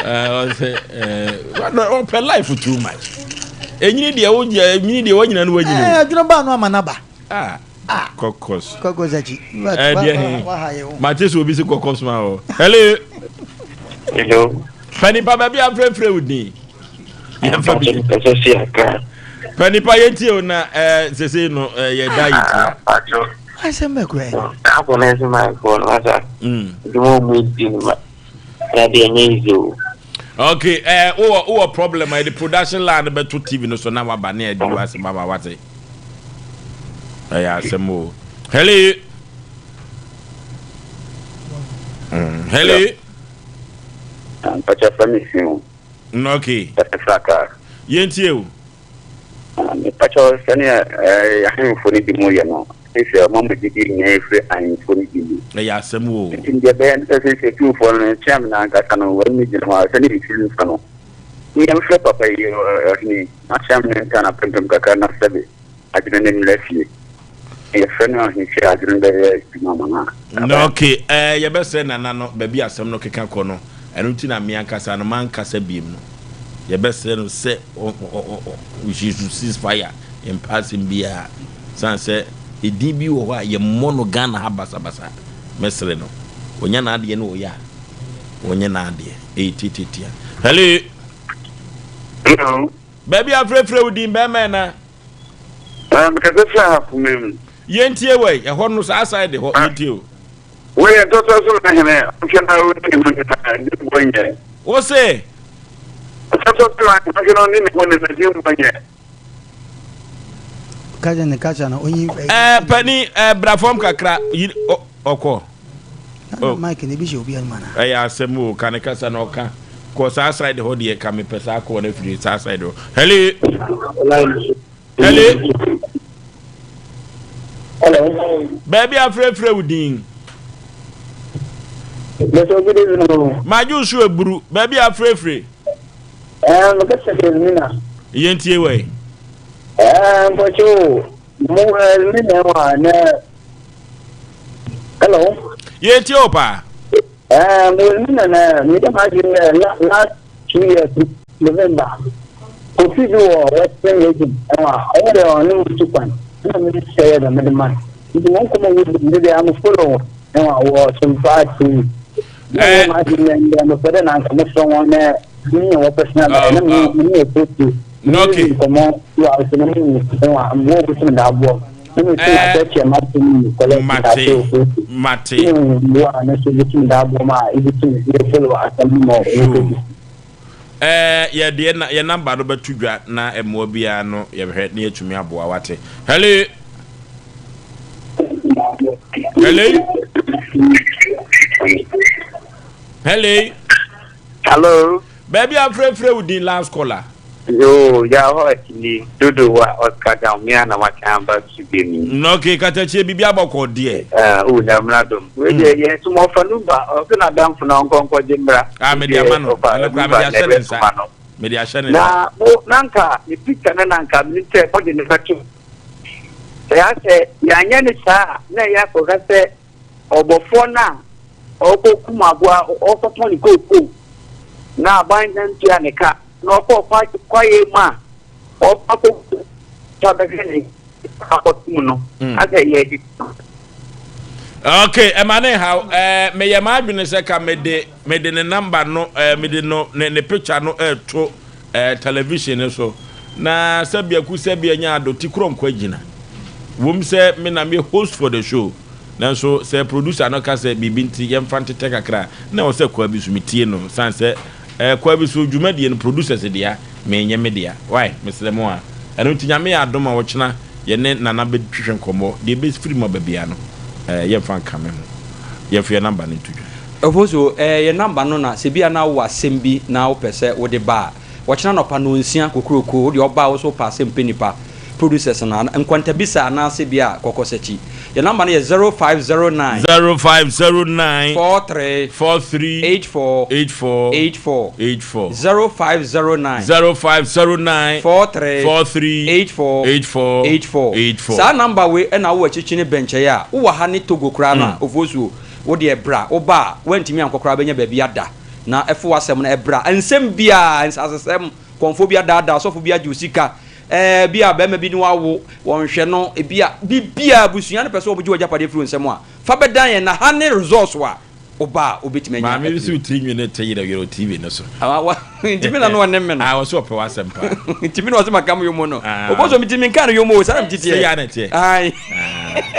S2: Ɔsɛ ɔpɛ life too much. Enyini deɛ wo deɛ enyini deɛ wanyina no wanyini.
S3: Ɛɛ adwene baa no ama n'aba.
S2: Ah. Kɔkɔs.
S3: Kɔkɔs akyi.
S2: Ɛɛ deɛ he. Mate sɛ obi si kɔkɔs ma hɔ. Hello.
S5: Hello.
S2: Pɛ nipa baabi afrɛfrɛ wo din. Yɛmfa bi.
S5: Ɛsɛ si akra.
S2: Pɛ nipa yɛntie o na ɛɛ sese no ɛɛ yɛda yi ti.
S3: Asɛm bɛ kura yi.
S5: Abɔ na ɛsɛ maa fɔ no asa. Edwuma ɔmo edi no ma. Na deɛ ɛnyɛ easy o.
S2: Okay, ɛɛ wowɔ wowɔ problem a yɛde production line no bɛto TV no so na waba ne adi w'asɛm ama wate. Ɛyɛ asɛm o. Hello. Mm, hello.
S5: Mpakyɛ fɛ mi si o.
S2: Okay.
S5: Ɛfɛ fira
S2: Yɛntie o.
S5: Mepakyɛw, sɛnea ahemfo no bi mu yɛ no, seesei ɔma mo gyidi nyinaa firi ahemfo no bi mu.
S2: Ɛyɛ asɛm o.
S5: Nti deɛ ɛbɛyɛ ne sɛ seesei tumfoɔ no, nkyea me no ankasa no, wɔne me gyina hɔ a, sɛnea mfiri mfa no, yɛmfrɛ papa yi, ɔhene yi, na kyea me no nka no apempem kakra na sɛbe adwene no mmra fie. Yɛfrɛ no ahemfie a adwene bɛyɛ adwuma ama no a.
S2: Na ok, ɛɛ yɛbɛsrɛ Nana no baabi a asɛm no keka kɔ no, ɛno nti na me ankasa no mankasa biem no. Yɛbɛsrɛ no sɛ ɔ ɔ ɔ ɔ she should cease fire, yɛmpɛ asɛm biara, sane sɛ edin bi wɔ hɔ a yɛmmɔ no Ghana ha basabasa. Mɛsrɛ no, ɔnya n'adeɛ na ɔyɛ a, ɔnyɛ n'adeɛ. Ɛyɛ tiatiatia. Hello.
S5: Hello.
S2: Baabi a frɛfrɛ wo din bɛrima ɛna.
S5: Ah, mekasa firi ahafoma mu.
S2: Yɛntie wei, ɛhɔ no saa side hɔ, ah. yɛntie o.
S5: Wei yɛ ntɔtɔ so na hene, ɔhwɛ na ɔne ne ho nyinaa, ne bɔ nyɛ.
S2: Wo se?
S5: Ntɔtɔ so na ɔhwɛ na ɔne ne ho nyinaa, ne bɔ nyɛ.
S3: Kasa ne kasa no, onyi.
S2: Ɛɛ pani ɛɛ bra fam kakra, yi ɔkɔ.
S3: Oh. Mike na ebi hyɛ obi anum ana.
S2: Ɛyɛ asɛm o, ka ne kasa na ɔka. Kɔ saa side hɔ deɛ ka mepɛ saa kɔɔ no afiri saa side hɔ. Hello. Hello.
S5: Hello.
S2: Baabi afrɛfrɛ wo din. Madwo so eburu. Baabi afrɛfrɛ.
S5: Ɛɛ mekasa firi Elmina.
S2: Yɛntie wɔ yi.
S5: Ɛɛ mpɔkyɛw mo Elmina wa na Hello.
S2: Yɛn tie o paa.
S5: Ɛɛ mo mi nana mi dɛ maa dwen dɛ last 2 years November kofi bi wɔ Western Region ɛwɔ a ɔyɛ dɛ ɔne mo tu kwan ɛna mi sɛ yɛ dɛ mi de ma nti mo nkɔmɔ wo di mi de am follow ɛwɔ wɔ Sompa TV. Na mo maa dwen dɛ ndɛ mo pɛ dɛ na nka mo frɛ wɔn nɛ mi nyɛ wɔ personal bɛ ɛna mi mi yɛ kofi.
S2: Okay.
S5: Nkɔmɔ wɔ asɛm mi ɛwɔ a mo wɔ bosom da aboɔ.
S2: Eh, mate, mate. Eh, yɛde yɛ namba no bɛto dwa na mmoa biara no yɛbɛhwɛ na yɛatumi aboa wate. Hello. Hello. Hello.
S5: Hello.
S2: Baabi afrɛfrɛ wo din last caller.
S5: Yoo, ya hɔ akyi dodo wa Oscar down me a na wakyɛn aba so bi mi.
S2: Na okay, katakyie biribi abɔkɔ deɛ.
S5: Ah, o nyamena dom. Wei deɛ yɛn som ɔfa no ba, ɔsɛ n'adamfo na ɔnkɔ nkɔgye mmra.
S2: Ah, mede ama no. Ɛno koraa mede ahyɛ ne nsa. Mede ahyɛ ne nsa.
S5: Na mo nanka ne picture no nanka menim sɛ mode ne bɛto. Sɛ asɛ yɛanyɛ ne saa a na ɛyɛ akɔka sɛ ɔbɔfoɔ no a ɔrekɔkum aboa, ɔrekɔtɔn ne kookoo na aban na ntua ne ka na ɔkɔɔ kwaeɛ mu a ɔrekɔ akɔkum abɛhwɛ ne akɔtum no mm. asɛ yɛ de.
S2: Okay, ɛma ne haw ɛɛ meyɛ m'adwene sɛ ka mede mede ne namba no ɛɛ mede no ne ne picture no ɛɛto ɛɛ television no so na sɛbi aku sɛbi anya ado ti korɔ nkɔ agyina wɔm sɛ me na me host for the show. Nanso sɛ producer no ka sɛ biribi nti yɛmfa ntetɛ kakra a, na ɛwɔ sɛ kwaa bi so metie no sane sɛ eh, kwaa bi so dwumadie no producers dea, menyɛ me dea. Wai, mesrɛ mo a. Ɛno nti Nyame yɛ adom a ɔkyena yɛne Nana bɛtwetwe nkɔmmɔ, deɛ ɛbɛfiri mu aba biara no eh, yɛmfa nkame ho. Yɛmfa yɛn number no nto dwa.
S17: Ofosu, eh, yɛn number no na sɛ bia na wowɔ asɛm bi na wopɛ sɛ wode ba a, ɔkyena anɔpa nnɔnsia kokroko, wo deɛ ɔba a wo nso wopɛ asɛm pɛ nipa, producers no, nkwantabisa anaasɛ bia kɔkɔsakyi. Yɛn number no yɛ 0509.
S2: 0509.
S17: 43.
S2: 43.
S17: 84.
S2: 84.
S17: 84.
S2: 84.
S17: 0509.
S2: 0509.
S17: 43.
S2: 43.
S17: 84.
S2: 84.
S17: 84.
S2: 84.
S17: Saa number wei na wowɔ akyirikyiri ne bɛnkyɛe a, wowɔ ha ne Togo koraa no a, Ofosuo, wo deɛ bra, woba a, woantumi ankɔ koraa wobɛnya baabi ada. Na ɛfo w'asɛm no bra. Nsɛm biara, nsasesɛm, kɔmfoɔ bi adaadaa, ɔsɔfo bi agye wo sika, ɛɛ, bi a barima bi ne wo awo, wɔnhwɛ no, ebi a, biribiara, abusua no pɛ sɛ wɔgye w'agyapadeɛ firi wo nsam a, fa bɛdan yɛn. Na ha ne resource a woba a wobɛtumi anya
S2: Maame bi
S17: afiri.
S2: se wo tiri nwi no te yerɛw yerɛw TV no so.
S17: Ah, wa, nti me na no ɔne me no.
S2: Ah, ɔse ɔpɛ w'asɛm paa.
S17: Nti me na ɔse maka mo yomo no.
S2: Ah.
S17: Ɔbɔ so me ti menka no yomo o, saa na me ti teɛ.
S2: Sɛ yɛ na teɛ.
S17: Ae.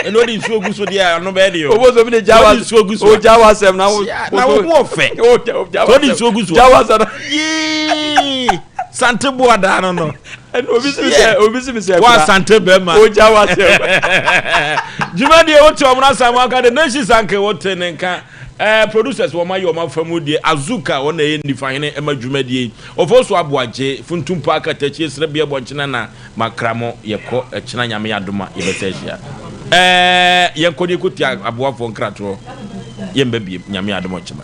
S2: Ɛna ɔde nsuo gu so deɛ ano bɛyɛ deɛ o.
S17: Ɔbɔ so me de gya wa.
S2: Ɔde nsuo gu so.
S17: O gya w'asɛm na wo.
S2: Na wo ho ɔfɛ.
S17: O gya w'asɛm.
S2: Ɔde nsuo gu so.
S17: Gya w'asɛm.
S2: Yee. Sante boa daa no no.
S17: Ɛna obi si mi sɛ obi si mi sɛ.
S2: Wa sante bɛrima.
S17: O gya w'asɛm.
S2: Dwumadie wote ɔmo na san wanka de nation sanke wote ne nka. Eh, producers wɔn ayɛ wɔn afa mu deɛ Azuka wɔn na ɛyɛ nifahene ɛma dwumadie yi. Ofosu Aboagye, Funtumpa Akatakyie Srɛbeɛ Bɔnkyena na Makramo yɛkɔ ɛkyena Nyame yɛ adom a yɛbɛsa ahyia. Eh, yɛnkɔ ne yɛkɔtie aboafoɔ nkratoɔ yɛmba biem Nyame yɛ adom ɔkyena.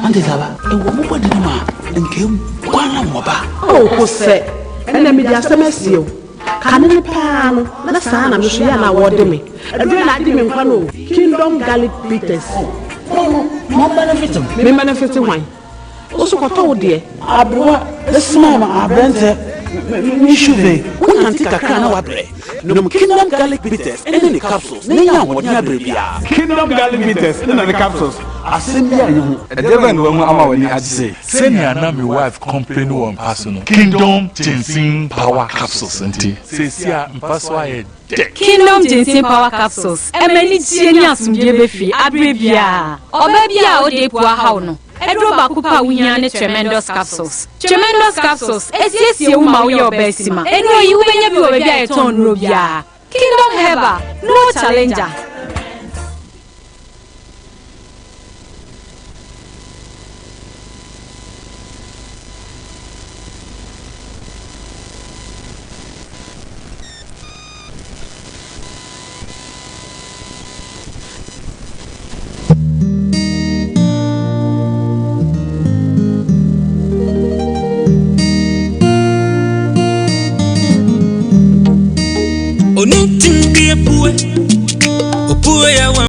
S13: Ante saba, ɛwɔ mo bɔde no ma nkem kwan na mmɔba.
S14: Oh, kosɛ, ɛnna mede asɛm asie o. Kane no paa no, na saa na me nso yɛ a na wɔde me. Aduro na agye me nkwa no o. Kingdom Garlic Bitters.
S13: Oh, no, ma benefit me.
S14: Me benefit hwan? Wo nso kɔtɔ wo deɛ.
S13: Aberewa smile ma aberɛntɛ me shuve. Wo nante kakra na wabrɛ. Nom Kingdom Garlic Bitters ne ne capsules na nya ahoɔden abrɛ biara.
S12: Kingdom Garlic Bitters ne ne capsules, asɛm biara nni ho. Ɛdeɛ bɛn na wahu ama w'ani agye sei?
S18: Sɛnea na me wife complaini wɔ mpa so no, Kingdom Ginseng Power Capsules nti, seesei a mpa so ayɛ dɛ.
S9: Kingdom Ginseng Power Capsules ɛma anigyeɛ ne asomdwoeɛ ba fie aberɛ biara. Ɔbaa bi a ɔda apu ahaw no, aduro baako pɛ a wohia ne Tremendous Capsules. Tremendous Capsules ɛsiesie wo ma woyɛ ɔbaa sima. Nnuro yi wobɛnya bi wɔ baabi a yɛtɔn nnuro biara. Kingdom Herbal, no challenger.